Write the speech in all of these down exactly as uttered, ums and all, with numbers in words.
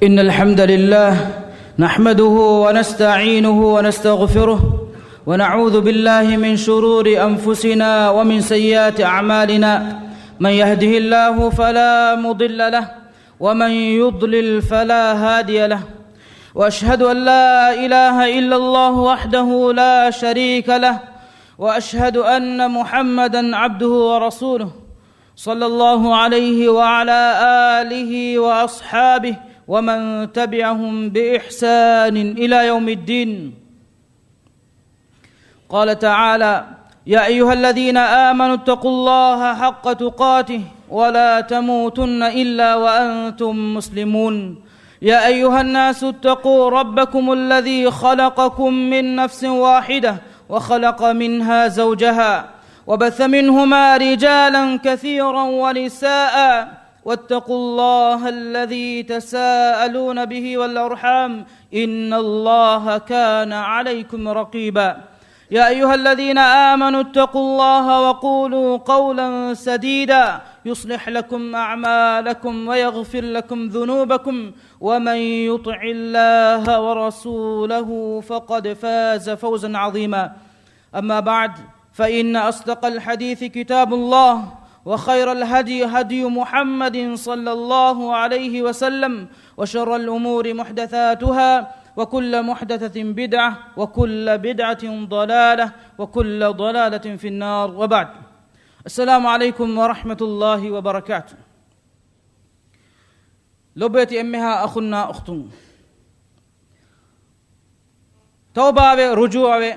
إن الحمد لله نحمده ونستعينه ونستغفره، ونعوذ بالله من شرور أنفسنا ومن سيئات أعمالنا. من يهده الله فلا مضل له، ومن يضلل فلا هادي له. وأشهد أن لا إله إلا الله وحده لا شريك له، وأشهد أن محمدا عبده ورسوله، صلى الله عليه وعلى آله وأصحابه ومن تبعهم بإحسان إلى يوم الدين. قال تعالى: يا أيها الذين آمنوا اتقوا الله حق تقاته ولا تموتن إلا وأنتم مسلمون. يا أيها الناس اتقوا ربكم الذي خلقكم من نفس واحدة وخلق منها زوجها وبث منهما رجالا كثيرا ونساء واتقوا الله الذي تساءلون به والأرحام إن الله كان عليكم رقيبا. يا أيها الذين آمنوا اتقوا الله وقولوا قولا سديدا يصلح لكم أعمالكم ويغفر لكم ذنوبكم ومن يطع الله ورسوله فقد فاز فوزا عظيما. أما بعد، فإن أصدق الحديث كتاب الله، وخير الهدي هدي محمد صلى الله عليه وسلم، وشر الأمور محدثاتها، وكل محدثة بدعة، وكل بدعة ضلالة، وكل ضلالة في النار، وبعد. السلام عليكم ورحمة الله وبركاته. ލޮބުވެތި އެންމެހާ އަޚުންނާ އުޚްތުން، ތައުބާވެ، ރުޖޫޢަވެ،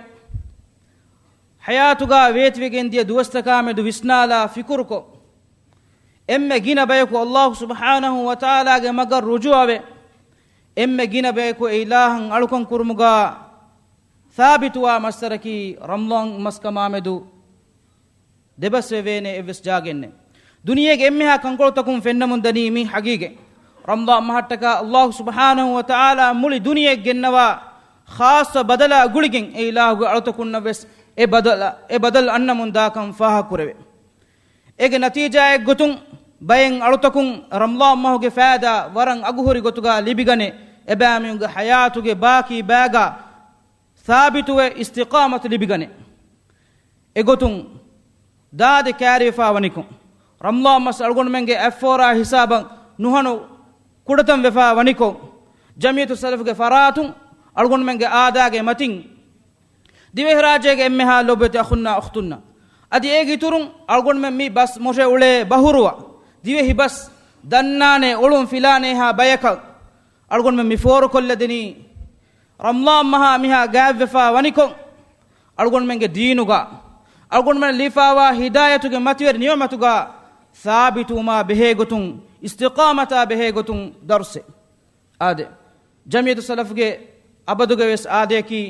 ޙަޔާތުގަ ވޭތިވެގެން ދިޔަ ދުވަސްތަކާމެދު ވިސްނާލާ ފިކުރުކޮށް، އެންމެ ގިނަ ބަޔަކު އައްލާހު ސުބްޙާނަހު ވަތަޢާލާގެ މަގަށް ރުޖޫޢަވެ، އެންމެ ގިނަ ބަޔަކު އެ އިލާހަށް އަޅުކަން ކުރުމުގަ ސާބިތުވާ މައްސަރަކީ ރަމަޟާން މަސްކަމާމެދު ދެބަސްވެވޭނެ އެއްވެސް ޖާގައެއް ނެތް. ދުނިޔޭގެ އެންމެހާ ކަންކޮޅުތަކުން ފެންނަމުން ދަނީ މި ޙަޤީޤަތް. ރަމަޟާން މަހަށްޓަކާ އައްލާހު ސުބްޙާނަހު ވަތަޢާލާ މުޅި ދުނިޔެއަށް ގެންނަވާ ޚާއްޞަ ބަދަލާ ގުޅިގެން އެ އިލާހުގެ އަޅުތަކުންނަށް ވެސް އެ ބަދަލަ، އެ ބަދަލު އަންނަމުން ދާކަން ފާހަގަކުރެވޭ. އޭގެ ނަތީޖާއެއްގޮތުން ބައެއް އަޅުތަކުން ރަމަޟާން މަހުގެ ފައިދާ ވަރަށް އަގުހުރި ގޮތުގަ ލިބިގަނެ، އެބައިމީހުންގެ ޙަޔާތުގެ ބާކީ ބައިގަ ސާބިތުވެ އިސްތިޤާމަތު ލިބިގަނެ. އެގޮތުން ދާދި ކައިރިވެފާ ވަނިކޮށް، ރަމަޟާން މަސް އަޅުގަނޑުމެންގެ އަތްފޯރާ ހިސާބަށް ނުހަނު ކުޑަތަން ވެފާ ވަނިކޮށް، ޖަމިއްޔަތު ސަލަފުގެ ފަރާތުން އަޅުގަނޑުމެންގެ އާދާގެ މަތިން ދިވެހިރާއްޖޭގެ އެންމެހާ ލޮބުވެތި އަޚުންނާ އުޚްތުންނަށް، އަދި އޭގެ އިތުރުން އަޅުގަނޑުމެން މި ބަސް މޮށެ އުޅޭ ބަހުރުވަ ދިވެހި ބަސް ދަންނާނެ އޮޅުން ފިލާނޭހާ ބަޔަކަށް އަޅުގަނޑުމެން މި ފޯރުކޮށްލަދެނީ، ރަމަޟާން މަހާ މިހާ ގާތްވެފާ ވަނިކޮށް، އަޅުގަނޑުމެންގެ ދީނުގަ، އަޅުގަނޑުމެން ލިބިފާވާ ހިދާޔަތުގެ މަތިވެރި ނިޢުމަތުގަ ސާބިތުވުމާ ބެހޭގޮތުން، އިސްތިޤާމަތާ ބެހޭގޮތުން ދަރުސެއް. އާދެ، ޖަމިއްޔަތު ސަލަފުގެ އަބަދުގެ ވެސް އާދަޔަކީ،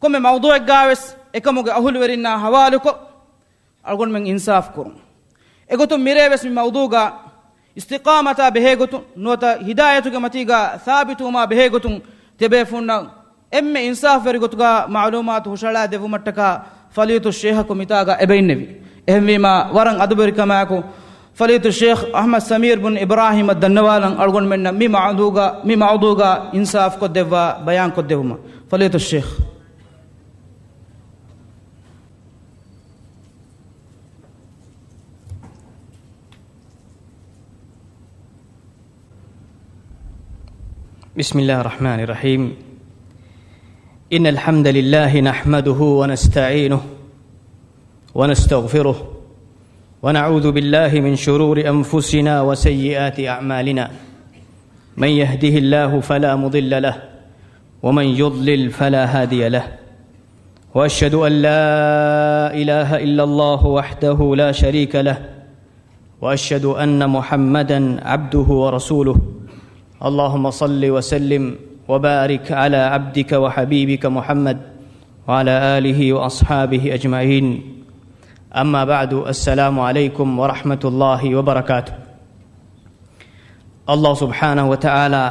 ކޮންމެ މައުޟޫޢެއްގަ ވެސް އެކަމުގެ އަހުލުވެރިންނާ ހަވާލުކޮށް، އަޅުގަނޑުމެން އިންސާފު ކުރުން. އެގޮތުން މިރޭ ވެސް މި މައުޟޫޢުގަ އިސްތިޤާމަތާ ބެހޭގޮތުން ނުވަތަ ހިދާޔަތުގެ މަތީގަ ސާބިތުވުމާ ބެހޭގޮތުން ތިޔަބޭފުޅުންނަށް އެންމެ އިންސާފުވެރި ގޮތުގަ މަޢުލޫމާތު ހުށަހަޅާ ދެއްވުމަށްޓަކާ ފަޟީލަތުއްޝޭޚަކު މިތާގަ އެބައިންނެވި. އެހެންވީމާ، ވަރަށް އަދަބުވެރިކަމާއެކު، ފަޟީލަތުއްޝޭޚް އަޙްމަދު ސަމީރު ބުން އިބްރާހީމަށް ދަންނަވާލަން އަޅުގަނޑުމެންނަށް މި މައުޟޫޢުގަ، މި މައުޟޫޢުގަ އިންސާފުކޮށްދެއްވާ ބަޔާންކޮށްދެއްވުމަށް. ފަޟީލަތުއްޝޭޚް. بسم الله الرحمن الرحيم. إن الحمد لله نحمده ونستعينه ونستغفره، ونعوذ بالله من شرور أنفسنا وسيئات أعمالنا. من يهده الله فلا مضل له، ومن يضلل فلا هادي له. وأشهد أن لا إله إلا الله وحده لا شريك له، وأشهد أن محمدا عبده ورسوله. اللهم صل وسلم وبارك على عبدك وحبيبك محمد وعلى آله وأصحابه أجمعين. أما بعد، السلام عليكم ورحمة الله وبركاته. އައްލާހު ސުބްޙާނަހު ވަތަޢާލާ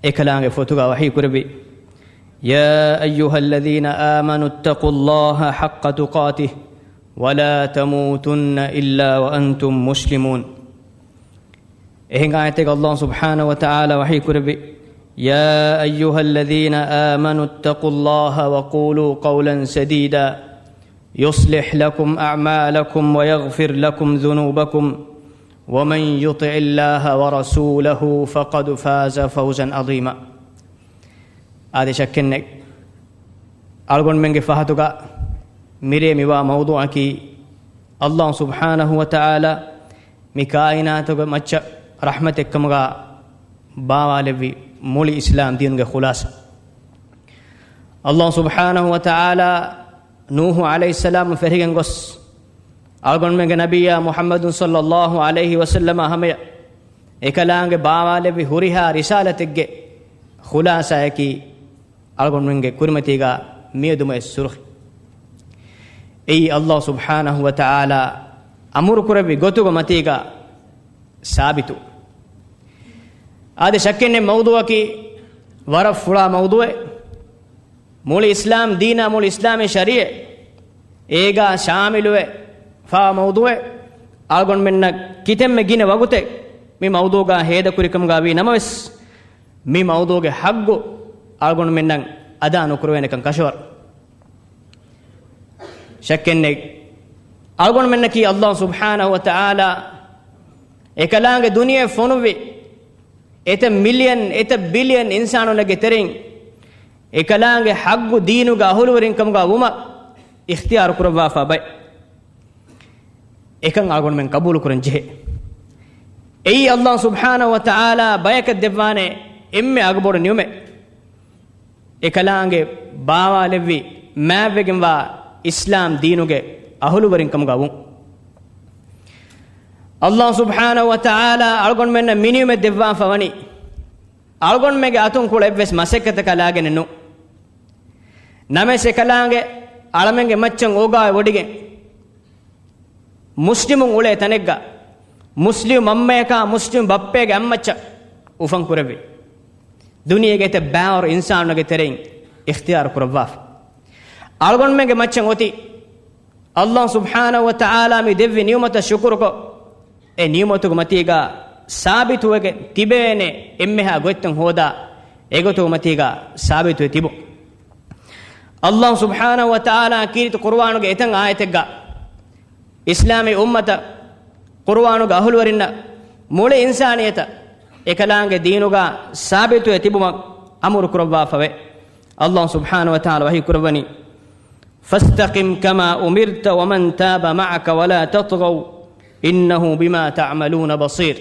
އެކަލާނގެ ފޮތުގަ ވަޙީ ކުރެއްވި، يا أيها الذين آمنوا اتقوا الله حق تقاته ولا تموتن إلا وأنتم مسلمون. އެހެން އާޔަތެއްގަ ﷲ ސުބްޙާނަހޫ ވަތަޢާލާ ވަޙީ ކުރެއްވި، يا أيها الذين آمنوا اتقوا الله وقولوا قولا سديدا يصلح لكم أعمالكم ويغفر لكم ذنوبكم ومن يطع الله ورسوله فقد فاز فوزا عظيما. އާދެ، ޝައްކެއްނެތް، އަޅުގަނޑުމެންގެ ފަހަތުގަ މިރޭ މިވާ މައުޟޫޢަކީ، ﷲ ސުބްޙާނަހޫ ވަތަޢާލާ މި ކާއިނާތުގެ މައްޗަށް ރަޙްމަތެއްކަމުގަ ބާވާލެއްވި މުޅި އިސްލާމް ދީނުގެ ޚުލާޞާ. ﷲ ސުބްޙާނަހޫ ވަތަޢާލާ ނޫޙު ޢަލައިހިއްސަލާމް ފެށިގެން ގޮސް، އަޅުގަނޑުމެންގެ ނަބިއްޔާ މުޙައްމަދު ޞައްލައްލާހު ޢަލައިހި ވަސައްލަމާ ހަމަޔަށް އެކަލާނގެ ބާވާލެއްވި ހުރިހާ ރިސާލަތެއްގެ ޚުލާޞާއަކީ، އަޅުގަނޑުމެންގެ ކުރިމަތީގަ މިއަދުމެ ސުރުޚި. އެއީ ﷲ ސުބްޙާނަހޫ ވަތަޢާލާ އަމުރު ކުރެއްވި ގޮތުގެ މަތީގަ ސާބިތު. އާދެ، ޝައްކެއްނެތް، މައުޟޫޢަކީ ވަރަށް ފުޅާ މައުޟޫޢެއް. މުޅި އިސްލާމް ދީނާ، މުޅި އިސްލާމީ ޝަރީޢަތް އޭގަ ޝާމިލުވެފާ މައުޟޫޢެއް. އަޅުގަނޑުމެންނަށް ކިތަންމެ ގިނަ ވަގުތެއް މި މައުޟޫޢުގަ ހޭދަކުރިކަމުގަ ވީ ނަމަވެސް، މި މައުޟޫޢުގެ ޙައްޤު އަޅުގަނޑުމެންނަށް އަދާ ނުކުރެވޭނެކަން ކަށަވަރު. ޝައްކެއްނެތް، އަޅުގަނޑުމެންނަކީ ﷲ ސުބްޙާނަހޫ ވަތަޢާލާ އެކަލާނގެ ދުނިޔެ ފޮނުއްވި އެތައް މިލިއަން، އެތައް ބިލިއަން އިންސާނުންނެއްގެ ތެރެއިން އެކަލާނގެ ޙައްޤު ދީނުގެ އަހުލުވެރިންކަމުގަ ވުމަށް އިޚްތިޔާރު ކުރައްވާފާ ބައެއް. އެކަން އަޅުގަނޑުމެން ޤަބޫލުކުރަން ޖެހޭ. އެއީ ﷲ ސުބްޙާނަހޫ ވަތަޢާލާ ބަޔަކަށް ދެއްވާނެ އެންމެ އަގުބޮޑު ނިޢުމަތް. އެކަލާނގެ ބާވާލެއްވި މާތްވެގެންވާ އިސްލާމް ދީނުގެ އަހުލުވެރިންކަމުގަ ވުން. ﷲ ސުބްޙާނަހޫ ވަތަޢާލާ އަޅުގަނޑުމެންނަށް މި ނިޢުމަތް ދެއްވާފަ ވަނީ، އަޅުގަނޑުމެންގެ އަތުން ކުޅެ އެއްވެސް މަސައްކަތަކާ ލާގެނެއް ނޫން. ނަމަވެސް އެކަލާނގެ އަޅަމެންގެ މައްޗަށް އޯގާވެވޮޑިގެން، މުސްލިމުން އުޅޭ ތަނެއްގަ މުސްލިމް މަންމަޔަކާ މުސްލިމް ބައްޕައެއްގެ އަތްމައްޗަށް އުފަން ކުރެއްވި، ދުނިޔޭގެ އެތައް ބާވަރު އިންސާނުންގެ ތެރެއިން އިޚްތިޔާރު ކުރައްވާފަ. އަޅުގަނޑުމެންގެ މައްޗަށް އޮތީ، ﷲ ސުބްޙާނަހޫ ވަތަޢާލާ މި ދެއްވި ނިޢުމަތަށް ޝުކުރުކޮށް، އެ ނިޢުމަތުގެ މަތީގަ ސާބިތުވެގެން ތިބޭނެ އެންމެހާ ގޮތްތައް ހޯދާ، އެގޮތުގެ މަތީގަ ސާބިތުވެ ތިބުން. ﷲ ސުބްޙާނަހޫ ވަތަޢާލާ ކީރިތި ޤުރުއާނުގެ އެތައް އާޔަތެއްގަ އިސްލާމީ އުއްމަތަށް، ޤުރުއާނުގެ އަހުލުވެރިންނަށް، މުޅި އިންސާނިއްޔަތަށް އެކަލާނގެ ދީނުގަ ސާބިތުވެ ތިބުމަށް އަމުރު ކުރައްވާފަވޭ. ﷲ ސުބްޙާނަހޫ ވަތަޢާލާ ވަޙީ ކުރައްވަނީ، فاستقم كما أمرت ومن تاب معك ولا تطغوا إنه بما تعملون بصير.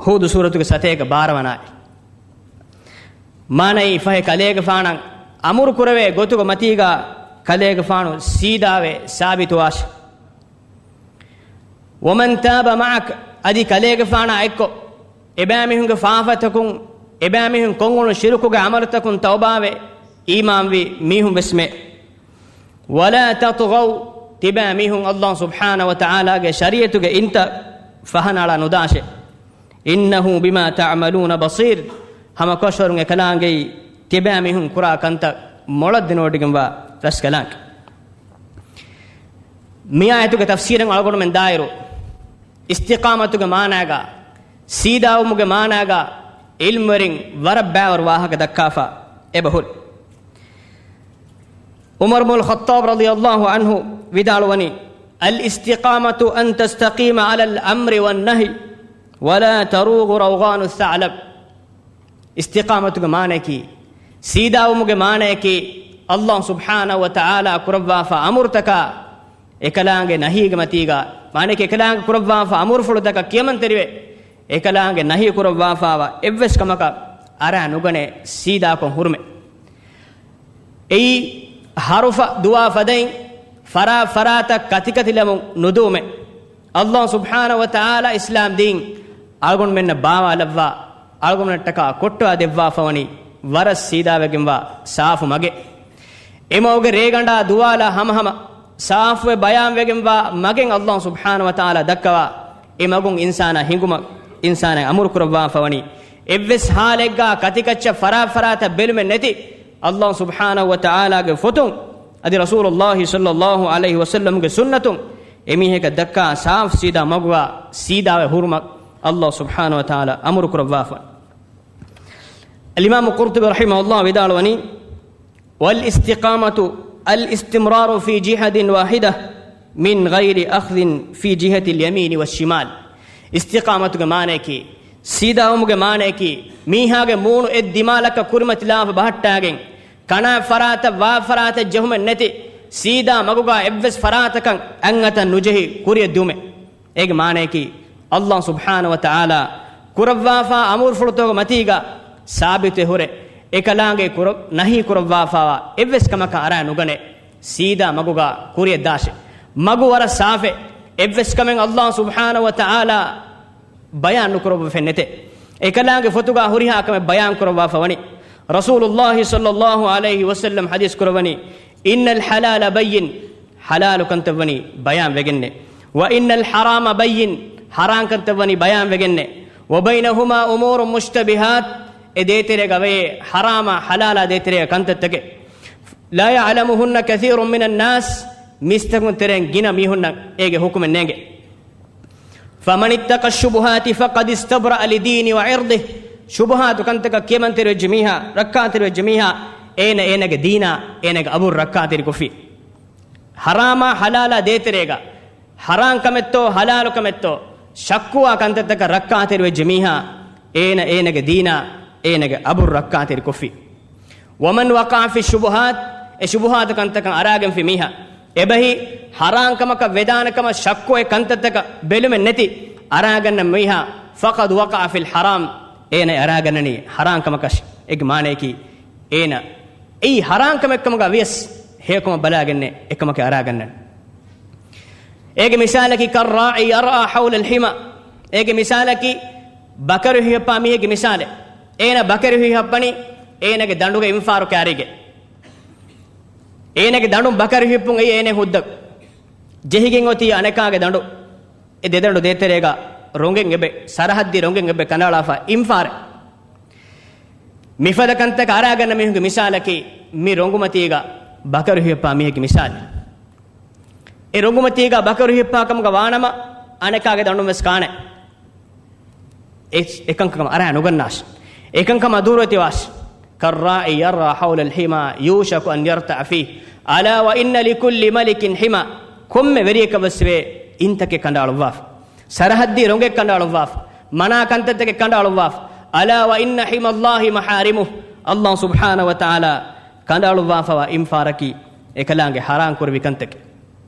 ހޫދު ސޫރަތުގެ ސަތޭކަ ބާރަ ވަނަ އާޔަތް. މާނައީ، ފަހެ ކަލޭގެފާނަށް އަމުރު ކުރެވޭ ގޮތުގެ މަތީގަ ކަލޭގެފާނު ސީދާވެ ސާބިތުވާށި. ومن تاب معك، އަދި ކަލޭގެފާނާ އެއްކޮށް، އެބައިމީހުންގެ ފާފަތަކުން، އެބައިމީހުން ކޮށްއުޅުނު ޝިރުކުގެ ޢަމަލުތަކުން ތައުބާވެ، އީމާންވި މީހުން ވެސް މެ. ولا تطغوا، ތިބާ މީހުން ﷲ ސުބްޙާނަހޫ ވަތަޢާލާގެ ޝަރީޢަތުގެ އިންތައް ފަހަނައަޅާ ނުދާށޭ. إنه بما تعملون بصير، ހަމަކަށަވަރުން އެކަލާނގެއީ ތިބާ މީހުން ކުރާ ކަންތައް މޮޅަށް ދެނެވޮޑިގެންވާ ރަސްކަލާނގެ. މި އާޔަތުގެ ތަފްސީރަށް އަޅުގަނޑުމެން ދާއިރު، އިސްތިޤާމަތުގެ މާނާގަ، ސީދާވުމުގެ މާނާގަ، ޢިލްމުވެރިން ވަރަށް ބައިވަރު ވާހަކަ ދައްކާފަ އެބަހުރި. ޢުމަރު ބުނުލް ޚައްޠާބް ރަޟިޔަﷲ ޢަންހު ވިދާޅުވަނީ، الاستقامة أن تستقيم على الأمر والنهي ولا تروغ روغان الثعلب. އިސްތިޤާމަތުގެ މާނަޔަކީ، ސީދާވުމުގެ މާނަޔަކީ، ﷲ ސުބްޙާނަހޫ ވަތަޢާލާ ކުރައްވާފަ އަމުރުތަކާ، އެކަލާނގެ ނަހީގެ މަތީގަ، މާނަޔަކީ އެކަލާނގެ ކުރައްވާފަ އަމުރުފުޅުތަކަށް ކިޔަމަންތެރިވެ، އެކަލާނގެ ނަހީ ކުރައްވާފައިވާ އެއްވެސް ކަމަކަށް އަރާ ނުގަނެ، ސީދާކޮށް ހުރުމެ. އެއީ ހަރުފަ ދުވާ ފަދައިން ފަރާތް ފަރާތަށް ކަތިކަތިލަމުން ނުދުވުމެ. ﷲ ސުބްޙާނަހޫ ވަތަޢާލާ އިސްލާމް ދީން އަޅުގަނޑުމެންނަށް ބާވާލައްވާ، އަޅުގަނޑުމެންނަށްޓަކާ ކޮއްޓާ ދެއްވާފަވަނީ ވަރަށް ސީދާވެގެންވާ ސާފު މަގެއް. އެ މަގުގެ ރޭގަނޑާ ދުވާލާ ހަމަހަމަ ސާފުވެ ބަޔާންވެގެންވާ މަގެއް ﷲ ސުބްޙާނަހޫ ވަތަޢާލާ ދައްކަވާ، އެ މަގުން އިންސާނާ ހިނގުމަށް އިންސާނާ އަމުރު ކުރައްވާފަވަނީ. އެއްވެސް ހާލެއްގަ ކަތިކައްޗަށް ފަރާތް ފަރާތަށް ބެލުމެއް ނެތި، ﷲ ސުބްޙާނަހޫ ވަތަޢާލާގެ ފޮތުން އަދި ރަސޫލުﷲ ޞައްލަﷲ ޢަލައިހި ވަސައްލަމްގެ ސުންނަތުން އެމީހަކަށް ދައްކާ ސާފު ސީދާ މަގުގަ ސީދާވެ ހުރުމަށް އަﷲ ސުބްޙާނަހޫ ވަތަޢާލާ އަމުރު ކުރައްވާފަ. އަލްއިމާމު ޤުރްޠުބީ ރަޙިމަހުﷲ ވިދާޅުވަނީ، والاستقامة الاستمرار في جهة واحدة من غير أخذ في جهة اليمين والشمال. އިސްތިޤާމަތުގެ މާނަޔަކީ، ސީދާވުމުގެ މާނަޔަކީ، މީހާގެ މޫނު އެއް ދިމާލަކަށް ކުރިމަތިލާފަ ބަހައްޓާގެން، ކަނާ ފަރާތަށް ވާ ފަރާތަށް ޖެހުމެއް ނެތި، ސީދާ މަގުގާ އެއްވެސް ފަރާތަކަށް އަތްއަތަށް ނުޖެހި ކުރިއަށް ދިއުމެއް. އޭގެ މާނަޔަކީ، އަﷲ ސުބްޙާނަހޫ ވަތަޢާލާ ކުރައްވާފާ އަމުރުފުޅުތަކުގެ މަތީގަ ސާބިތުވެ ހުރެ، އެކަލާނގެ ކުރަ-، ނަހީ ކުރައްވާފާވާ އެއްވެސް ކަމަކަށް އަރާ ނުގަނެ، ސީދާ މަގުގަ ކުރިއަށް ދާށޭ. މަގު ވަރަށް ސާފޭ. އެއްވެސް ކަމެއް އަﷲ ސުބްޙާނަހޫ ވަތަޢާލާ ބަޔާން ނުކުރައްވަފެއް ނެތޭ. އެކަލާނގެ ފޮތުގަ ހުރިހާ ކަމެއް ބަޔާން ކުރައްވާފަ ވަނީ. ރަސޫލުﷲ ޞައްލަﷲ ޢަލައިހި ވަސައްލަމް ޙަދީޘް ކުރައްވަނީ، إن الحلال بين، ޙަލާލު ކަންތައް ވަނީ ބަޔާން ވެގެންނޭ. وإن الحرام بين، ޙަރާން ކަންތައް ވަނީ ބަޔާން ވެގެންނޭ. وبينهما أمور مشتبهات، އެ ދޭތެރޭގަ ވޭ ޙަރާމާ ޙަލާލާ ދޭތެރޭގަ ކަންތައްތަކެއް. لا يعلمهن كثير من الناس، މީސްތަކުން ތެރެއިން ގިނަ މީހުންނަށް އޭގެ ޙުކުމެއް ނޭނގެ. فمن اتقى الشبهات فقد استبرأ لدينه وعرضه. ޝުބުހާތު ކަންތަކަށް ކިޔަމަންތެރިވެއްޖެ މީހާ، ރައްކާތެރިވެއްޖެ މީހާ، އޭނަ އޭނަގެ ދީނާ، އޭނަގެ އަބުރު ރައްކާތެރިކޮށްފި. ޙަރާމާ ޙަލާލާ ދޭތެރޭގަ، ޙަރާން ކަމެއްތޯ ޙަލާލު ކަމެއްތޯ، ޝައްކުވާ ކަންތައްތަކަށް ރައްކާތެރިވެއްޖެ މީހާ، އޭނަ އޭނަގެ ދީނާ، އޭނަގެ އަބުރު ރައްކާތެރިކޮށްފި. ومن وقع في الشبهات، އެ ޝުބުހާތު ކަންތަކަށް އަރާގެންފި މީހާ، އެބަހީ ޙަރާން ކަމަކަށް ވެދާނެ ކަމަށް ޝައްކު އޮތް ކަންތައްތަކަށް ބެލުމެއް ނެތި އަރާގަންނަ މީހާ، فقد وقع في الحرام، އޭނަ އަރާގަންނަނީ ޙަރާން ކަމަކަށް. އޭގެ މާނަޔަކީ، އޭނަ އެއީ ޙަރާން ކަމެއްކަމުގަ ވިޔަސް ހެޔޮކަމަށް ބަލާގެންނޭ އެކަމަކަށް އަރާގަންނަން. އޭގެ މިސާލަކީ كالراعي يرعى حول الحمى. އޭގެ މިސާލަކީ ބަކަރު ހިފައްޕާ މީހެއްގެ މިސާލެއް. އޭނަ ބަކަރު ހިފައްޕަނީ އޭނަގެ ދަނޑުގެ އިންފާރު ކާރީގެ. އޭނަގެ ދަނޑުން ބަކަރު ހިފައްޕުން އެއީ އޭނަ ހުއްދަ. ޖެހިގެން އޮތީ އަނެކާގެ ދަނޑު. އެ ދެދަނޑު ދޭތެރޭގަ ރޮނގެއް އެބެ، ސަރަހައްދީ ރޮނގެއް އެބެ ކަނޑައަޅާފަ އިންފާރެއް. މިފަދަ ކަންތަކަށް އަރާގަންނަ މީހުންގެ މިސާލަކީ، މި ރޮނގުމަތީގަ ބަކަރު ހިފައްޕާ މީހެއްގެ މިސާލެއް. އެ ރޮނގުމަތީގަ ބަކަރު ހިފައްޕާ ކަމުގަ ވާނަމަ، އަނެކާގެ ދަނޑުން ވެސް ކާނެ. އެ، އެކަންކަމަށް އަރާ ނުގަންނާށި. އެކަންކަމާ ދޫރަތިވާށި. كالراعي يرعى حول الحمى يوشك أن يرتع فيه ألا وإن لكل ملك حمى. ކޮންމެ ވެރިޔަކަށް ވެސް ވޭ އިންތަކެއް ކަނޑައަޅުއްވާފަ. ސަރަހައްދީ ރޮނގެއް ކަނޑައަޅުއްވާފަ، މަނާ ކަންތައްތަކެއް ކަނޑައަޅުއްވާފަ. ألا وإن حمى الله محارمه، އަﷲ ސުބްޙާނަހޫ ވަތަޢާލާ ކަނޑައަޅުއްވާފަވާ އިންފާރަކީ އެކަލާނގެ ޙަރާން ކުރެއްވި ކަންތަކެއް.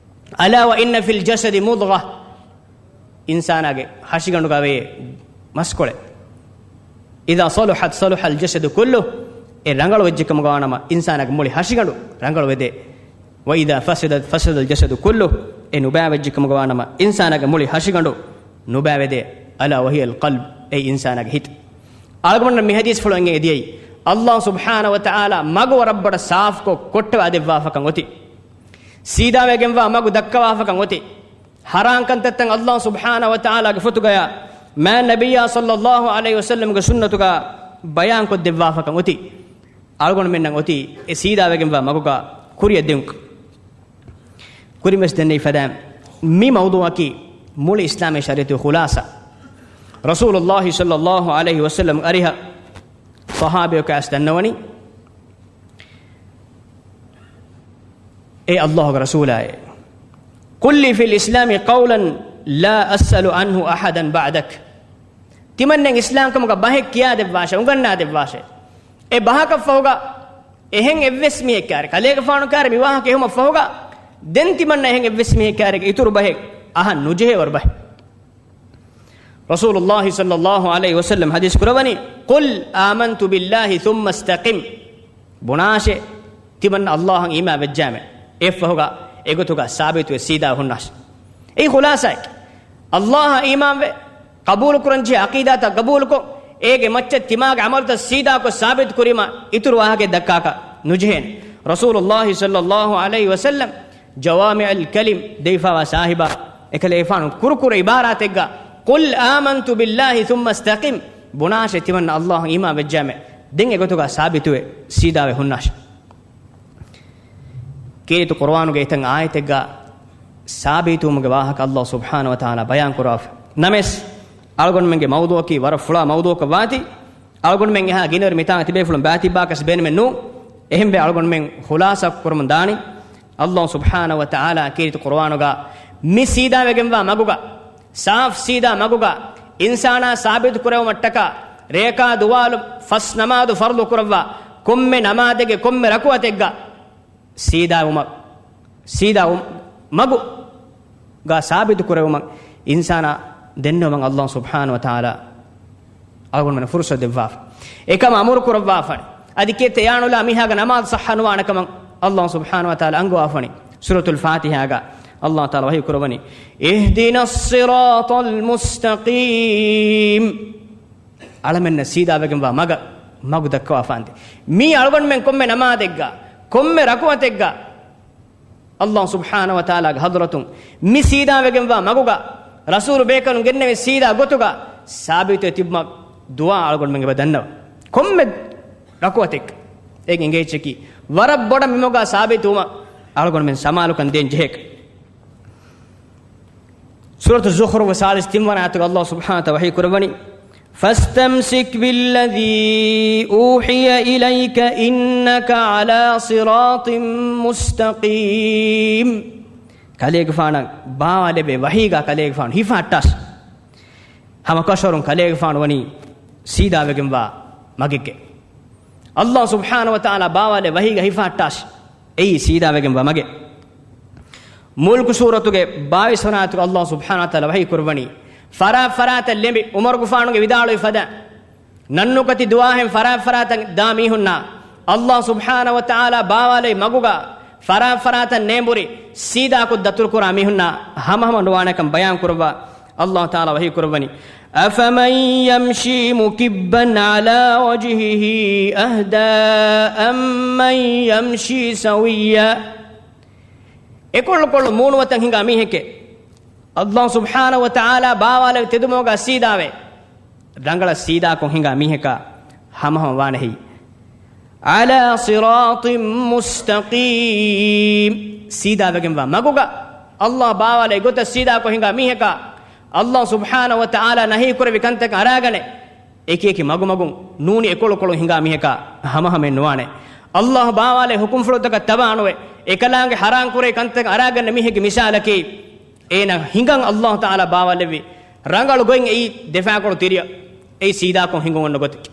ألا وإن في الجسد مضغة، އިންސާނާގެ ހަށިގަނޑުގަ ވޭ މަސްކޮޅެއް. إذا صلحت صلح الجسد كله، އެ ރަނގަޅު ވެއްޖެކަމުގަ ވާނަމަ، އިންސާނާގެ މުޅި ހަށިގަނޑު ރަނގަޅު ވެދޭ. وإذا فسدت فسد الجسد كله، އެ ނުބައިވެއްޖެކަމުގަ ވާނަމަ، އިންސާނާގެ މުޅި ހަށިގަނޑު ނުބައިވެދޭ. ألا وهي القلب، އެއީ އިންސާނާގެ ހިތް. އަޅުގަނޑު މި ޙަދީޘްފުޅު އެނގެ ދިޔައީ، އަﷲ ސުބްޙާނަހޫ ވަތަޢާލާ މަގު ވަރަށް ބޮޑަށް ސާފުކޮށް ކޮށްޓަވާ ދެއްވާފަކަން އޮތީ. ސީދާވެގެންވާ މަގު ދައްކަވާފަކަން އޮތީ. ޙަރާން ކަންތައްތައް އަﷲ ސުބްޙާނަހޫ ވަތަޢާލާގެ ފޮތުގަޔާ މާތް ނަބިއްޔާ ޞައްލަﷲ ޢަލައިހި ވަސައްލަމްގެ ސުންނަތުގަ ބަޔާންކޮށްދެއްވާފަކަން އޮތީ. އަޅުގަނޑުމެންނަށް އޮތީ އެ ސީދާވެގެންވާ މަގުގަ ކުރިއަށް ދިއުން. ކުރިންވެސް ދެންނެވި ފަދައިން މި މައުޟޫޢަކީ މުޅި އިސްލާމީ ޝަރީޢަތުގެ ޚުލާޞާ. ރަސޫލުﷲ ޞައްލަﷲ ޢަލައިހި ވަސައްލަމް އަރިހަށް ޞަޙާބީއަކަށް ދަންނަވަނީ، އޭ އަﷲގެ ރަސޫލާއޭ، قل لي في الإسلام قولا لا أسأل عنه أحدا بعدك. ތިމަންނައަށް އިސްލާމްކަމުގަ ބަހެއް ކިޔާދެއްވާށޭ، އުނގަންނާދެއްވާށޭ. އެ ބަހަކަށްފަހުގަ އެހެން އެއްވެސް މީހެއް ކާރި، ކަލޭގެފާނު ކާރި މި ވާހަކަ އެހުމަށްފަހުގަ، ދެން ތިމަންނަ އެހެން އެއްވެސް މީހެއް ކާރިގެ އިތުރު ބަހެއް އަހަން ނުޖެހޭވަރު ބަހެއް. ރަސޫލުﷲ ޞައްލަﷲ ޢަލައިހި ވަސައްލަމް ޙަދީޘް ކުރައްވަނީ، قل آمنت بالله ثم استقم. ބުނާށޭ، ތިމަން އަﷲއަށް އީމާން ވެއްޖާމެ، އެއަށްފަހުގަ އެގޮތުގަ ސާބިތުވެ ސީދާ ހުންނާށޭ. އެއީ ޚުލާޞާއެކޭ. އަﷲއަށް އީމާންވެ، ޤަބޫލުކުރަންޖެހޭ ޢަޤީދާތައް ޤަބޫލުކޮށް، އޭގެ މައްޗަށް ތިމާގެ ޢަމަލުތައް ސީދާކޮށް ސާބިތު ކުރީމަ، އިތުރު ވާހަކައެއް ދައްކާކަށް ނުޖެހޭނެ. ރަސޫލުﷲ ޞައްލަﷲ ޢަލައިހި ވަސައްލަމް ޖަވާމިޢުލް ކަލިމް ދެވިފާވާ ސާހިބާ، އެކަލޭގެފާނު ކުރުކުރު ޢިބާރާތެއްގަ، قل آمنت بالله ثم استقم، ބުނާށޭ ތިމަންނަ އަﷲއަށް އީމާން ވެއްޖާމެ، ދެން އެގޮތުގަ ސާބިތުވެ ސީދާވެ ހުންނާށޭ. ކީރިތި ޤުރުއާނުގެ އެތައް އާޔަތެއްގަ ސާބިތުވުމުގެ ވާހަކަ އަﷲ ސުބްޙާނަހޫ ވަތަޢާލާ ބަޔާން ކުރައްވާފަ. ނަމަވެސް، އަޅުގަނޑުމެންގެ މައުޟޫޢަކީ ވަރަށް ފުޅާ މައުޟޫޢަކަށް ވާތީ، އަޅުގަނޑުމެން އެހާ ގިނަވަރު މިތާނގަ ތިބޭފުޅުން ބާތިއްބާކަސް ބޭނުމެއް ނޫން. އެހެންވެ އަޅުގަނޑުމެން ޚުލާޞާ ކުރަމުން ދާނީ، ﷲ ސުބްޙާނަހޫ ވަތަޢާލާ ކީރިތި ޤުރުއާނުގަ މި ސީދާވެގެންވާ މަގުގަ، ސާފް ސީދާ މަގުގަ، އިންސާނާ ސާބިތު ކުރެވުމަށްޓަކާ، ރޭކާ ދުވާލު ފަސް ނަމާދު ފަރުޟު ކުރައްވާ، ކޮންމެ ނަމާދެއްގެ ކޮންމެ ރަކުޢަތެއްގަ، ސީދާވުމަށް، ސީދާ މަގުގަ ސާބިތު ކުރެވުމަށް އިންސާނާ ދެންނެވުމަށް ﷲ ސުބްޙާނަހޫ ވަތަޢާލާ އަޅުގަނޑުމެންނަށް ފުރުޞަތު ދެއްވާފަ. އެކަމަށް އަމުރު ކުރައްވާފަނި. އަދި ކޭ ތެޔާނުލާ މީހާގެ ނަމާދު ޞައްޙަ ނުވާނެ ކަމަށް ﷲ ސުބްޙާނަހޫ ވަތަޢާލާ އަންގަވާފަނި. ސޫރަތުލް ފާތިޙާގަ ﷲ ތަޢާލާ ވަޙީ ކުރައްވަނީ، اهدنا الصراط المستقيم. އަޅަމެންނަށް ސީދާވެގެންވާ މަގަށް، މަގު ދައްކަވާފާނދޭ. މީ އަޅުގަނޑުމެން ކޮންމެ ނަމާދެއްގަ، ކޮންމެ ރަކުޢަތެއްގަ، ﷲ ސުބްޙާނަހޫ ވަތަޢާލާގެ ޙަޟްރަތުން މި ސީދާވެގެންވާ މަގުގަ، ރަސޫލު ބޭކަލުން ގެންނެވި ސީދާ ގޮތުގަ ސާބިތުވެ ތިބުމަށް ދުޢާ އަޅުގަނޑުމެން އެބަ ދަންނަވަން. ކޮންމެ ރަކުޢަތެއްގަ އޭގެ އިނގޭ އެއްޗަކީ، ވަރަށް ބޮޑަށް މިމަގާ ސާބިތުވުމަށް އަޅުގަނޑުމެން ސަމާލުކަން ދޭން ޖެހޭކަން. ސޫރަތު ޒުޚްރުފް ސާޅީސް ތިންވަނަ އާޔަތުގަ ﷲ ސުބްޙާނަހޫ ވަތަޢާލާ ވަޙީ ކުރައްވަނީ، فاستمسك بالذي أوحي إليك إنك على صراط مستقيم. ކަލޭގެފާނަށް ބާވާލެއްވި ވަޙީގަ ކަލޭގެފާނު ހިފަހައްޓާށި. ހަމަކަށަވަރުން ކަލޭގެފާނު ވަނީ ސީދާވެގެންވާ މަގެއްގަ. ﷲ ސުބްޙާނަހޫ ވަތަޢާލާ ބާވާލެއްވި ވަޙީގަ ހިފަހައްޓާށި. އެއީ ސީދާވެގެންވާ މަގެއް. މުލްކު ސޫރަތުގެ ބާވީސް ވަނަ އާޔަތުގަ ﷲ ސުބްޙާނަހޫ ވަތަޢާލާ ވަޙީ ކުރައްވަނީ، ފަރާތް ފަރާތަށް ލެނބި، ޢުމަރުގެފާނުގެ ވިދާޅުވި ފަދަ، ނަންނުކަތި ދުވާހެން ފަރާތް ފަރާތަށް ދާ މީހުންނާ، ﷲ ސުބްޙާނަހޫ ވަތަޢާލާ ބާވާލެއްވި މަގުގަ ފަރާތް ފަރާތަށް ނޭނބުރި، ސީދާކޮށް ދަތުރުކުރާ މީހުންނާ ހަމަހަމަ ނުވާނެކަން ބަޔާން ކުރައްވާ، ﷲ ތަޢާލާ ވަޙީ ކުރައްވަނީ، أفمن يمشي مكبا على وجهه أهدى أمن يمشي سويا. އެކޮޅުކޮޅު މޫނުވަތަށް ހިނގާ މީހެކޭ، ﷲ ސުބްޙާނަހޫ ވަތަޢާލާ ބާވާލެއްވި ތެދުމަގާ ސީދާވެ، ރަނގަޅަށް ސީދާކޮށް ހިނގާ މީހަކާ ހަމަހަމަ ވާނެހި. على صراط مستقيم. ސީދާވެގެންވާ މަގުގަ ﷲ ބާވާލެއްވި ގޮތަށް ސީދާކޮށް ހިނގާ މީހަކާ، ﷲ ސުބްޙާނަހޫ ވަތަޢާލާ ނަހީ ކުރެއްވި ކަންތަކަށް އަރާގަނެ، އެކިއެކި މަގުމަގުން ނޫނީ އެކޮޅުކޮޅުން ހިނގާ މީހަކާ ހަމަހަމައެއް ނުވާނެ. ﷲ ބާވާލެއްވި ޙުކުމްފުޅުތަކަށް ތަބާނުވެ، އެކަލާނގެ ޙަރާން ކުރެއްވި ކަންތަކަށް އަރާގަންނަ މީހެއްގެ މިސާލަކީ، އޭނަ ހިނގަން ﷲ ތަޢާލާ ބާވާލެއްވި ރަނގަޅު ގޮތް އެއީ ދެފާކޮޅު ތިރިއަށް، އެއީ ސީދާކޮށް ހިނގުން އޮންނަ ގޮތަކީ.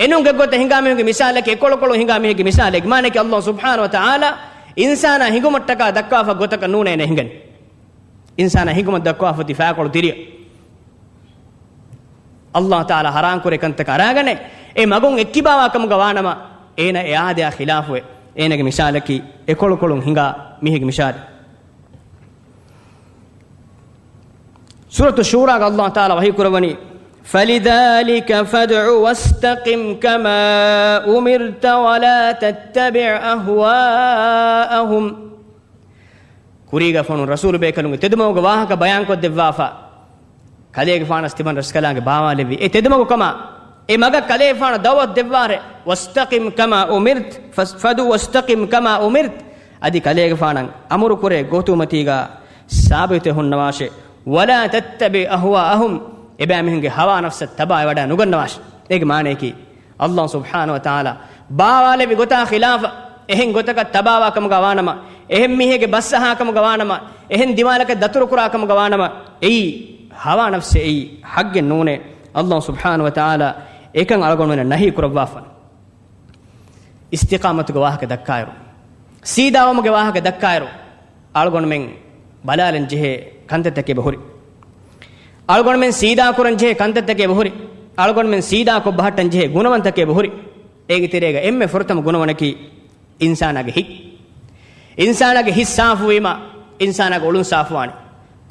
އެނޫން އެއްގޮތަށް ހިނގާ މީހުންގެ މިސާލަކީ، އެކޮޅުކޮޅު ހިނގާ މީހެއްގެ މިސާލެއް. މާނައަކީ ﷲ ސުބްޙާނަހޫ ވަތަޢާލާ އިންސާނާ ހިނގުމަށްޓަކާ ދައްކާފަ ގޮތަކަށް ނޫނޭ އޭނަ ހިނގަނީ. އިންސާނާ ހިނގުމަށް ދައްކާފަ އޮތީ ފާކޮޅު ތިރިއަށް. ﷲ ތަޢާލާ ޙަރާން ކުރެއްވި ކަންތަކަށް އަރާގަނެ، އެ މަގުން އެއްކިބާވާ ކަމުގަ ވާނަމަ، އޭނަ އެ އާދަޔާ ޚިލާފުވެ، އޭނަގެ މިސާލަކީ އެކޮޅުކޮޅުން ހިނގާ މީހެއްގެ މިސާލެއް. ސޫރަތު ޝޫރާގަ ﷲ ތަޢާލާ ވަޙީ ކުރައްވަނީ، فلذلك فادع واستقم كما أمرت ولا تتبع أهواءهم. ކުރީގަ ފޮނު ރަސޫލު ބޭކަލުންގެ ތެދުމަގުގެ ވާހަކަ ބަޔާންކޮށްދެއްވާފަ، ކަލޭގެފާނަސް ތިމަން ރަސްކަލާނގެ ބާވާލެއްވި އެ ތެދުމަގު ކަމާ، އެ މަގަށް ކަލޭގެފާނަށް ދަޢުވަތު ދެއްވާށޭ، واستقم كما أمرت، ފަ-، فادع واستقم كما أمرت، އަދި ކަލޭގެފާނަށް އަމުރު ކުރޭ ގޮތުމަތީގަ ސާބިތުވެ ހުންނަވާށޭ، ولا تتبع أهواءهم، އެބައިމީހުންގެ ހަވާ ނަފްސަށް ތަބާވެވަޑައި ނުގަންނަވާށޭ. އޭގެ މާނައަކީ، ﷲ ސުބްޙާނަހޫ ވަތަޢާލާ ބާވާލެއްވި ގޮތާ ޚިލާފަށް އެހެން ގޮތަކަށް ތަބާވާ ކަމުގަ ވާނަމަ، އެހެން މީހެއްގެ ބަސްއަހާ ކަމުގަ ވާނަމަ، އެހެން ދިމާލަކަށް ދަތުރުކުރާ ކަމުގަ ވާނަމަ، އެއީ ހަވާ ނަފްސެއް، އެއީ ޙައްޤެއް ނޫނޭ. ﷲ ސުބްޙާނަހޫ ވަތަޢާލާ އެކަން އަޅުގަނޑުމެންނަށް ނަހީ ކުރައްވާފަ. އިސްތިޤާމަތުގެ ވާހަކަ ދައްކާއިރު، ސީދާވުމުގެ ވާހަކަ ދައްކާއިރު، އަޅުގަނޑުމެން ބަލާލަން ޖެހޭ ކަންތައްތަކެއް އެބަހުރި. އަޅުގަނޑުމެން ސީދާކުރަން ޖެހޭ ކަންތައްތަކެއް އެބަހުރި. އަޅުގަނޑުމެން ސީދާކޮށް ބަހައްޓަން ޖެހޭ ގުނަވަންތަކެއް އެބަހުރި. އޭގެ ތެރޭގަ އެންމެ ފުރަތަމަ ގުނަވަނަކީ އިންސާނާގެ ހިތް. އިންސާނާގެ ހިތް ސާފުވީމަ، އިންސާނާގެ އޮޅުން ސާފުވާނެ.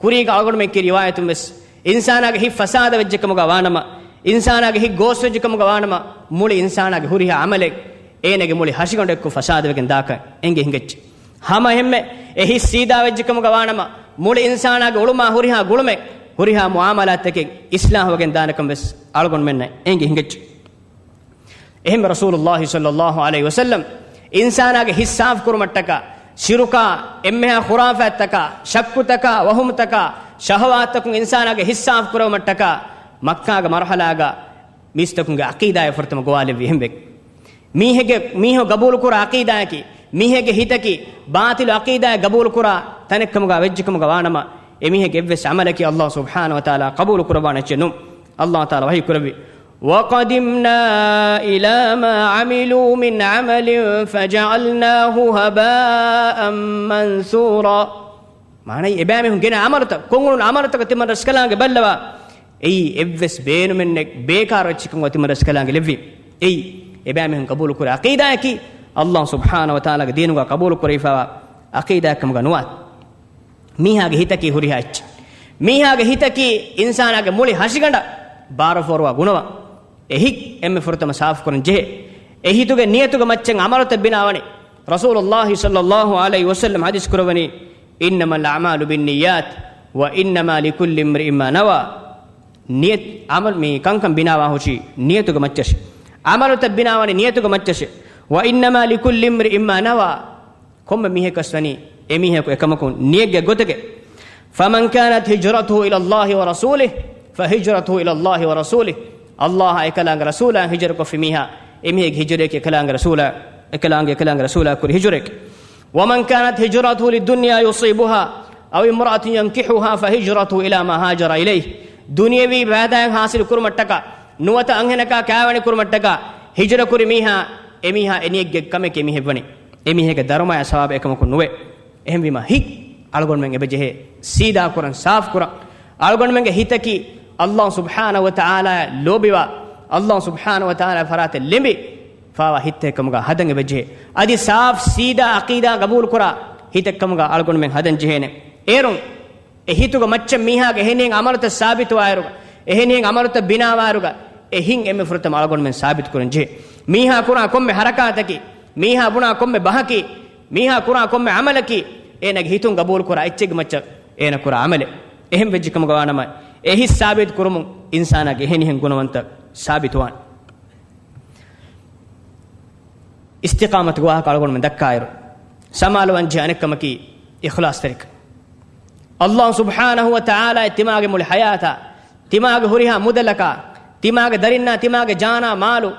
ކުރީގަ އަޅުގަނޑުމެން ކިޔާ ރިވާޔަތުން ވެސް، އިންސާނާގެ ހިތް ފަސާދަވެއްޖެ ކަމުގަ ވާނަމަ، އިންސާނާގެ ހިތް ގޯސްވެއްޖެ ކަމުގަ ވާނަމަ، މުޅި އިންސާނާގެ ހުރިހާ ޢަމަލެއް އޭނަގެ މުޅި ހަށިގަނޑު އެއްކޮށް ފަސާދަވެގެން ދާކަން އެނގި ހިނގައްޖެ. ހަމަ އެހެންމެ އެ ހިތް ސީދާވެއްޖެ ކަމުގަ ވާނަމަ، މުޅި އިންސާނާގެ އުޅުމާ ހުރިހާ ގުޅުމެއް، ހުރިހާ މުޢާމަލާތްތަކެއް އިޞްލާޙުވެގެން ދާނެކަން ވެސް އަޅުގަނޑުމެންނަށް އެނގި ހިނގައްޖެ. އެހެން ރަސޫލުﷲ ޞައްލަﷲު ޢަލައިހި ވަސައްލަމް އިންސާނާގެ ހިތް ސާފު ކުރުމަށްޓަކާ، ޝިރުކާ، އެންމެހާ ޚުރާފާތްތަކާ، ޝައްކުތަކާ، ވަހުމުތަކާ، ޝަހަވާތްތަކުން އިންސާނާގެ ހިތް ސާފު ކުރެވުމަށްޓަކާ، މައްކާގެ މަރުޙަލާގަ މީސްތަކުންގެ ޢަޤީދާއަށް ފުރަތަމަ ގޮވާލެއްވި އެހެންވެ. މީހެއްގެ، މީހުން ގަބޫލުކުރާ ޢަޤީދާއަކީ، މީހެއްގެ ހިތަކީ ބާޠިލު ޢަޤީދާއެއް ގަބޫލުކުރާ ތަނެއްކަމުގަ ވެއްޖެކަމުގަ ވާނަމަ، އެމީހެއްގެ އެއްވެސް ޢަމަލަކީ ﷲ ސުބްޙާނަހޫ ވަތަޢާލާ ޤަބޫލުކުރައްވާނެ އެއްޗެއް ނޫން. ﷲ ތަޢާލާ ވަޙީ ކުރެއްވި، وَقَدِمْنَا إِلَىٰ مَا عَمِلُوا مِنْ عَمَلٍ فَجَعَلْنَاهُ هَبَاءً مَنْثُورًا. މާނައީ، އެބައިމީހުން ގެނަ ޢަމަލުތައް، ކޮށްއުޅުނު ޢަމަލުތަކަށް ތިމަން ރަސްކަލާނގެ ބައްލަވާ، އެއީ އެއްވެސް ބޭނުމެއްނެތް، ބޭކާރު އެއްޗެއްކަމުގަ ތިމަން ރަސްކަލާނގެ ލެއްވީ. އެއީ އެބައިމީހުން ގަބޫލުކުރާ ޢަޤީދާއަކީ، ﷲ ސުބްޙާނަހޫ ވަތަޢާލާގެ ދީނުގަ ޤަބޫލު ކުރެވިފައިވާ ޢަޤީދާއެއްކަމުގަ ނުވާ. މީހާގެ ހިތަކީ ހުރިހާ އެއްޗެއް. މީހާގެ ހިތަކީ އިންސާނާގެ މުޅި ހަށިގަނޑަށް ބާރުފޯރުވާ ގުނަވަން. އެ ހިތް އެންމެ ފުރަތަމަ ސާފުކުރަން ޖެހޭ. އެ ހިތުގެ ނިޔަތުގެ މައްޗަށް ޢަމަލުތައް ބިނާވަނީ. ރަސޫލުﷲ ޞައްލަﷲު ޢަލައިހި ވަސައްލަމަ ޙަދީޘް ކުރައްވަނީ، إِنَّمَا الْأَعْمَالُ بِالنِّيَّاتِ وَإِنَّمَا لِكُلِّ امْرِئٍ مَا نَوَىٰ. ނިޔަތް ޢަމަލު މި ކަންކަން ބިނާވާ ހުށީ ނިޔަތުގެ މައްޗަށެ. ޢަމަލުތައް ބިނާވަނީ ނިޔަތުގެ މައްޗަށެ. وَإِنَّمَا لِكُلِّ امْرِئٍ مَا نَوَىٰ. ކޮންމެ މީހަކަސް ވަނީ އެމީހަކު އެކަމަކު ނިޔަތްގެ ގޮތެކެ. فَمَنْ كَانَتْ هِجْرَتُهُ إِلَى اللَّهِ وَرَسُولِهِ فَهِجْرَتُهُ إِلَى اللَّهِ وَرَسُولِهِ. ﷲ އާ އެކަލާނގެ ރަސޫލާ ހިޖުރަކޮށްފި މީހާ، އެމީހެއްގެ ހިޖުރައަކީ އެކަލާނގެ ރަސޫލާ، އެކަލާނގެ، އެކަލާނގެ ރަސޫލާ ކުރި ހިޖުރައެކެ. وَمَنْ كَانَتْ هِجْرَتُهُ لِدُنْيَىٰ يُصِيبُهَا أَوِ امْرَأَةٍ يَنْكِحُهَا فَهِجْرَتُهُ إِلَىٰ مَا هَاجَرَ إِلَيْهِ. ދުނިޔެވީ ފައިދާއެއް ޙާޞިލު ކުރުމަށްޓަކާ، ނުވަތަ އަންހެނަކާ ކާވެނި ކުރުމަށްޓަކާ ހިޖުރަ ކުރި މީހާ، އެމީހާ އެ ނިޔަތްގެ ކަމެކޭ މި ހެއްވަނީ. އެމީހެއްގެ ދަރުމަޔާ ސަވާބެއް އެކަމަކު ނުވޭ. އެހެންވީމަ ހިތް އަޅުގަނޑުމެން އެބަޖެހޭ ސީދާ ކުރަން، ސާފު ކުރަން. އަޅުގަނޑުމެންގެ ހިތަކީ ﷲ ސުބްޙާނަހޫ ވަތަޢާލާއަށް ލޯބިވާ، ﷲ ސުބްޙާނަހޫ ވަތަޢާލާ ފަރާތެއް ލެނބި ފާވާ ހިތެއްކަމުގަ ހަދަން އެބަޖެހޭ. އަދި ސާފް ސީދާ ޢަޤީދާ ގަބޫލުކުރާ ހިތެއްކަމުގަ އަޅުގަނޑުމެން ހަދަން ޖެހޭނެ. އޭރުން އެ ހިތުގެ މައްޗަށް މީހާގެ އެހެނިހެން ޢަމަލުތައް ސާބިތުވާއިރުގަ، އެހެނިހެން ޢަމަލުތައް ބިނާވާއިރުގަ، އެ ހިތް އެންމެ ފުރަތަމަ އަޅުގަނޑުމެން ސާބިތުކުރަން ޖެހޭ. މީހާ ކުރާ ކޮންމެ ޙަރަކާތަކީ، މީހާ ބުނާ ކޮންމެ ބަހަކީ، މީހާ ކުރާ ކޮންމެ ޢަމަލަކީ، އޭނާގެ ހިތުން ގަބޫލުކުރާ އެއްޗެއްގެ މައްޗަށް އޭނާ ކުރާ ޢަމަލެއް. އެހެން ވެއްޖެކަމުގަ ވާނަމަ، އެ ހިތް ސާބިތު ކުރުމުން އިންސާނާގެ އެހެނިހެން ގުނަވަންތައް ސާބިތުވާނެ. އިސްތިޤާމަތުގެ ވާހަކަ އަޅުގަނޑުމެން ދައްކާއިރު، ސަމާލުވާންޖެހޭ އަނެއްކަމަކީ އިޚްލާޞްތެރިކަން. ﷲ ސުބްޙާނަހޫ ވަތަޢާލާ ތިމާގެ މުޅި ޙަޔާތާ، ތިމާގެ ހުރިހާ މުދަލަކާ، ތިމާގެ ދަރިންނާ، ތިމާގެ ޖާނާ މާލު،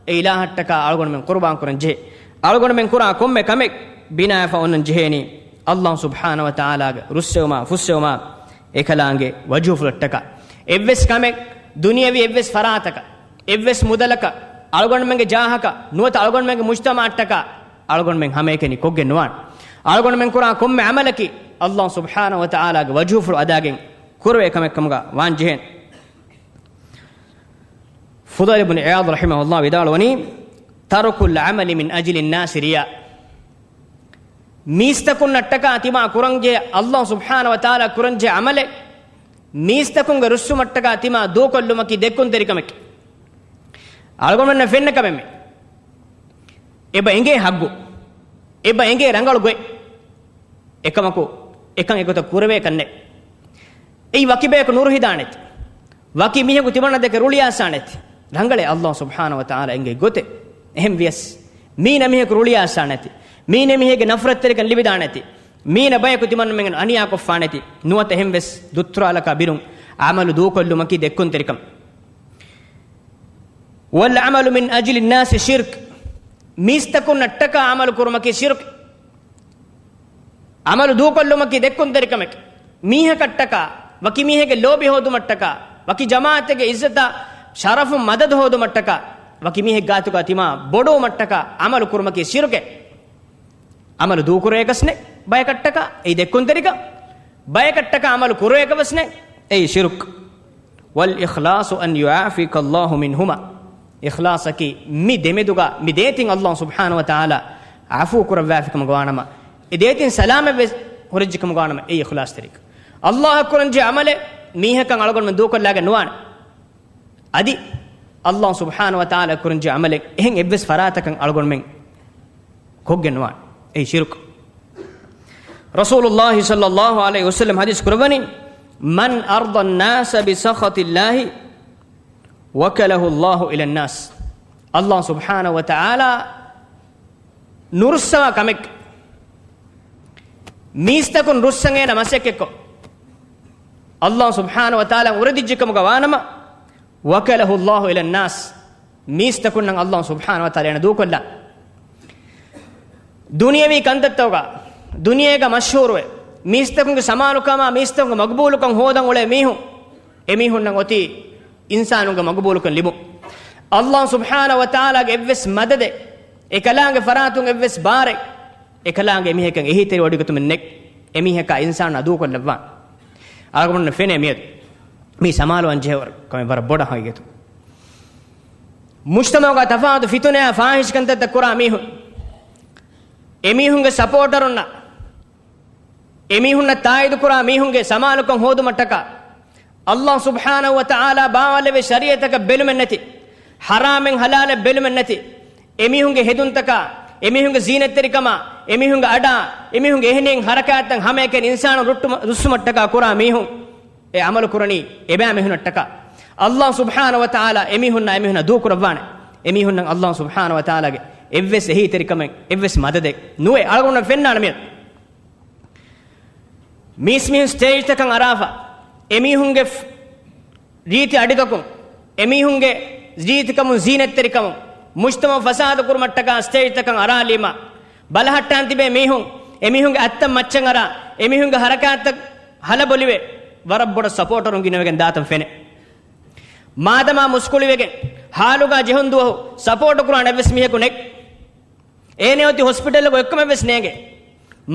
އެ އިލާހަށްޓަކާ އަޅުގަނޑުމެން ޤުރުބާން ކުރަން ޖެހޭ. އަޅުގަނޑުމެން ކުރާ ކޮންމެ ކަމެއް ބިނާވެފަ އޮންނަން ޖެހޭނީ ﷲ ސުބްޙާނަހޫ ވަތަޢާލާގެ ރުއްސެވުމާ ފުއްސެވުމާ އެކަލާނގެ ވަޖްހުފުޅަށްޓަކާ. އެއްވެސް ކަމެއް ދުނިޔަވީ އެއްވެސް ފަރާތަކަށް، އެއްވެސް މުދަލަކަށް، އަޅުގަނޑުމެންގެ ޖާހަކަށް ނުވަތަ އަޅުގަނޑުމެންގެ މުޖްތަމަޢަށްޓަކާ އަޅުގަނޑުމެން ހަމައެކަނި ކޮށްގެން ނުވާނެ. އަޅުގަނޑުމެން ކުރާ ކޮންމެ ޢަމަލަކީ ﷲ ސުބްޙާނަހޫ ވަތަޢާލާގެ ވަޖްހުފުޅު އަދާގެން ކުރެވޭ ކަމެއްކަމުގަ ވާން ޖެހޭނެ. ފުޟައިލު ބުން ޢިޔާޟް ރަޙިމަހުﷲ ވިދާޅުވަނީ، تَرْكُ الْعَمَلِ مِنْ أَجْلِ النَّاسِ رِيَاءً. މީސްތަކުންނަށްޓަކާ ތިމާ ކުރަންޖެހޭ، ﷲ ސުބްޙާނަހޫ ވަތަޢާލާ ކުރަންޖެހޭ ޢަމަލެއް މީސްތަކުންގެ ރުއްސުމަށްޓަކާ ތިމާ ދޫކޮށްލުމަކީ ދެއްކުންތެރިކަމެކޭ. އަޅުގަނޑުމެންނަށް ފެންނަ ކަމެއްމެ. އެބަ އެނގޭ ހައްގު. އެބަ އެނގޭ ރަނގަޅު ގޮތް. އެކަމަކު، އެކަން އެގޮތަށް ކުރެވޭކަށްނެތް. އެއީ ވަކި ބަޔަކު ނުރުހިދާނެތި. ވަކި މީހަކު ތިމަންނަ ދެކެ ރުޅިއައްސާނެތި. ރަނގަޅޭ ﷲ ސުބްޙާނަހޫ ވަތަޢާލާ އެނގޭ ގޮތެއް. އެހެން ވިޔަސް، މީނަ މީހަކު ރުޅިއައްސާނެތި. މީނަ މީހެއްގެ ނަފްރަތްތެރިކަން ލިބިދާނެތި. މީނަ ބަޔަކު ތިމަންނަމެން އަނިޔާކޮށްފާނެތި. ނުވަތަ އެހެން ވެސް ދުއްތުރާލަކާ ބިރުން ޢަމަލު ދޫކޮށްލުމަކީ ދެއްކުންތެރިކަން. وَالْعَمَلُ مِنْ أَجْلِ النَّاسِ شِرْكٌ. މީސްތަކުންނަށްޓަކާ ޢަމަލު ކުރުމަކީ ޝިރުކެއް. ޢަމަލު ދޫކޮށްލުމަކީ ދެއްކުންތެރިކަމެކޭ. މީހަކަށްޓަކާ، ވަކި މީހެއްގެ ލޯބި ހޯދުމަށްޓަކާ، ވަކި ޖަމާޢަތެއްގެ ޢިއްޒަތާ، ޝަރަފުން މަދަދު ހޯދުމަށްޓަކާ، ވަކި މީހެއް ގާތުގަ ތިމާ ބޮޑުވުމަށްޓަކާ ޢަމަލު ކުރުމަކީ ޝިރުކެއް. ޢަމަލު ދޫކުރޭކަސްނެ ބަޔަކަށްޓަކާ، އެއީ ދެއްކުންތެރިކަން. ބަޔަކަށްޓަކާ ޢަމަލު ކުރޭކަސްނެ އެއީ ޝިރުކް. وَالْإِخْلَاصُ أَنْ يُعَافِيَكَ اللَّهُ مِنْهُمَا. އިޚްލާޞަކީ މި ދެމެދުގަ މި ދޭތިން ﷲ ސުބްޙާނަހޫ ވަތަޢާލާ ޢަފޫ ކުރައްވާފިކަމުގަ ވާނަމަ، އެ ދޭތިން ސަލާމަތްވެ ހުރެއްޖެކަމުގަ ވާނަމަ، އެއީ އިޚްލާޞްތެރިކަން. ﷲ އަށް ކުރަންޖެހޭ ޢަމަލެއް މީހަކަށް އަޅުގަނޑުމެން ދޫކޮށްލާގެން ނުވާނެ. އަދި ﷲ ސުބްޙާނަހޫ ވަތަޢާލާ ކުރަންޖެހޭ ޢަމަލެއް އެހެން އެއްވެސް ފަރާތަކަށް އަޅުގަނޑުމެން ކޮށްގެން ނުވާނެ. އެއީ ޝިރުކު. ރަސޫލުﷲ ޞައްލަﷲ ޢަލައިހި ވަސައްލަމަ ޙަދީޘް ކުރައްވަނީ، مَنْ أَرْضَى النَّاسَ بِسَخَطِ اللَّهِ وَكَلَهُ اللَّهُ إِلَى النَّاسِ. ﷲ ސުބްޙާނަހޫ ވަތަޢާލާ ނުރުއްސަވާ ކަމެއް، މީސްތަކުން ރުއްސަން އޭނަ މަސައްކަތްކޮށް، ﷲ ސުބްޙާނަހޫ ވަތަޢާލާ އުރެދިއްޖެކަމުގަ ވާނަމަ، وكله الله إلى الناس، މީސްތަކުންނަށް ﷲ ސުބްޙާނަހޫ ވަތަޢާލާ އޭނަ ދޫކޮށްލާ. ދުނިޔަވީ ކަންތައްތަކުގަ، ދުނިޔޭގަ މަޝްހޫރުވެ، މީސްތަކުންގެ ސަމާލުކަމާ، މީސްތަކުންގެ މަގުބޫލުކަން ހޯދަން އުޅޭ މީހުން، އެމީހުންނަށް އޮތީ އިންސާނުންގެ މަގުބޫލުކަން ލިބުން. ﷲ ސުބްޙާނަހޫ ވަތަޢާލާގެ އެއްވެސް މަދަދެއް، އެކަލާނގެ ފަރާތުން އެއްވެސް ބާރެއް، އެކަލާނގެ އެމީހަކަށް އެހީތެރިވެވޮޑިގަތުމެއް ނެތް. އެމީހަކާ އިންސާނާ ދޫކޮށްލައްވާނެ. އަޅުގަނޑު ފެނޭ މިއަދު މީ ސަމާލުވާން ޖެހޭ ކަމެއް ވަރަށް ބޮޑަށް ހަގީގަތު. މުޖްތަމަޢުގަ ތަފާތު ފިތުނައާ ފާޙިޝް ކަންތައްތައް ކުރާ މީހުން، އެމީހުންގެ ސަޕޯޓަރުންނަށް، އެމީހުންނަށް ތާއީދު ކުރާ މީހުންގެ ސަމާލުކަން ހޯދުމަށްޓަކާ، ﷲ ސުބްޙާނަހޫ ވަތަޢާލާ ބާވާލެވޭ ޝަރީޢަތަކަށް ބެލުމެއް ނެތި، ޙަރާމެއް ޙަލާލެއް ބެލުމެއް ނެތި، އެމީހުންގެ ހެދުންތަކާ، އެމީހުންގެ ޒީނަތްތެރިކަމާ، އެމީހުންގެ އަޑާ، އެމީހުންގެ އެހެނިހެން ޙަރަކާތްތައް ހަމައެކަނި އިންސާނުން ރުއްޓުމަ-، ރުއްސުމަށްޓަކާ ކުރާ މީހުން، އެ ޢަމަލު ކުރަނީ އެބައިމީހުނަށްޓަކާ. ﷲ ސުބްޙާނަހޫ ވަތަޢާލާ އެމީހުންނާ އެމީހުންނާ ދޫކުރައްވާނެ. އެމީހުންނަށް ﷲ ސުބްޙާނަހޫ ވަތަޢާލާގެ އެއްވެސް އެހީތެރިކަމެއް، އެއްވެސް މަދަދެއް ނުވޭ. އަޅުގަނޑު ފެންނާނެ މިއަދު. މީސްމީހުން ސްޓޭޖްތަކަށް އަރާފަ، އެމީހުންގެ ފް-، ރީތި އަޑިތަކުން، އެމީހުންގެ ރީތިކަމުން، ޒީނަތްތެރިކަމުން، މުޖްތަމަޢު ފަސާދަ ކުރުމަށްޓަކާ ސްޓޭޖްތަކަށް އަރާލީމަ، ބަލަހައްޓާން ތިބޭ މީހުން، އެމީހުންގެ އަތްތައް މައްޗަށް އަރާ، އެމީހުންގެ ޙަރަކާތްތައް ހަލަބޮލިވެ، ވަރަށް ބޮޑަށް ސަޕޯޓަރުން ގިނަވެގެން ދާތަން ފެނޭ. މާދަމާ މުސްކުޅިވެގެން، ހާލުގާ ޖެހުން ދުވަހު ސަޕޯޓު ކުރާނެ އެއްވެސް މީހަކު ނެތް. އޭނަ އޮތީ ހޮސްޕިޓަލްގަ އޮތްކަމެއްވެސް ނޭނގެ.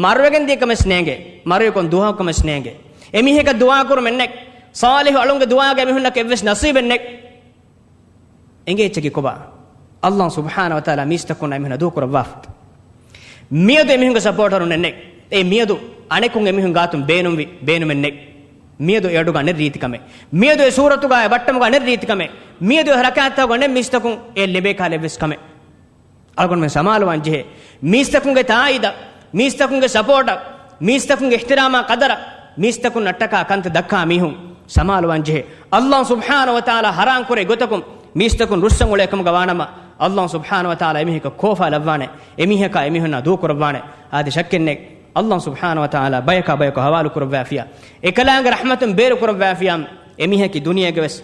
މަރުވެގެން ދިޔަ ކަމެއް ނޭނގެ. މަރުވެކޮން ދުވަހަކު ކަމެއް ނޭނގެ. އެމީހަކަށް ދުޢާ ކުރުމެއް ނެތް. ޞާލިޙު އަޅުންގެ ދުޢާގަ އެމީހުންނަކަށް އެއްވެސް ނަސީބެއް ނެތް. އެނގޭ އެއްޗަކީ ކޮބާ؟ ﷲ ސުބްޙާނަހޫ ވަތަޢާލާ މީސްތަކުންނާ އެމީހުންނާ ދޫކުރައްވާފަ. މިއަދު އެމީހުންގެ ސަޕޯޓަރުންނެއް ނެތް. އޭ މިއަދު އަނެކުން އެމީހުން ގާތުން ބޭނުންވި ބޭނުމެއް ނެތް. މިއަދު އެ އަޑުގަ ނެތް ރީތިކަމެއް. މިއަދު އެ ސޫރަތުގަ އެ ބައްޓަމުގަ ނެތް ރީތިކަމެއް. މިއަދު އެ ޙަރަކާތްތަކުގަ ނެތް މީސްތަކުން އެ ލިބޭ ކަހަލަ އެއްވެސް ކަމެއް. އަޅުގަނޑުމެން ސަމާލުވާން ޖެހޭ. މީސްތަކުންގެ ތާއީދަށް، މީސްތަކުންގެ ސަޕޯޓަށް، މީސްތަކުންގެ އިޙްތިރާމާ ޤަދަރަށް، މީސްތަކުންނަށްޓަކާ ކަންތައް ދައްކާ މީހުން ސަމާލުވާން ޖެހޭ. ﷲ ސުބްޙާނަހޫ ވަތަޢާލާ ޙަރާން ކުރޭ ގޮތަކުން މީސްތަކުން ރުއްސަން އުޅޭ ކަމުގަ ވާނަމަ، ﷲ ސުބްޙާނަހޫ ވަތަޢާލާ އެމީހަކަށް ކޯފާ ލައްވާނެ. އެމީހަކާ އެމީހުންނާ ދޫކުރައްވާނެ. އާދެ، ޝައްކެއް ނެތް. ﷲ ސުބްޙާނަހޫ ވަތަޢާލާ ބަޔަކާ ބަޔަކު ޙަވާލު ކުރައްވާފިޔާ، އެކަލާނގެ ރަޙްމަތުން ބޭރު ކުރައްވާފިޔާ، އެމީހަކީ ދުނިޔޭގެވެސް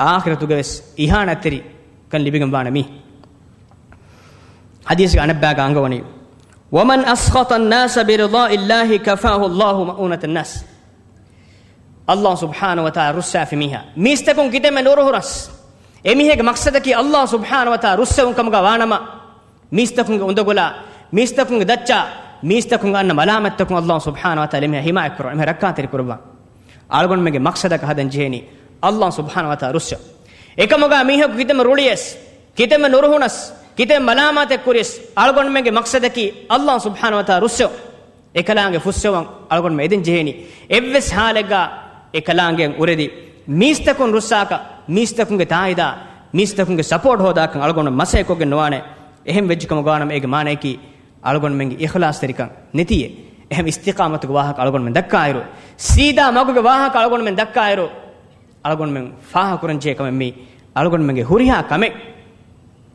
އާޚިރަތުގެވެސް އިހާނާތްތެރިކަން ލިބިގެން ވާނެ މީ. ޙަދީޘްގެ އަނެއްބައިގަ އަންގަވަނީ، ومن أسخط الناس برضاء الله كفاه الله مؤونة الناس. ﷲ ސުބްޙާނަހޫ ވަތަޢާލާ ރުއްސާފި މީހާ، މީސްތަކުން ކިތަންމެ ނުރުހުރަސް، އެމީހެއްގެ މަޤްޞަދަކީ ﷲ ސުބްޙާނަހޫ ވަތަޢާލާ ރުއްސެވުން ކަމުގަ ވާނަމަ، މީސްތަކުންގެ އުނދަގުލާ، މީސްތަކުންގެ ދައްޗާ، މީސްތަކުންގެ އަންނަ މަލާމަތްތަކުން ﷲ ސުބްޙާނަހޫ ވަތަޢާލާ އެމީހާ ޙިމާޔަތްކުރުން، އެމީހާ ރައްކާތެރިކުރައްވާ. އަޅުގަނޑުމެންގެ މަޤްޞަދަކަށް ހަދަން ޖެހޭނީ ﷲ ސުބްޙާނަހޫ ވަތަޢާލާ ރުއްސެވުން. އެކަމުގަ މީހަކު ކިތަންމެ ރުޅިޔަސް، ކިތަންމެ ނުރުހުނަސް، ކިތަންމެ މަލާމާތެއް ކުރިޔަސް، އަޅުގަނޑުމެންގެ މަޤްޞަދަކީ ﷲ ސުބްޙާނަހޫ ވަތަޢާލާ ރުއްސެވުން. އެކަލާނގެ ފުއްސެވުން އަޅުގަނޑުމެން އެދެން ޖެހޭނީ. އެއްވެސް ޙާލެއްގަ އެކަލާނގެ އުރެދި މީސްތަކުން ރުއްސާކަށް، މީސްތަކުންގެ ތާއީދާ، މީސްތަކުންގެ ސަޕޯޓް ހޯދާކަށް އަޅުގަނޑު މަސައްކަތްކޮށްގެން ނުވާނެ. އެހެން ވެއްޖެ ކަމުގަ ވާނަމަ އޭގެ މާނަޔަކީ އަޅުގަނޑުމެންގެ އިޚްލާޞްތެރިކަން ނެތިއޭ. އެހެން އިސްތިޤާމަތުގެ ވާހަކަ އަޅުގަނޑުމެން ދައްކާއިރު، ސީދާ މަގުގެ ވާހަކަ އަޅުގަނޑުމެން ދައްކާއިރު، އަޅުގަނޑުމެން ފާހަގަކުރަންޖެހޭ ކަމެއް މީ އަޅުގަނޑުމެންގެ ހުރިހާ ކަމެއް،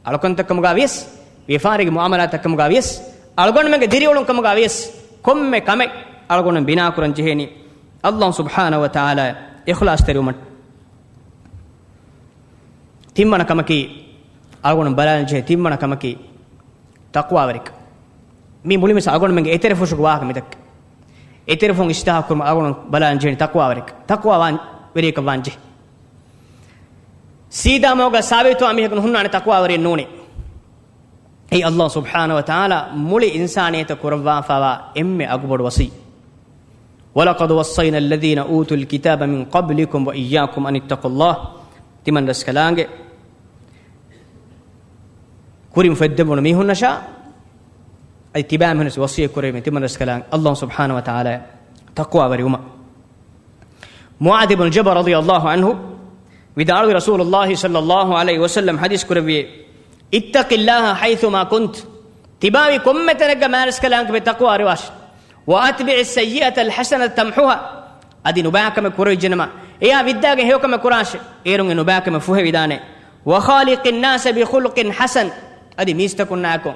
އަޅުކަންތައް ކަމުގަ ވިޔަސް، ވިޔަފާރީގެ މުޢާމަލާތައް ކަމުގަ ވިޔަސް، އަޅުގަނޑުމެންގެ ދިރިއުޅުން ކަމުގަ ވިޔަސް، ކޮންމެ ކަމެއް އަޅުގަނޑުމެން ބިނާކުރަންޖެހޭނީ ﷲ ސުބްޙާނަހޫ ވަތަޢާލާ އިޚްލާޞްތެރިވުމަށް. ތިންވަނަ ކަމަކީ، އަޅުގަނޑު ބަލާލަންޖެހޭ ތިންވަނަ ކަމަކީ، ތަޤްވާވެރިކަން. މީ މުޅިންވެސް އަޅުގަނޑުމެންގެ އެތެރެފުށުގެ ވާހަކަ މިދައްކަ. އެތެރެފުން އިސްލާޙު ކުރުމަށް އަޅުގަނޑު ބަލާލަންޖެހޭނީ ތަޤްވާވެރިކަން. ތަޤްވާވާން ވެރިޔަކަށް ވާންޖެ. ސީދާ މަގުގަ ސާބިތުވާ މީހަކު ނުހުންނާނެ ތަޤްވާވެރިއެއް ނޫނީ. އެއީ ﷲ ސުބްޙާނަހޫ ވަތަޢާލާ މުޅި އިންސާނިއްޔަތަށް ކުރައްވާފައިވާ އެންމެ އަގުބޮޑު ވަޞިއްޔަތް. وَلَقَدْ وَصَّيْنَا الَّذِينَ أُوتُوا الْكِتَابَ مِنْ قَبْلِكُمْ وَإِيَّاكُمْ أَنِ اتَّقُوا اللَّهَ. ތިމަން ރަސްކަލާނގެ ކުރިން ފޮތް ދެއްވުނު މީހުންނަށާ، އަދި ތިބާމީހުންނަށް ވަޞިއްޔަތް ކުރެވި ތިމަން ރަސްކަލާނގެ ﷲ ސުބްޙާނަހޫ ވަތަޢާލާ ތަޤްވާވެރިވުމަށް. މުޢާޛު ބިން ޖަބަލް ރަޟިޔަﷲ ޢަންހު ވިދާޅުވި، ރަސޫލުﷲ ޞައްލަﷲ ޢަލައިހި ވަސައްލަމް ޙަދީޘް ކުރެއްވި، اتَّقِ اللَّهَ حَيْثُمَا كُنْتَ، ތިބާވީ ކޮންމެ ތަނެއްގަ މާރަސްކަލާނގެ ތަޤްވާވެރިވާށި. وَأَتْبِعِ السَّيِّئَةَ الْحَسَنَةَ تَمْحُهَا، އަދި ނުބައިކަމެއް ކުރެވިއްޖެނަމަ، އެޔާ ވިއްދާގެން ހެޔޮކަމެއް ކުރާށި، އޭރުން އެ ނުބައިކަމެއް ފުހެވިދާނެ. وَخَالِقِ النَّاسَ بِخُلُقٍ حَسَنٍ، އަދި މީސްތަކުންނާއެކު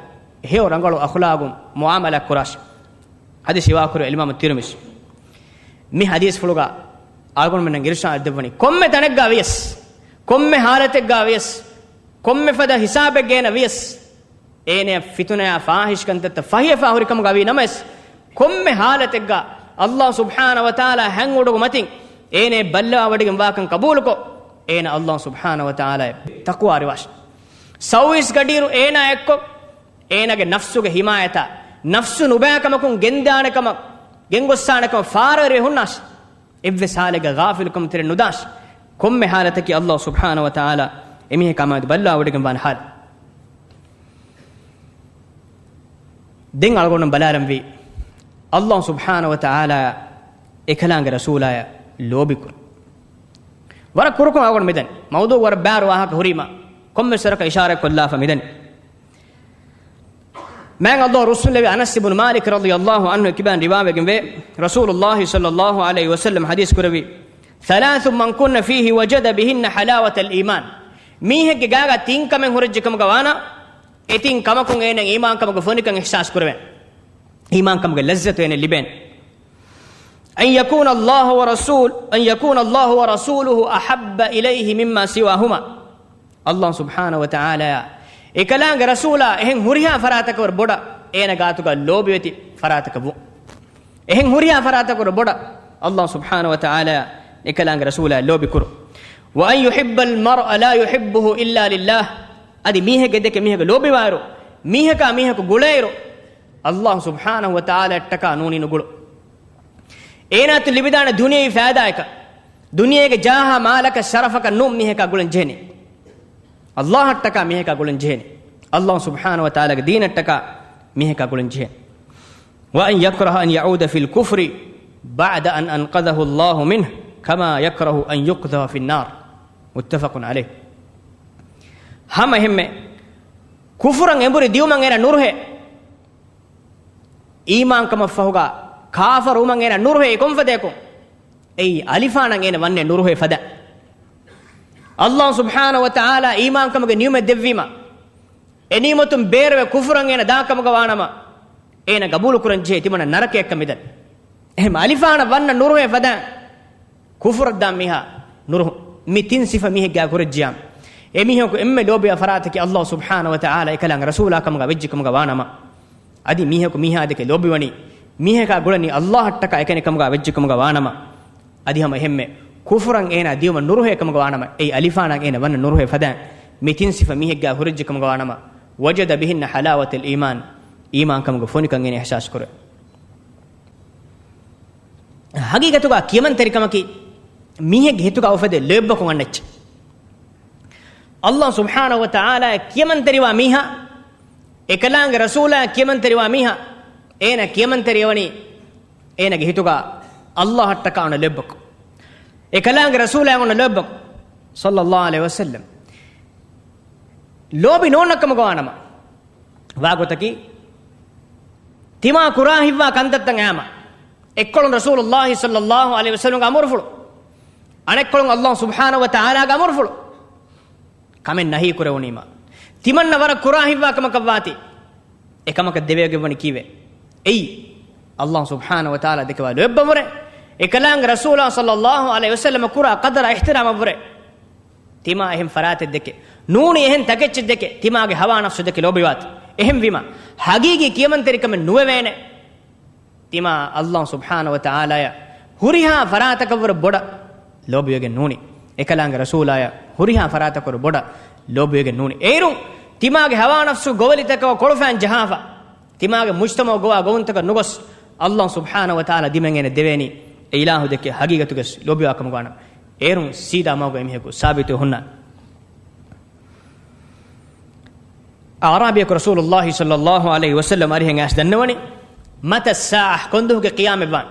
ހެޔޮ ރަނގަޅު އަޚުލާގުން މުޢާމަލާތް ކުރާށި. ޙަދީޘް ރިވާކުރެއްވި އިމާމު ތިރުމިޛީ. މި ޙަދީޘްފުޅުގަ އަޅުގަނޑުމެންނަށް އިރުޝާދު ދެއްވަނީ، ކޮންމެ ތަނެއްގަ ވިޔަސް، ކޮންމެ ހާލަތެއްގަ ވިޔަސް، ކޮންމެ ފަދަ ހިސާބެއްގައި ވިޔަސް، އޭނަ ފިތުނަޔާ ފާހިޝް ކަންތައްތައް ފަހިވެފާ ހުރި ކަމުގަ ވީ ނަމަވެސް، ކޮންމެ ހާލަތެއްގަ ﷲ ސުބްޙާނަހޫ ވަތަޢާލާ ހަތް އުޑުގެ މަތިން އޭނަ ބައްލަވާވޮޑިގެން ވާކަން ޤަބޫލުކޮށް، އޭނަ ﷲ ސުބްޙާނަހޫ ވަތަޢާލާ ތަޤްވާވާށި. ސައުވީސް ގަޑިއިރު އޭނާ އެއްކޮށް، އޭނާގެ ނަފްސުގެ ހިމާޔަތާ، ނަފްސު ނުބައި ކަމަކުން ގެންދާނެ ކަމަށް، ގެންގޮއްސާނެ ކަމަށް ފާރަވެރިވެ ހުންނާށި. އެއްވެސް ހާލެއްގަ ޣާފިލުކަމުގެ ތެރެއަށް ނުދާށި. ކޮންމެ ހާލަތަކީ ﷲ ސުބްޙާނަހޫ ވަތަޢާލާ އެމީހަކާ މާތް ބައްލަވާވޮޑިގެން ވާނެ ހާލެއް. ދެން އަޅުގަނޑު ބަލާލަންވީ، ﷲ ސުބްޙާނަހޫ ވަތަޢާލާއާ އެކަލާނގެ ރަސޫލާއަށް ލޯބިކުރުން. ވަރަށް ކުރުކޮށް އަޅުގަނޑު މިދަނީ. މައުޟޫޢު ވަރަށް ބާރު ވާހަކަ ހުރީމަ، ކޮންމެސް ވަރަކަށް އިޝާރާތް ކޮށްލާފަ މިދަނީ. މާތް ﷲ ރުއްސުންލެވި އަނަސް ބުނު މާލިކް ރަޟިޔަﷲ ޢަންހު ކިބާން ރިވާވެގެންވޭ، ރަސޫލުﷲ ޞައްލަﷲ ޢަލައިހި ވަސައްލަމަ ޙަދީޘް ކުރެއްވި، ثلاث من كن فيه وجد بهن حلاوة الإيمان. މީހެއްގެ ގާގަ ތިން ކަމެއް ހުރެއްޖެ ކަމުގަ ވާނަމަ، އެ ތިން ކަމަކުން އޭނަ އީމާންކަމުގެ ފޮނިކަން އިޙްސާސް ކުރެވޭނެ. އީމާންކަމުގެ ލައްޒަތު އޭނަ ލިބޭނެ. أن يكون الله ورسول، أن يكون الله ورسوله أحب إليه مما سواهما. ﷲ ސުބްޙާނަހޫ ވަތަޢާލާއާ އެކަލާނގެ ރަސޫލާ އެހެން ހުރިހާ ފަރާތަކަށް ވަރަށް ބޮޑަށް އޭނަ ގާތުގަ ލޯބިވެތި ފަރާތަކަށް ވުން. އެހެން ހުރިހާ ފަރާތަކަށް ވަރަށް ބޮޑަށް ﷲ ސުބްޙާނަހޫ ވަތަޢާލާއާ އެކަލާނގެ ރަސޫލާ ލޯބިކުރުން. وأن يحب المرء لا يحبه إلا لله. އަދި މީހެއްގެ ދެކެ މީހަކަށް ލޯބިވާއިރު، މީހަކާ މީހަކު ގުޅޭއިރު، ﷲ ސުބްޙާނަހޫ ވަތަޢާލާއަށްޓަކާ ނޫނީ ނުގުޅުން. އޭނާއަށް ލިބިދާނެ ދުނިޔެވީ ފައިދާއަކަށް، ދުނިޔޭގެ ޖާހާ މާލަކަށް ޝަރަފަކަށް ނޫން މީހަކާ ގުޅަން ޖެހެނީ. ﷲއަށްޓަކާ މީހަކާ ގުޅަން ޖެހެނީ. ﷲ ސުބްޙާނަހޫ ވަތަޢާލާގެ ދީނަށްޓަކާ މީހަކާ ގުޅަން ޖެހެނީ. وأن يكره أن يعود في الكفر بعد أن أنقذه الله منه كما يكره أن يقذف في النار. متفق عليه. ހަމަ އެހެންމެ ކުފުރަށް އެނބުރި ދިއުމަށް އޭނަ ނުރުހޭ. އީމާންކަމަށްފަހުގަ ކާފަރުވުމަށް އޭނަ ނުރުހޭ ކޮންފަދައަކުން؟ އެއީ އަލިފާނަށް އޭނަ ވަންނެ ނުރުހޭ ފަދަ. ﷲ ސުބްޙާނަހޫ ވަތަޢާލާ އީމާންކަމުގެ ނިޢުމަތް ދެއްވީމަ، އެ ނިޢުމަތުން ބޭރުވެ ކުފުރަށް އޭނަ ދާކަމުގަ ވާނަމަ، އޭނަ ގަބޫލުކުރަން ޖެހޭ ތިމަންނަ ނަރަކަޔަށްކަން މިދަނީ. އެހެން އަލިފާނަށް ވަންނަ ނުރުހޭ ފަދަ ކުފުރަށްދާ މީހާ ނުރުހުން. މި ތިން ސިފަ މީހެއްގާ ކުރެއްޖިޔާ، އެމީހަކު އެންމެ ލޯބިވާ ފަރާތަކީ ﷲ ސުބްޙާނަހޫ ވަތަޢާލާ އެކަލާނގެ ރަސޫލާ ކަމުގަ ވެއްޖެ ކަމުގަ ވާނަމަ، އަދި މީހަކު މީހާ ދެކެ ލޯބިވަނީ، މީހަކާ ގުޅަނީ ﷲއަށްޓަކާ އެކަނި ކަމުގަ ވެއްޖެ ކަމުގަ ވާނަމަ، އަދި ހަމަ އެހެންމެ ކުފުރަށް އޭނާ ދިއުމަށް ނުރުހޭ ކަމުގަ ވާނަމަ، އެއީ އަލިފާނަށް އޭނަ ވަންނަ ނުރުހޭ ފަދައިން މި ތިން ސިފަ މީހެއްގާ ހުރެއްޖެ ކަމުގަ ވާނަމަ، وجد بهن حلاوة الإيمان، އީމާންކަމުގެ ފޮނިކަން އޭނަ އިޙްސާސް ކުރޭ. ހަގީގަތުގަ ކިޔަމަންތެރިކަމަކީ މީހެއްގެ ހިތުގަ އުފެދޭ ލޯތްބަކުން އަންނަ އެއްޗެއް. ﷲ ސުބްޙާނަހޫ ވަތަޢާލާ ކިޔަމަންތެރިވާ މީހާ، އެކަލާނގެ ރަސޫލާ ކިޔަމަންތެރިވާ މީހާ، އޭނަ ކިޔަމަންތެރިވަނީ އޭނަގެ ހިތުގަ ﷲއަށްޓަކާ އޮންނަ ލޯތްބަކުން، އެކަލާނގެ ރަސޫލާ އޮންނަ ލޯތްބަކުން، ޞައްލަﷲ ޢަލައިހި ވަސައްލަމް. ލޯބި ނޯންނަ ކަމުގަ ވާނަމަ، ވާގޮތަކީ، ތިމާ ކުރާ ހިތްވާ ކަންތައްތައް އައިމަ، އެއްކޮޅުން ރަސޫލުﷲ ޞައްލަﷲ ޢަލައިހި ވަސައްލަމްގެ އަމުރުފުޅު، އަނެއްކޮޅުން ﷲ ސުބްޙާނަހޫ ވަތަޢާލާގެ އަމުރުފުޅު، ކަމެއް ނަހީ ކުރެވުނީމަ، ތިމަންނަ ވަރަށް ކުރާ ހިތްވާ ކަމަކަށް ވާތީ، އެކަމަކަށް ދެވިގެންވަނީ ކީއްވެ؟ އެއީ، ﷲ ސުބްޙާނަހޫ ވަތަޢާލާ ދެކެވާ ލޯތްބަށްވުރެ، އެކަލާނގެ ރަސޫލާ ޞައްލަﷲ ޢަލައިހި ވަސައްލަމަށް ކުރާ ޤަދަރާ އިޙްތިރާމަށްވުރެ، ތިމާ އެހެން ފަރާތެއް ދެކެ، ނޫނީ އެހެން ތަކެއްޗެއް ދެކެ، ތިމާގެ ހަވާ ނަފްސު ދެކެ ލޯބިވާތި. އެހެންވީމަ، ހަގީގީ ކިޔަމަންތެރިކަމެއް ނުވެވޭނެ. ތިމާ ﷲ ސުބްޙާނަހޫ ވަތަޢާލާއަށް ހުރިހާ ފަރާތަކަށްވުރެ ބޮޑަށް ލޯބިވެގެން ނޫނީ. އެކަލާނގެ ރަސޫލާއަށް ހުރިހާ ފަރާތަކަށްވުރެ ބޮޑަށް ލޯބިވެގެން ނޫނީ. އޭރުން ތިމާގެ ހަވާ ނަފްސު ގޮވަލިތަކަށް ކޮޅުފައިން ޖަހާފަ، ތިމާގެ މުޖްތަމަޢު ގޮވާ ގޮވުންތަކަށް ނުގޮސް، ﷲ ސުބްޙާނަހޫ ވަތަޢާލާ ދިމައިން އޭނަ ދެވޭނީ، އެ އިލާހު ދެކެ ހަގީގަތުގަސް ލޯބިވާ ކަމުގަ ވާނަމަ. އޭރުން ސީދާ މަގުގަ އެމީހަކު ސާބިތުވެ ހުންނާނެ. އަޢްރާބިއަކު ރަސޫލުﷲ ޞައްލަﷲ ޢަލައިހި ވަސައްލަމް އަރިހެން އައިސް ދަންނަވަނީ، متى الساعة، ކޮންދުވަހުގެ ޤިޔާމަތްވާން؟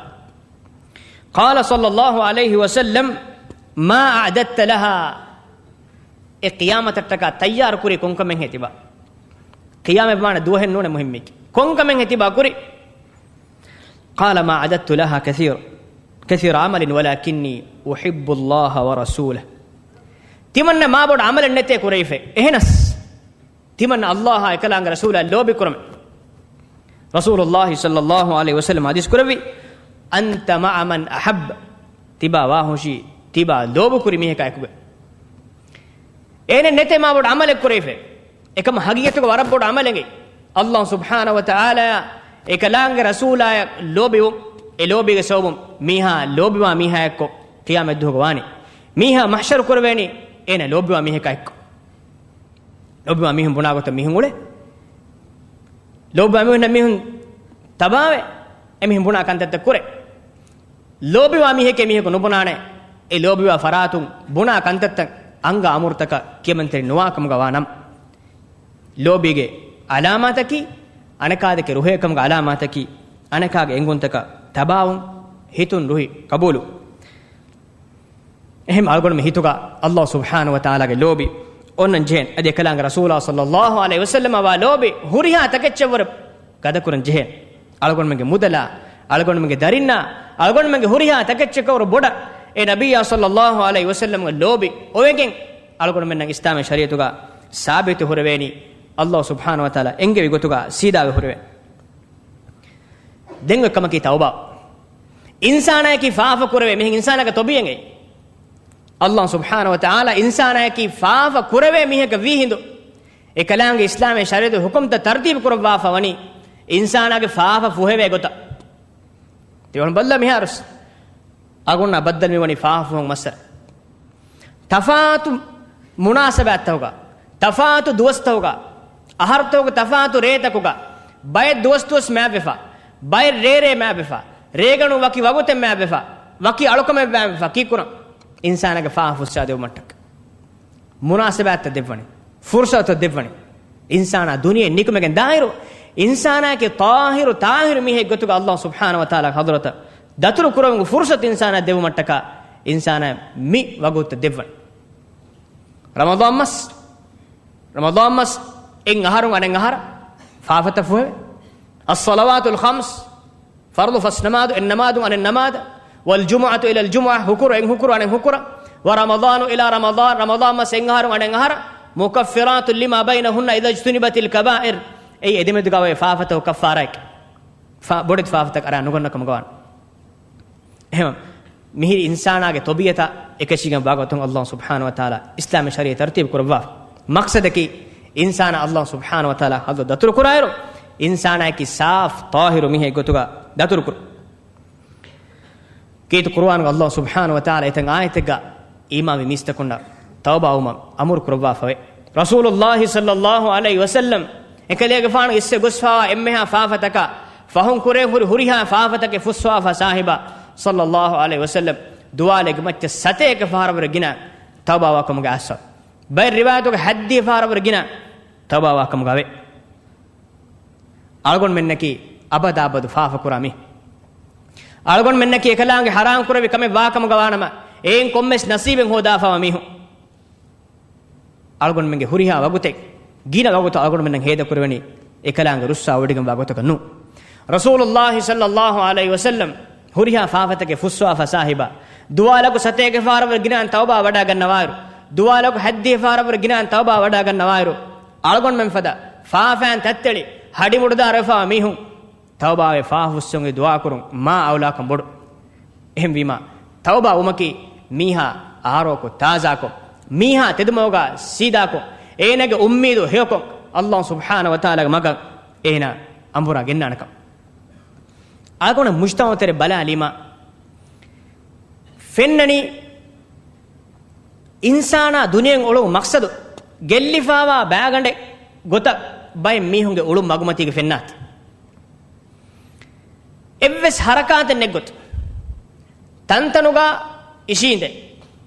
قال صلى الله عليه وسلم، ما أعددت لها، އެ ޤިޔާމަތަށްޓަކާ ތައްޔާރު ކުރީ ކޮންކަމެއްހޭ ތިބާ؟ ޤިޔާމަތްވާނެ ދުވަހެއް ނޫނޭ މުހިއްމީކީ. ކޮންކަމެއްހޭ ތިބާ ކުރީ؟ قال ما أعددت لها كثير، كثير عمل ولكني أحب الله ورسوله. ތިމަންނަ މާބޮޑު ޢަމަލެއް ނެތޭ ކުރެވިފައި. އެހެނަސް، ތިމަން ﷲއާ އެކަލާނގެ ރަސޫލާ ލޯބިކުރަމެ. ރަސޫލުﷲ ޞައްލަﷲ ޢަލައިހި ވަސައްލަމް ޙަދީޘް ކުރެއްވި، أنت مع من أحب، ތިބާ ވާހުށީ ތިބާ ލޯބިކުރި މީހަކާ އެކުގަ. އޭނެ ނެތޭ މާ ބޮޑު ޢަމަލެއް ކުރެވިފަ. އެކަމަ ހަގީގަތުގަ ވަރަށް ބޮޑު ޢަމަލެއް. އައްލާހު ސުބްޙާނަހު ވަ ތަޢާލާ އެކަލާނގެ ރަސޫލާޔަށް ލޯބިވުން، އެ ލޯބީގެ ސަބަބުން މީހާ ލޯބިވާ މީހާއެއްކޮށް ޤިޔާމަތްދުވަހުގަ ވާނީ. މީހާ މަޙްޝަރު ކުރެވޭނީ އޭނަ ލޯބިވާ މީހަކާ އެއްކޮށް. ލޯބިވާ މީހުން ބުނާ ގޮތަށް މީހުން އުޅޭ. ލޯބިވާ މީހުންނަށް މީހުން ތަބާވޭ. އެމީހުން ބުނާ ކަންތައްތައް ކުރޭ. ލޯބިވާ މީހެކޭ މީހަކު ނުބުނާނެ. އެ ލޯބިވާ ފަރާތުން ބުނާ ކަންތައްތައް އަންގާ އަމުރުތަކަށް ކިޔަމަންތެރި ނުވާ ކަމުގަ ވާ ނަމަ. ލޯބީގެ އަލާމާތަކީ، އަނެކާ ދެކެ ރުހޭ ކަމުގެ އަލާމާތަކީ، އަނެކާގެ އެނގުންތަކަށް ތަބާވުން، ހިތުން ރުހި ޤަބޫލު. އެހެން އަޅުގަނޑުމެ ހިތުގަ އައްލާހު ސުބްޙާނަހު ވަ ތަޢާލާގެ ލޯބި އޮންނަން ޖެހޭނެ. އަދި އެކަލާނގެ ރަސޫލާ ޞައްލައްލާހު ޢަލައިހި ވަސައްލަމަށް ވާ ލޯބި ހުރިހާ ތަކެއްޗަށްވުރެ ގަދަކުރަން ޖެހޭނެ. އަޅުގަނޑުމެންގެ މުދަލާ، އަޅުގަނޑުމެންގެ ދަރިންނާ، އަޅުގަނޑުމެންގެ ހުރިހާ ތަކެއްޗަކަށްވުރެ ބޮޑަށް އެ ނަބިއްޔާ ޞައްލައްލާހު ޢަލައިހި ވަސައްލަމްގެ ލޯބި އޮވެގެން އަޅުގަނޑުމެންނަށް އިސްލާމީ ޝަރީޢަތުގަ ސާބިތު ހުރެވޭނީ. އައްލާހު ސުބްޙާނަހު ވަ ތަޢާލާ އެންގެވި ގޮތުގަ ސީދާވެ ހުރެވޭނެ. ދެން އޮތް ކަމަކީ ތައުބާ. އިންސާނާއަކީ ފާފަ ކުރެވޭ މީހެއް، އިންސާނާގެ ތޮބީއަތް އެއީ. އައްލާހު ސުބްޙާނަހު ވަ ތަޢާލާ އިންސާނާއަކީ ފާފަ ކުރެވޭ މީހަކަށް ވީ ހިނދު، އެކަލާނގެ އިސްލާމީ ޝަރީޢަތުގެ ޙުކުމްތައް ތަރުތީބު ކުރައްވާފަ ވަނީ އިންސާނާގެ ފާފަ ފުހެވޭ ގޮތަށް. ތިޔަ ބައްލަ މިހާރުސް އަގުންނާ ބައްދަލު މިވަނީ ފާފަ ފުހުން މައްސަރަ. ތަފާތު މުނާސަބާތްތަކުގަ، ތަފާތު ދުވަސްތަކުގަ، އަހަރުތަކުގެ ތަފާތު ރޭތަކުގަ، ބައެއް ދުވަސް ދުވަސް މާތްވެފަ، ބައެއް ރޭ ރޭ މާތްވެފަ، ރޭގަނޑު ވަކި ވަގުތެއް މާތްވެފަ، ވަކި އަޅުކަމެއް މާތްވެފަ، ކީއްކުރަން؟ އިންސާނާގެ ފާފަ ފުއްސާ ދެވުމަށްޓަކައި. މުނާސަބާތްތައް ދެއްވަނީ، ފުރުޞަތުތައް ދެއްވަނީ. އިންސާނާ ދުނިޔެ ނިކުމެގެން ދާއިރު، އިންސާނާއަކީ ޠާހިރު ޠާހިރު މީހެއް ގޮތުގަ އައްލާހު ސުބްޙާނަހު ވަ ތަޢާލާ ޙަޟްރަތަށް ދަތުރު ކުރެވުމުގެ ފުރުޞަތު އިންސާނާއަށް ދެއްވުމަށްޓަކާ، އިންސާނާ މި ވަގުތުތައް ދެއްވަނީ. ރަމަޟާން މަސް، ރަމަޟާން މަސް އެއް އަހަރުން އަނެއް އަހަރަށް ފާފަތައް ފުހެވޭ. އައްޞަލަވާތުލް ޚަމްސް، ފަރުޟު ފަސް ނަމާދު، އެއް ނަމާދުން އަނެއް ނަމާދަށް، ވަލްޖުމުޢަތު އިލަލް ޖުމުޢަ، ހުކުރު އެއް ހުކުރު އަނެއް ހުކުރަށް، ވަރަމަޟާނު އިލާ ރަމަޟާން، ރަމަޟާން މަސް އެއް އަހަރުން އަނެއް އަހަރަށް، مكفرات لما بينهن إذا اجتنبت الكبائر، އެއީ އެދެމެދުގަ އޮތް ފާފަތަކުގެ ކައްފާރާއެކެ. ފާ-، ބޮޑެތި ފާފަތަކަށް އަރާ ނުގަންނަ ކަމުގަ ވާނެ. އެހެން މިހިރީ އިންސާނާގެ ޠަބީޢަތާ އެކަށީގެން ވާގޮތުން އައްލާހު ސުބްޙާނަހު ވަ ތަޢާލާ އިސްލާމީ ޝަރީޢަތް ތަރުތީބު ކުރައްވާފަ. މަޤްޞަދަކީ އިންސާނާ އައްލާހު ސުބްޙާނަހު ވަ ތަޢާލާ ޙަޟްރަތަށް ދަތުރު ކުރާއިރު، އިންސާނާއަކީ ސާފު ޠާހިރު މީހެއް ގޮތުގަ ދަތުރު ކުރުން. ކީރިތި ޤުރުއާނުގަ އައްލާހު ސުބްޙާނަހު ވަ ތަޢާލާ އެތައް އާޔަތެއްގަ އީމާންވި މީސްތަކުންނަށް ތައުބާވުމަށް އަމުރު ކުރައްވާފަވޭ. ރަސޫލުﷲ ޞައްލައްލާހު ޢަލައިހި ވަސައްލަމް އެކަލޭގެފާނު އިސްވެ ގޮސްފަވާ އެންމެހާ ފާފަތަކާ ފަހުން ކުރެ ހުރި ހުރިހާ ފާފަތަކެއް ފުއްސަވާފަ ސާހިބާ ޞައްލައްލާހު ޢަލައިހި ވަސައްލަމް ދުވާލެއްގެ މައްޗަށް ސަތޭކަ ފަހަރަށްވުރެ ގިނަ ތައުބާވާ ކަމުގެ އާސާރު. ބައެއް ރިވާޔަތުގަ ހައްދިހަ ފަހަރަށްވުރެ ގިނަ ތައުބާވާ ކަމުގަ ވޭ. އަޅުގަނޑުމެންނަކީ އަބަދާބަދު ފާފަ ކުރާ މީހުން. އަޅުގަނޑުމެންނަކީ އެކަލާނގެ ޙަރާމް ކުރެވި ކަމެއް ވާ ކަމުގަ ވާނަމަ، އެއިން ކޮންމެސް ނަސީބެއް ހޯދާފަވާ މީހުން. އަޅުގަނޑުމެންގެ ހުރިހާ ވަގުތެއް، ގިނަ ވަގުތު އަޅުގަނޑުމެންނަށް ހޭދަކުރެވެނީ އެކަލާނގެ ރުއްސާ ވޮޑިގެންވާ ގޮތަކަށް ނޫން. ރަސޫލުﷲ ޞައްލައްލާހު ޢަލައިހި ވަސައްލަމް ހުރިހާ ފާފަތަކެއް ފުއްސަވާފަ ސާހިބާ، ދުވާލަކު ސަތޭކަ ފަހަރަށްވުރެ ގިނަ ތައުބާ ވަޑާގަންނަވާއިރު، ދުވާލަކު ހައްދިހަ ފަހަރަށްވުރެ ގިނަ ތައުބާ ވަޑާގަންނަވާއިރު، އަޅުގަނޑުމެން ފަދަ ފާފައިން ތައްތެޅި ހަޑިމުޑުދާރަވެފަވާ މީހުން ތައުބާވެ ފާފަ ފުއްސެވުމުގެ ދުޢާ ކުރުން މާ އައުލާކަން ބޮޑު. އެހެންވީމާ، ތައުބާ ވުމަކީ މީހާ އާރޯކޮށް ތާޒާކޮށް، މީހާ ތެދުމަގުގަ ސީދާކޮށް، އޭނާގެ އުއްމީދު ހެޔޮކޮށް، އައްލާހު ސުބްޙާނަހު ވަ ތަޢާލާގެ މަގަށް އޭނާ އަނބުރާ ގެންނާނެކަން. އަޅުގަނޑު މުޖްތަމަޢު ތެރެ ބަލާލީމާ، ފެންނަނީ އިންސާނާ ދުނިޔެއިން އުޅުމުގެ މަޤްޞަދު ގެއްލިފަވާ ބައިގަނޑެއް ގޮތަށް ބައެއް މީހުންގެ އުޅުން މަގުމަތީގަ ފެންނާތީ. އެއްވެސް ޙަރަކާތެއް ނެތްގޮތަށް، ތަންތަނުގަ އިށީނދެ،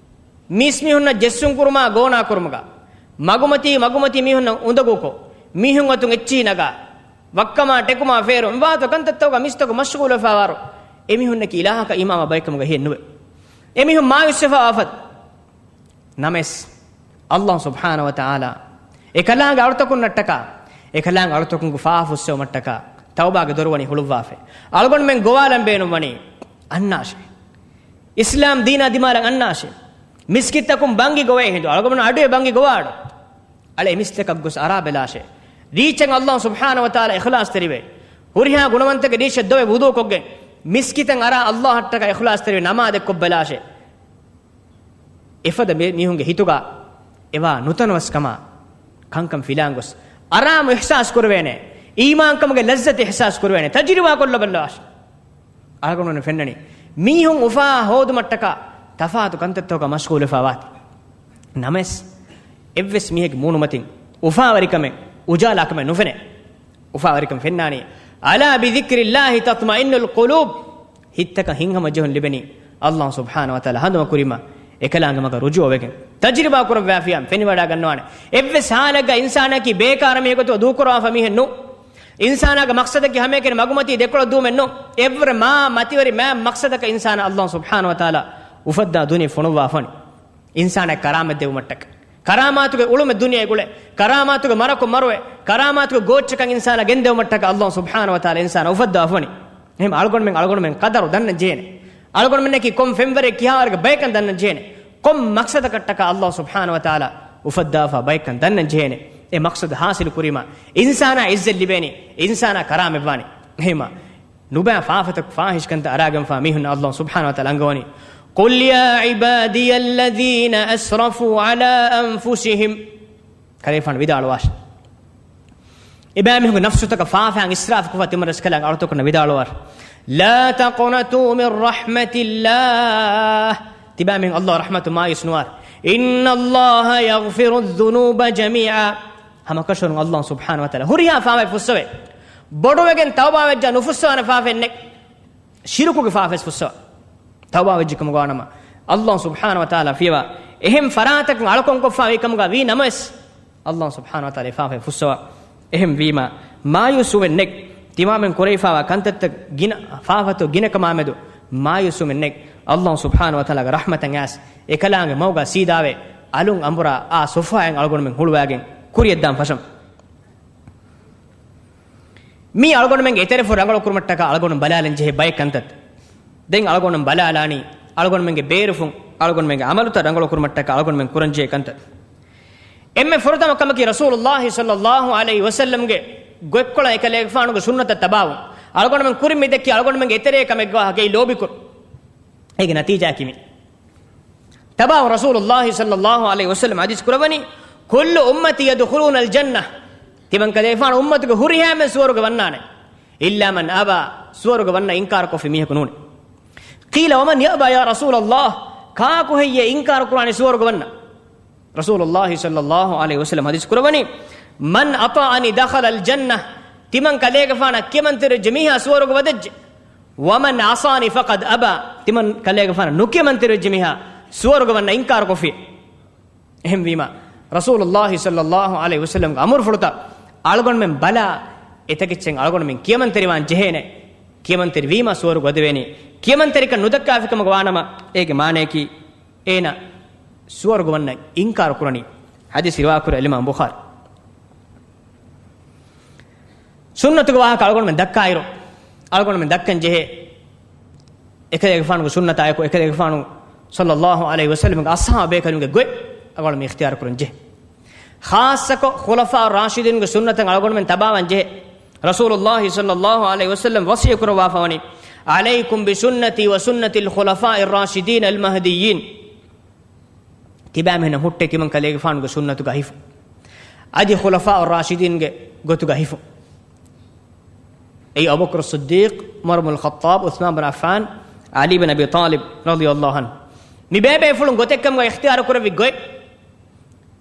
މީސްމީހުންނަށް ޖެއްސުން ކުރުމާ ގޯނާ ކުރުމުގަ، މަގުމަތީ މަގުމަތީ މީހުންނަށް އުނދަގޫކޮށް، މީހުން އަތުން އެއްޗިހި ނަގާ، ވައްކަމާ ޓެކުމާ ފޭރު، މިވާތު ކަންތައްތަކުގަ މީސްތަކު މަޝްޣޫލުވެފަވާއިރު، އެމީހުންނަކީ އިލާހަކަށް އީމާންވާ ބައެއްކަމުގަ ހިއެއް ނުވޭ. އެމީހުން މާޔޫސްވެފަވާ އަފަދު. ނަމަވެސް، އައްލާހު ސުބްޙާނަހު ވަ ތަޢާލާ އެކަލާނގެ އަޅުތަކުންނަށްޓަކާ، އެކަލާނގެ އަޅުތަކުންގެ ފާފަ ފުއްސެވުމަށްޓަކާ ތައުބާގެ ދޮރު ވަނީ ހުޅުއްވާފަ. އަޅުގަނޑުމެން ގޮވާލަން ބޭނުން ވަނީ އަންނާށޭ. އިސްލާމް ދީނާ ދިމާލަށް އަންނާށޭ. މިސްކިތްތަކުން ބަންގި ގޮވޭ ހިނދު، އަޅުގަނޑު އަޑުއެ ބަންގި ގޮވާ އަޑު. އަޅެ މިސްކިތަކަށް ގޮސް އަރާ ބެލާށޭ. ރީއްޗަށް އައްލާހު ސުބްޙާނަހު ވަ ތަޢާލާ އިޚްލާޞްތެރިވެ، ހުރިހާ ގުނަވަންތަކެއް ރީއްޗަށް ދޮވެ ވުޟޫކޮށްގެން، މިސްކިތަށް އަރާ އައްލާހަށްޓަކާ އިޚްލާޞްތެރިވެ ނަމާދެއް ކޮށްބެލާށޭ. އެފަދަ މި-، މީހުންގެ ހިތުގަ އެވާ ނުތަނަވަސްކަމާ ކަންކަން ފިލާން ގޮސް، އަރާމު އިޙްސާސް ކުރެވޭނެ، އީމާންކަމުގެ ލައްޒަތު އިޙްސާސް ކުރެވޭނެ، ތަޖުރިބާ ކޮށްލަބައްލަވާށި. އަޅުގަނޑުމެން ފެންނަނީ، މީހުން އުފާ ހޯދުމަށްޓަކާ ތަފާތު ކަންތައްތަކަކަށް މަޝްޣޫލުވެފާ ވާތީ. ނަމަވެސް، އެއްވެސް މީހެއްގެ މޫނުމަތިން އުފާވެރިކަމެއް، އުޖާލާކަމެއް ނުފެނޭ. އުފާވެރިކަން ފެންނާނީ، "ألا بذكر الله تطمئن القلوب." ހިތްތަކަށް ހިތްހަމަޖެހުން ލިބެނީ، ﷲ ސުބްޙާނަހޫ ވަތަޢާލާ ހަނދުމަކުރީމަ، އެކަލާނގެ މަގަށް ރުޖޫޢަވެގެން. ތަޖުރިބާ ކުރައްވާފިޔާ ފެނިވަޑާގަންނަވާނެ. އެއްވެސް ހާލެއްގަ އިންސާނަކީ ބޭކާރަ މީހެއްގޮތުގަ ދޫކުރަވާފަ މީހެއް ނޫން. އިންސާނާގެ މަޤްޞަދަކީ ހަމައެކަނި މަގުމަތީ ދެކޮޅަށް ދުވުމެއް ނޫން. އެއްވުރެ މާ މަތިވެރި މާ މަޤްޞަދަކަށް އިންސާނާ ﷲ ސުބްޙާނަހޫ ވަތަޢާލާ އުފައްދާ ދުނިޔެ ފޮނުއްވާފަނި. އިންސާނާ ކަރާމަތް ދެއްވުމަށްޓަކަ، ކަރާމާތުގެ އުޅުމެއް ދުނިޔޭގަ އުޅޭ، ކަރާމާތުގެ މަރަކުން މަރުވޭ، ކަރާމާތުގެ ގޯއްޗަކަށް އިންސާނާ ގެންދެވުމަށްޓަކަ ﷲ ސުބްޙާނަހޫ ވަތަޢާލާ އިންސާނާ އުފައްދާފަނި. އެހެން އަޅުގަނޑުމެން، އަޅުގަނޑުމެން ޤަދަރު ދަންނަން ޖެހޭނެ. އަޅުގަނޑުމެންނަކީ ކޮން ފެންވަރެއް ކިހާވަރެއްގެ ބަޔަކަން ދަންނަން ޖެހޭނެ. ކޮން މަޤްޞަދަކަށްޓަކާ ﷲ ސުބްޙާނަހޫ ވަތަޢާލާ އުފައްދާފާ ބަޔަކަން ދަންނަން ޖެހޭނެ. އެ މަޤްޞަދު ޙާޞިލު ކުރީމަ، އިންސާނާ ޢިއްޒަތް ލިބޭނީ، އިންސާނާ ކަރާމަތްވާނީ. އެހެންމަ، ނުބައި ފާފަތަކު ފާޙިޝް ކަންތައް އަރާގެންފާ މީހުން ﷲ ސުބްޙާނަހޫ ވަތަޢާލާ އަންގަވަނީ، "قل يا عبادي الذين أسرفوا على أنفسهم." ކަލޭގެފާނު ވިދާޅުވާށި، އެބައިމީހުންގެ ނަފްސުތަކަށް ފާފައިން އިސްރާފު ކޮށްފަ ތިމަން ރަސްކަލާނގެ އަޅުތަކުންނަށް ވިދާޅުވާށި، "لا تقنطوا من رحمة الله." ތިބާމީހުން ﷲ ރަޙްމަތު މާޔޫސް ނުވާށި. "إن الله يغفر الذنوب جميعا." ހަމަކަށަވަރުން ﷲ ސުބްޙާނަހޫ ވަތަޢާލާ ހުރިހާ ފާފައެއް ފުއްސަވޭ. ބޮޑުވެގެން ތައުބާވެއްޖާ ނުފުއްސަވާނެ ފާފައެއް ނެތް. ޝިރުކުގެ ފާފަވެސް ފުއްސަވާ. ތައުބާވެއްޖެ ކަމުގަ ވާނަމަ، ﷲ ސުބްޙާނަހޫ ވަތަޢާލާ ފިޔަވާ އެހެން ފަރާތަކުން އަޅުކަން ކޮށްފާ ވީ ކަމުގަ ވީ ނަމަވެސް، ﷲ ސުބްޙާނަހޫ ވަތަޢާލާ އެ ފާފަ ފުއްސަވާ. އެހެން ވީމަ، މާޔޫސްވުމެއް ނެތް. ތިމާމެން ކުރެވިފާވާ ކަންތައްތައް ގިނަ ފާފަތޯ ގިނަކަމާމެދު މާޔޫސްވުމެއް ނެތް. ﷲ ސުބްޙާނަހޫ ވަތަޢާލާގެ ރަޙްމަތަށް އައިސް އެކަލާނގެ މަގުގަ ސީދާވެ، އަލުން އަނބުރާ އާ ސޮފްހާއިން އަޅުގަނޑުމެން ހުޅުވާގެން ކުރިޔަށްދާން ފަށަމު. މީ އަޅުގަނޑުމެންގެ އެތެރެފުށް ރަނގަޅު ކުރުމަށްޓަކާ އަޅުގަނޑު ބަލާލަން ޖެހޭ ބައެއް ކަންތައް. ދެން އަޅުގަނޑު ބަލާލާނީ، އަޅުގަނޑުމެންގެ ބޭރުފުން، އަޅުގަނޑުމެންގެ ޢަމަލުތައް ރަނގަޅު ކުރުމަށްޓަކާ އަޅުގަނޑުމެން ކުރަންޖެހޭ ކަންތައް. އެންމެ ފުރަތަމަ ކަމަކީ ރަސޫލުﷲ ޞައްލަﷲ ޢަލައިހި ވަސައްލަމްގެ ގޮތްކޮޅަށް އެކަލޭގެފާނުގެ ސުންނަތަށް ތަބާވުން. އަޅުގަނޑުމެން ކުރިން މި ދެއްކީ އަޅުގަނޑުމެންގެ އެތެރޭ ކަމެއްގަ ވާހަކަ އެއީ ލޯބިކުރުން. އޭގެ ނަތީޖާއަކީ މި. ތަބާވުން. ރަސޫލުﷲ ޞައްލަﷲ ޢަލައިހި ވަސައްލަމް ޙަދީޘް ކުރައްވަނީ، "كل أمتي يدخلون الجنة." ތިމަން ކަލޭގެފާނު އުއްމަތުގެ ހުރިހާމެން ސުވަރުގެ ވަންނާނެ. "إلا من أبى." ސުވަރުގެ ވަންނަ އިންކާރު ކޮށްފި މީހަކު ނޫން. قيل ومن يأبى يا رسول الله؟ ކާކު ހެއްޔޭ އިންކާރު ކުރާނީ ސުވަރުގެ ވަންނަ؟ ރަސޫލުﷲ ޞައްލަﷲ ޢަލައިހި ވަސައްލަމް ޙަދީޘް ކުރައްވަނީ، "من أطاعني دخل الجنة." ތިމަން ކަލޭގެފާނަށް ކިޔަމަންތެރިވެއްޖެ މީހާ ސުވަރުގެ ވަދެއްޖެ. "ومن عصاني فقد أبى." ތިމަން ކަލޭގެފާނަށް ނުކިޔަމަންތެރިވެއްޖެ މީހާ ސުވަރުގެ ވަންނަ އިންކާރު ކޮށްފި. އެހެންވީމަ، ރަސޫލުﷲ ޞައްލަﷲ ޢަލައިހި ވަސައްލަމްގެ އަމުރުފުޅުތައް އަޅުގަނޑުމެން ބަލާ، އެތަކެއްޗެއް އަޅުގަނޑުމެން ކިޔަމަންތެރިވާން ޖެހޭނެ. ކިޔަމަންތެރިވީމަ ސުވަރުގެ ވަދެވޭނީ. ކިޔަމަންތެރިކަން ނުދައްކާފި ކަމުގަ ވާނަމަ، އޭގެ މާނަޔަކީ އޭނަ ސުވަރުގެ ވަންނަ އިންކާރު ކުރަނީ. ޙަދީޘް ރިވާކުރެއްވި އިމާމް ބުޚާރީ. ސުންނަތުގެ ވާހަކަ އަޅުގަނޑުމެން ދައްކާއިރު، އަޅުގަނޑުމެން ދައްކަން ޖެހޭ، އެކަލޭގެފާނުގެ ސުންނަތާއެކު، އެކަލޭގެފާނު ޞައްލަﷲ ޢަލައިހި ވަސައްލަމްގެ އަޞްޙާބު ބޭކަލުންގެ ގޮތް އަޅުގަނޑުމެން އިޚްތިޔާރު ކުރަން ޖެހޭ. ޚާއްޞަކޮށް ޚުލަފާ ރާޝިދީންގެ ސުންނަތަށް އަޅުގަނޑުމެން ތަބާވާން ޖެހޭ. ރަސޫލުﷲ ޞައްލަﷲ ޢަލައިހި ވަސައްލަމް ވަޞިއްޔަތް ކުރައްވާފަ ވަނީ، "عليكم بسنتي وسنة الخلفاء الراشدين المهديين." ތިބާމީހުންނަށް ހުއްޓޭ ތިމަން ކަލޭގެފާނުގެ ސުންނަތުގަ ހިފުން. އަދި ޚުލަފާއު ރާޝިދީންގެ ގޮތުގަ ހިފުން. އެއީ އަބޫބަކުރު ޞިއްދީޤް، ޢުމަރު ބިން ޚައްޠާބް، ޢުސްމާން ބިން ޢައްފާން، ޢަލީ ބިން އަބީ ޠާލިބް ރަޟިޔަﷲ ޢަންހު. މި ބޭބޭފުޅުން ގޮތެއްކަމުގަ އިޚްތިޔާރު ކުރެއްވި ގޮތް،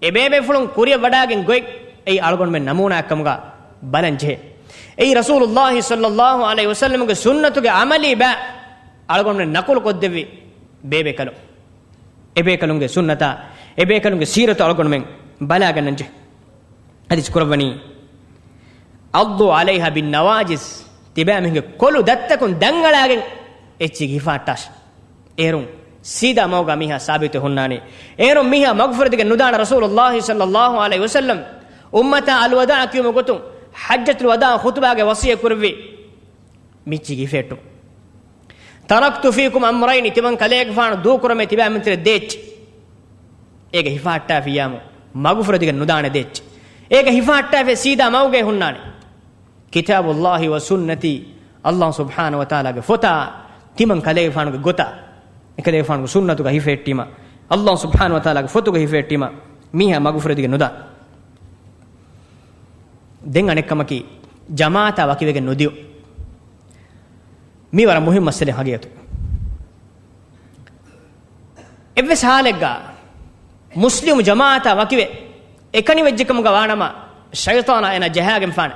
އެ ބޭބޭފުޅުން ކުރިޔަށް ވަޑާގެން ގޮތް، އެއީ އަޅުގަނޑުމެން ނަމޫނާއެއްކަމުގަ ބަލަން ޖެހޭ. އެއީ ރަސޫލުﷲ ޞައްލަﷲ ޢަލައިހި ވަސައްލަމްގެ ސުންނަތުގެ ޢަމަލީ ބައި އަޅުގަނޑުމެން ނަޤުލު ކޮށްދެއްވި ބޭބޭކަލުން. އެބޭކަލުންގެ ސުންނަތާ، އެބޭކަލުންގެ ސީރަތު އަޅުގަނޑުމެން ބަލާގަންނަންޖެ. ޙަދީޘް ކުރައްވަނީ، "عضوا عليها بالنواجذ." ތިބާމީހުންގެ ކޮލު ދައްތަކުން ދަންއަޅާގެން އެއްޗިހި ހިފާއްޓާށި. އޭރުން ސީދާ މަގުގަ މީހާ ސާބިތުވެ ހުންނާނީ. އޭރުން މީހާ މަގުފުރެދިގެން ނުދާނެ ރަސޫލުﷲ ޞައްލަﷲ ޢަލައިހި ވަސައްލަމް އުއްމަތާ އަލްވަދާޢު ކިޔުމުގެ ގޮތުން ޙައްޖަތުލް ވަދާޢު ޚުޠުބާގެ ވަޞިއްޔަތް ކުރެއްވި. މިއްޗިހި ހިފެއްޓުން. "تركت فيكم أمرين." ތިމަން ކަލޭގެފާނު ދޫކުރަމޭ ތިބާމެންތެރެ ދޭއްޗެއް. އޭގެ ހިފާއްޓާފިއްޔާމު މަގުފުރެދިގެން ނުދާނެ ދޭއްޗެއް. އޭގެ ހިފާއްޓާފި ސީދާ މަގުގައި ހުންނާނެ. كتاب الله وسنتي، ﷲ ސުބްޙާނަހޫ ވަތަޢާލާގެ ފޮތާ، ތިމަން ކަލޭގެފާނުގެ ގޮތާ، އެކަލޭގެފާނުގެ ސުންނަތުގަ ހިފެއްޓީމަ، ﷲ ސުބްޙާނަހޫ ވަތަޢާލާގެ ފޮތުގަ ހިފެއްޓީމަ، މީހާ މަގުފުރެދިގެން ނުދާ. ދެން އަނެއްކަމަކީ، ޖަމާޢަތާ ވަކިވެގެން ނުދިޔުން. މީ ވަރަށް މުހިއްމު މައްސަލައެއް ހަގީގަތު. އެއްވެސް ހާލެއްގަ މުސްލިމު ޖަމާޢަތާ ވަކިވެ އެކަނިވެއްޖެކަމުގަ ވާނަމަ، ޝައިޠާނާ އޭނާ ޖަހާގެންފާނެ.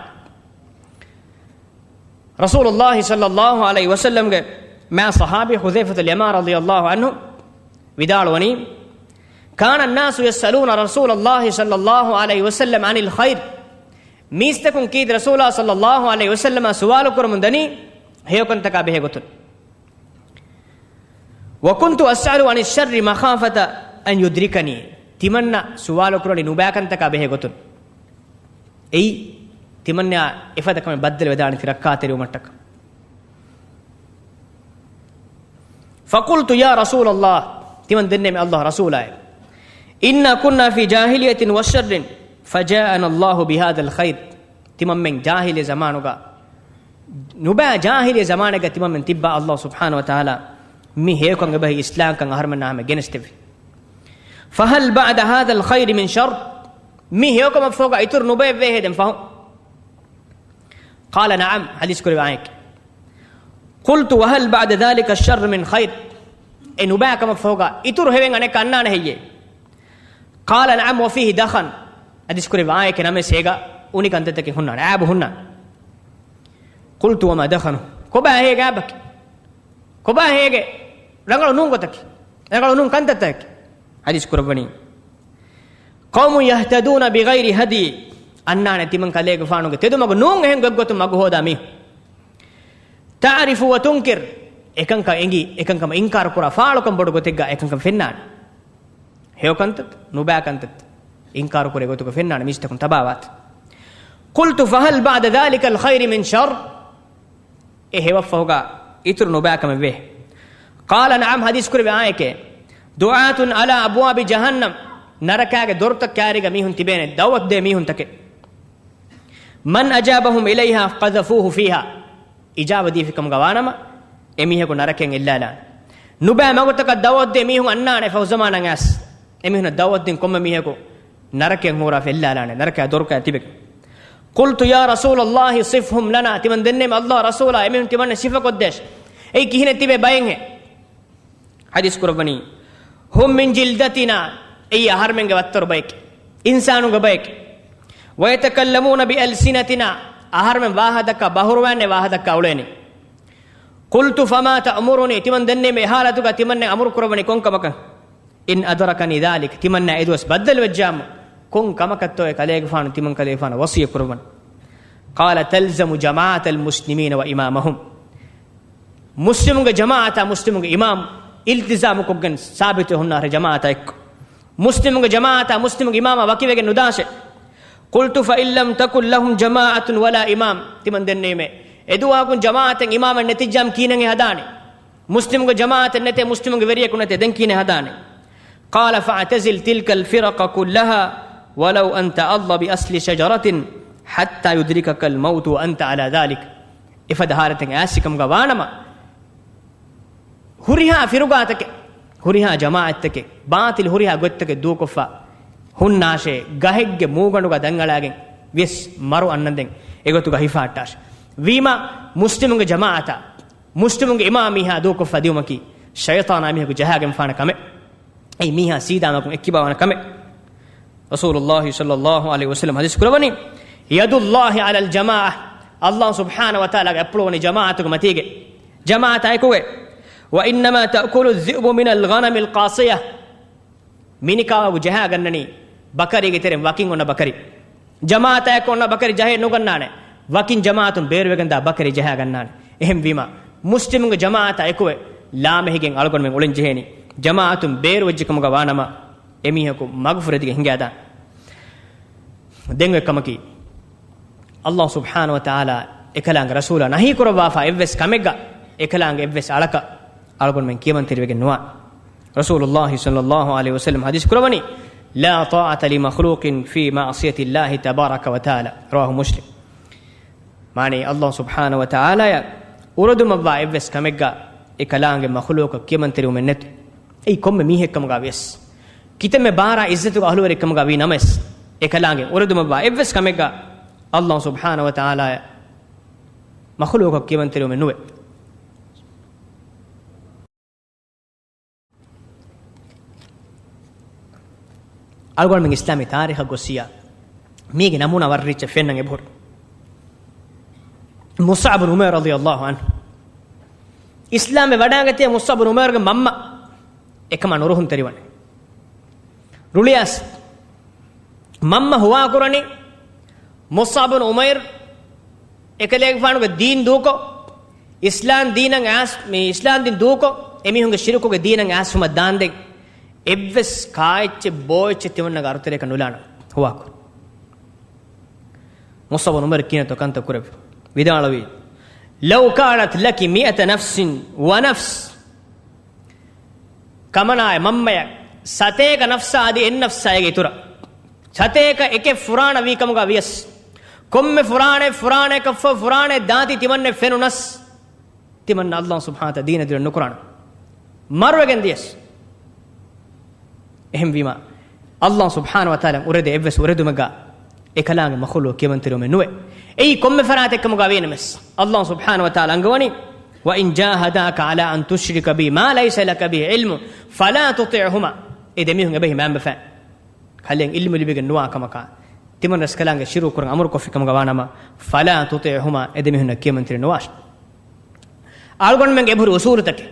ރަސޫލުﷲ ޞައްލަﷲ ޢަލައިހި ވަސައްލަމްގެ މާ ޞަޙާބީ ޙުޛައިފަތުލް ޔަމާން ރަޟިޔަﷲ ޢަންހު ވިދާޅުވަނީ، كان الناس يسألون رسول الله صلى الله عليه وسلم عن الخير. މީސްތަކުން ކީރިތި ރަސޫލާ ޞައްލަﷲ ޢަލައިހި ވަސައްލަމާ ސުވާލު ކުރަމުން ދަނީ ހެޔޮކަންތަކާ ބެހޭ ގޮތުން. وكنت أسأل عن الشر مخافة أن يدركني. ތިމަންނަ ސުވާލު ކުރަނީ ނުބައިކަންތަކާ ބެހޭ ގޮތުން. އެއީ، ތިމަންނަ އެފަދަ ކަމެއް ބައްދަލުވެދާނެތީ ރައްކާތެރިވުމަށްޓަކާ. فقلت يا رسول الله، ތިމަން ދެންނެވި ﷲ ރަސޫލާއޭ، إنا كنا في جاهلية وشر فجاءنا الله بهذا الخير. ތިމަންމެން ޖާހިލީ ޒަމާނުގަ، ނުބައި ޖާހިލީ ޒަމާނެއްގަ ތިމަންމެން ތިއްބާ، ﷲ ސުބްޙާނަހޫ ވަތަޢާލާ މި ހެޔޮކަން އެބަހީ އިސްލާމްކަން އަހަރުމެންނާ ހަމަ ގެނެސްދެއްވި. فهل بعد هذا الخير من شر؟ މި ހެޔޮކަމަށްފަހުގަ އިތުރު ނުބައެއްވޭހޭ ދެން ފަހުން؟ قال نعم، ޙަދީޘް ކުރެއްވި އާނއެކޭ. قلت وهل بعد ذلك الشر من خير؟ އެ ނުބައިކަމަށްފަހުގަ އިތުރު ހެޔޮއެއް އަނެއްކާ އަންނާނެ ހެއްޔޭ؟ قال نعم وفيه دخن. ޙަދީޘް ކުރެއްވި އާނއެކޭ، ނަމަވެސް އޭގަ އުނި ކަންތައްތަކެއް ހުންނާނެ، އައިބު ހުންނާނެ. قلت وما دخنه؟ ކޮބާ ހެޔޮ އައިބަކީ؟ ކޮބާ ހެޔޮ ރަނގަޅު ނޫން ގޮތަކީ؟ ރަނގަޅު ނޫން ކަންތައްތަކަކީ؟ ޙަދީޘް ކުރައްވަނީ، قوم يهتدون بغير هدي. އަންނާނެ ތިމަން ކަލޭގެފާނުގެ ތެދުމަގު ނޫން އެހެން ގޮތްގޮތުން މަގު ހޯދާ މީހުން. تعرف وتنكر، އެކަންކަން އެނގި، އެކަންކަމަށް އިންކާރު ކުރާ، ފާޅުކަން ބޮޑު ގޮތެއްގަ އެކަންކަން ފެންނާނެ. ހެޔޮކަންތައް، ނުބައިކަންތައް އިންކާރު ކުރޭ ގޮތުގަ ފެންނާނެ މީސްތަކުން ތަބާވާތީ. قلت فهل بعد ذلك الخير من شر؟ އެ ހެޔޮއަށްފަހުގަ އިތުރު ނުބައިކަމެއް ވޭ؟ قال نعم، ޙަދީޘް ކުރެއްވި އާނއެކޭ. دعاة على أبواب جهنم، ނަރަކާގެ ދޮރުތައް ކާރީގަ މީހުން ތިބޭނެ، ދަޢުވަތު ދޭ މީހުންތަކެއް. من أجابهم إليها قذفوه فيها. އިޖާބަ ދީފިކަމުގަ ވާނަމަ، އެމީހަކު ނަރަކައިން އެއްލާލާނެ. ނުބައި މަގުތަކަށް ދަޢުވަތު ދޭ މީހުން އަންނާނެ ފަހު ޒަމާނަށް އައިސް. އެމީހުންނަށް ދަޢުވަތު ދިން ކޮންމެ މީހަކު ނަރަކައިން ހޫރާފަ އެއްލާލާނެ، ނަރަކައިގެ ދޮރުގަ ތިބެގެން. قلت يا رسول الله صفهم لنا، ތިމަން ދެންނެވި ﷲ ރަސޫލާ، އެމީހުން ތިމަންނަށް ސިފަކޮށްދޭށޭ. އެއީ ކިހިނެއް ތިބޭ ބައެއްހޭ؟ ޙަދީޘް ކުރައްވަނީ، هم من جلدتنا، އެއީ އަހަރުމެންގެ ވައްތަރު ބައެކޭ، އިންސާނުންގެ ބައެކޭ. ويتكلمون بألسنتنا، އަހަރުމެން ވާހަކަދައްކާ ބަހުރުވާން ވާހަކަދައްކާ އުޅޭނީ. قلت فما تأمرني، ތިމަން ދެންނެވި އެ ޙާލަތުގަ ތިމަންނަށް އަމުރު ކުރައްވަނީ ކޮންކަމަކަށް؟ إن أدركني ذلك، ތިމަންނަ އެދުވަސް ބައްދަލުވެއްޖާމު، ކޮން ކަމަކަށްތޯއޭ ކަލޭގެފާނު ތިމަން ކަލޭގެފާނަށް ވަޞިއްޔަތް ކުރައްވަނީ؟ قال تلزم جماعة المسلمين وإمامهم. މުސްލިމުންގެ ޖަމާޢަތާ މުސްލިމުންގެ އިމާމު އިލްތިޒާމުކޮށްގެން ސާބިތުވެ ހުންނާށޭ ޖަމާޢަތާ އެއްކޮށް. މުސްލިމުންގެ ޖަމާޢަތާ މުސްލިމުންގެ އިމާމާ ވަކިވެގެން ނުދާށޭ. قلت فإن لم تكن لهم جماعة ولا إمام، ތިމަން ދެންނެވީމޭ، އެދުވަހަކުން ޖަމާޢަތެއް އިމާމެއް ނެތިއްޖާމު ކިހިނެއްހޭ ހަދާނީ؟ މުސްލިމުންގެ ޖަމާޢަތެއް ނެތޭ، މުސްލިމުންގެ ވެރިޔަކު ނެތޭ، ދެން ކިހިނެއް ހަދާނީ؟ قال فاعتزل تلك الفرق كلها ولو أن تعض بأصل شجرة حتى يدركك الموت وأنت على ذلك. އެފަދަ ހާލަތެއް އައިސްފިކަމުގަ ވާނަމަ، ހުރިހާ ފިރުގާތަކެއް، ހުރިހާ ޖަމާޢަތްތަކެއް، ބާޠިލް ހުރިހާ ގޮތްތަކެއް ދޫކޮށްފަ ހުންނާށޭ، ގަހެއްގެ މޫގަނޑުގަ ދަންގަޅާގެން ވިޔަސް މަރު އަންނަންދެން އެގޮތުގަ ހިފާއްޓާށޭ. ވީމާ، މުސްލިމުންގެ ޖަމާޢަތާ މުސްލިމުންގެ އިމާމް މީހާ ދޫކޮށްފަ ދިއުމަކީ ޝައިޠާނާ މީހަކު ޖަހާގެންފާނެ ކަމެއް. އެއީ މީހާ ސީދާމަކުން އެއްކިބާވާނެ ކަމެއް. ރަސޫލުﷲ ޞައްލަﷲ ޢަލައިހި ވަސައްލަމަ ޙަދީޘް ކުރައްވަނީ، يد الله على الجماعة، ﷲ ސުބްޙާނަހޫ ވަތަޢާލާގެ އަތްޕުޅު ވަނީ ޖަމާޢަތުގެ މަތީގަ، ޖަމާޢަތާ އެކުގައި. وإنما تأكل الذئب من الغنم القاصية. މިނިކާވާގު ޖަހާގަންނަނީ ބަކަރީގެ ތެރެއިން ވަކިން އޮންނަ ބަކަރި. ޖަމާޢަތާ އެކު އޮންނަ ބަކަރި ޖަހައެއް ނުގަންނާނެ. ވަކިން ޖަމާޢަތުން ބޭރުވެގެންދާ ބަކަރި ޖަހާގަންނާނެ. އެހެންވީމާ، މުސްލިމުންގެ ޖަމާޢަތާ އެކުވެ، ލާމެހިގެން އަޅުގަނޑުމެން އުޅެން ޖެހޭނީ. ޖަމާޢަތުން ބޭރުވެއްޖެކަމުގަ ވާނަމަ، އެމީހަކު މަގުފުރެދިގެން ހިނގާދާނެ. ދެން އޮތް ކަމަކީ، ﷲ ސުބްޙާނަހޫ ވަތަޢާލާ އެކަލާނގެ ރަސޫލާ ނަހީ ކުރައްވާފާ އެއްވެސް ކަމެއްގަ، އެކަލާނގެ އެއްވެސް އަޅަކަށް އަޅުގަނޑުމެން ކިޔަމަންތެރިވެގެން ނުވާނެ. ރަސޫލުﷲ ޞައްލަﷲ ޢަލައިހި ވަސައްލަމަ ޙަދީޘް ކުރައްވަނީ، لا طاعة لمخلوق في معصية الله تبارك وتعالى. رواه مسلم. މާނައީ، ﷲ ސުބްޙާނަހޫ ވަތަޢާލާއަށް އުރެދުމަށްވާ އެއްވެސް ކަމެއްގަ އެކަލާނގެ މަޚުލޫޤަށް ކިޔަމަންތެރިވުމެއް ނެތި. އެއީ ކޮންމެ މީހެއްކަމުގަ ވިޔަސް. ކިތަންމެ ބާރާ އިއްޒަތުގެ އަހުލުވެރިކަމުގަ ވީ ނަމަވެސް، އެކަލާނގެ އުރެދުމަށްވާ އެއްވެސް ކަމެއްގަ އައްލާހު ސުބްޙާނަހު ވަތަޢާލާއަށް މަޚުލޫޤަކު ކިޔަމަންތެރިވުމެއް ނުވޭ. އަޅުގަނޑުމެން އިސްލާމީ ތާރީޚަށް ގޮއްސިޔާ މީގެ ނަމޫނާ ވަރަށް ރީއްޗެއް ފެންނަން އެބަހުރި. މުޞްޢަބު ބިން ޢުމައިރު ރަޟިޔައްލާހު ޢަންހު. އިސްލާމްވެ ވަޑާގަތީ މުޞްޢަބު ބިން ޢުމައިރުގެ މަންމަ އެކަމާ ނުރުހުންތެރިވަނީ. ރުޅިއައިސް މަންމަ ހުވާކުރަނީ މުޞްޢަބު ބިން ޢުމައިރު އެކަލޭގެފާނުގެ ދީން ދޫކޮށް، އިސްލާމް ދީނަށް އައިސް، މި އިސްލާމް ދީން ދޫކޮށް، އެމީހުންގެ ޝިރުކުގެ ދީނަށް އައިސްފުމަށް ދާންދެން އެއްވެސް ކާއެއްޗެއް ބޯއެއްޗެއް ތިމަންނަގެ އަރުތެރޭކަށް ނުލާނަން ހުވާކުރުން. މުޞްޢަބު ބިން ޢުމައިރު ކިހިނެއްތޯ ކަންތައް ކުރެއްވި. ވިދާޅުވީ، "لو كانت لك مئة نفس ونفس." ކަމަނާއެ މަންމަޔަށް ސަތޭކަ ނަފްސާ އަދި އެއް ނަފްސާއިގެ އިތުރަށް ސަތޭކަ އެކެއް ފުރާނަ ވީ ކަމުގަ ވިޔަސް، ކޮންމެ ފުރާނައެއް ފުރާނައަކަށްފަހު ފުރާނައެއް ދާތީ ތިމަންނަ ފެނުނަސް، ތިމަންނަ އައްލާހު ސުބްޙާނަހު ވަތަޢާލާ ދީނަށް ދުލެއް ނުކުރާނަން. މަރުވެގެން ދިޔަސް. އެހެންވީމާ، އައްލާހު ސުބްޙާނަހު ވަތަޢާލާ އުރެދޭ އެއްވެސް އުރެދުމެއްގަ އެކަލާނގެ މަޚުލޫޤު ކިޔަމަންތެރިވުމެއް ނުވޭ. އެއީ ކޮންމެ ފަރާތެއް ކަމުގަ ވީނަމަވެސް، އައްލާހު ސުބްޙާނަހު ވަތަޢާލާ އަންގަވަނީ، "وإن جاهداك على أن تشرك بي ما ليس لك به علم فلا تطعهما." އެ ދެމީހުން އެބަހީ މައިންބަފައިން. ކަލޭން ޢިލްމު ލިބިގެން ނުވާ ކަމަކާ، ތިމަން ރަސްކަލާނގެ ޝިރުކު ކުރަން އަމުރުކޮށްފި ކަމުގަ ވާނަމަ، "فلا تطعهما." އެ ދެމީހުންނަށް ކިޔަމަންތެރި ނުވާށޭ. އަޅުގަނޑުމެން އެބަހުރި އުޞޫލުތަކެއް،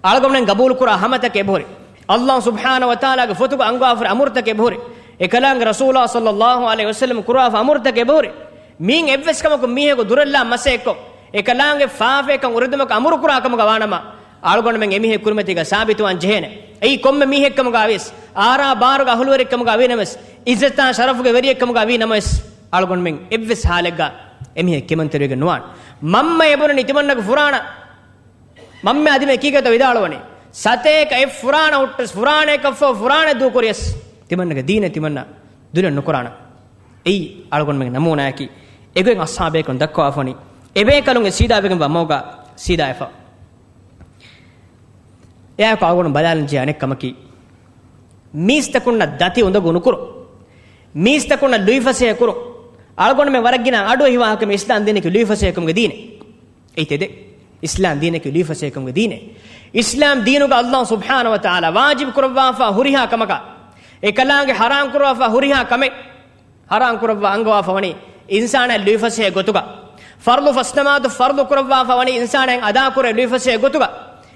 އަޅުގަނޑުމެން ގަބޫލުކުރާ ހަމަތަކެއް އެބަހުރި، އައްލާހު ސުބްޙާނަހު ވަތަޢާލާގެ ފޮތުގަ އަންގާފަރި އަމުރުތަކެއް އެބަހުރި، އެކަލާނގެ ރަސޫލާ ޞައްލައްލާހު ޢަލައިހި ވަސައްލަމަ ކުރާފަ އަމުރުތަކެއް އެބަހުރި، މިއިން އެއްވެސް ކަމަކު މީހަކު ދުރަށްލާ މަސައްކޮށް، އެކަލާނގެ ފާފައެއްކަން އުރެދުމަކަށް އަމުރުކުރާ ކަމުގަ ވާނަމަ، އަޅުގަނޑުމެން އެމީހެއް ކުރިމަތީގަ ސާބިތުވާން ޖެހޭނެ. އެއީ ކޮންމެ މީހެއްކަމުގަ ވިޔަސް، އާރާ ބާރުގެ އަހުލުވެރިއެއްކަމުގަ ވީނަމަވެސް، އިއްޒަތާ ޝަރަފުގެ ވެރިއެއްކަމުގަ ވީނަމަވެސް، އަޅުގަނޑުމެން އެއްވެސް ހާލެއްގަ އެމީހެއް ކިޔަމަންތެރިވެގެން ނުވާނެ. މަންމަ އެބުނަނީ ތިމަންނަގެ ފުރާނަ، މަންމަ އަދި މި ކީކޭތޯ ވިދާޅުވަނީ، ސަތޭކަ އެއް ފުރާނަ ހުއްޓަސް، ފުރާނައަކަށްފަހު ފުރާނަ ދޫކުރިޔަސް، ތިމަންނަގެ ދީނެއް ތިމަންނަ ދުލެއް ނުކުރާނަން. އެއީ އަޅުގަނޑުމެންގެ ނަމޫނާއަކީ. އެގޮތް އަޞްޙާބޭކަލުން ދައްކަވާފަވަނީ، އެބޭކަލުންގެ ސީދާވެގެންވާ މަގުގަ ސީދާވެފަ. އެއާއެކު އަޅުގަނޑު ބަލާލަން ޖެހޭ އަނެއް ކަމަކީ، މީސްތަކުންނަށް ދަތި އުނދަގޫ ނުކުރުން. މީސްތަކުންނަށް ލުއިފަސޭހަ ކުރުން. އަޅުގަނޑުމެން ވަރަށް ގިނަ އަޑު އެހި ވާހަކަ މި އިސްލާމް ދީނަކީ ލުއިފަސޭހަކަމުގެ ދީނެއް. އެއީ ތެދެއް. އިސްލާމް ދީނަކީ ލުއިފަސޭހަކަމުގެ ދީނެއް. އިސްލާމް ދީނުގަ އައްލާހު ސުބްޙާނަހު ވަތަޢާލާ ވާޖިބު ކުރައްވާފަ ހުރިހާ ކަމަކާ، އެކަލާނގެ ޙަރާމް ކުރައްވާފަ ހުރިހާ ކަމެއް، ޙަރާމް ކުރައްވާ އަންގަވާފަ ވަނީ، އިންސާނާ ލުއިފަސޭހަ ގޮތުގަ. ފަރުޟު ފަސް ނަމާދު ފަރުޟު ކުރައްވާފަ ވަނީ، އިންސާނާ އަދާކުރޭ ލުއިފަސޭހަ ގޮތުގަ.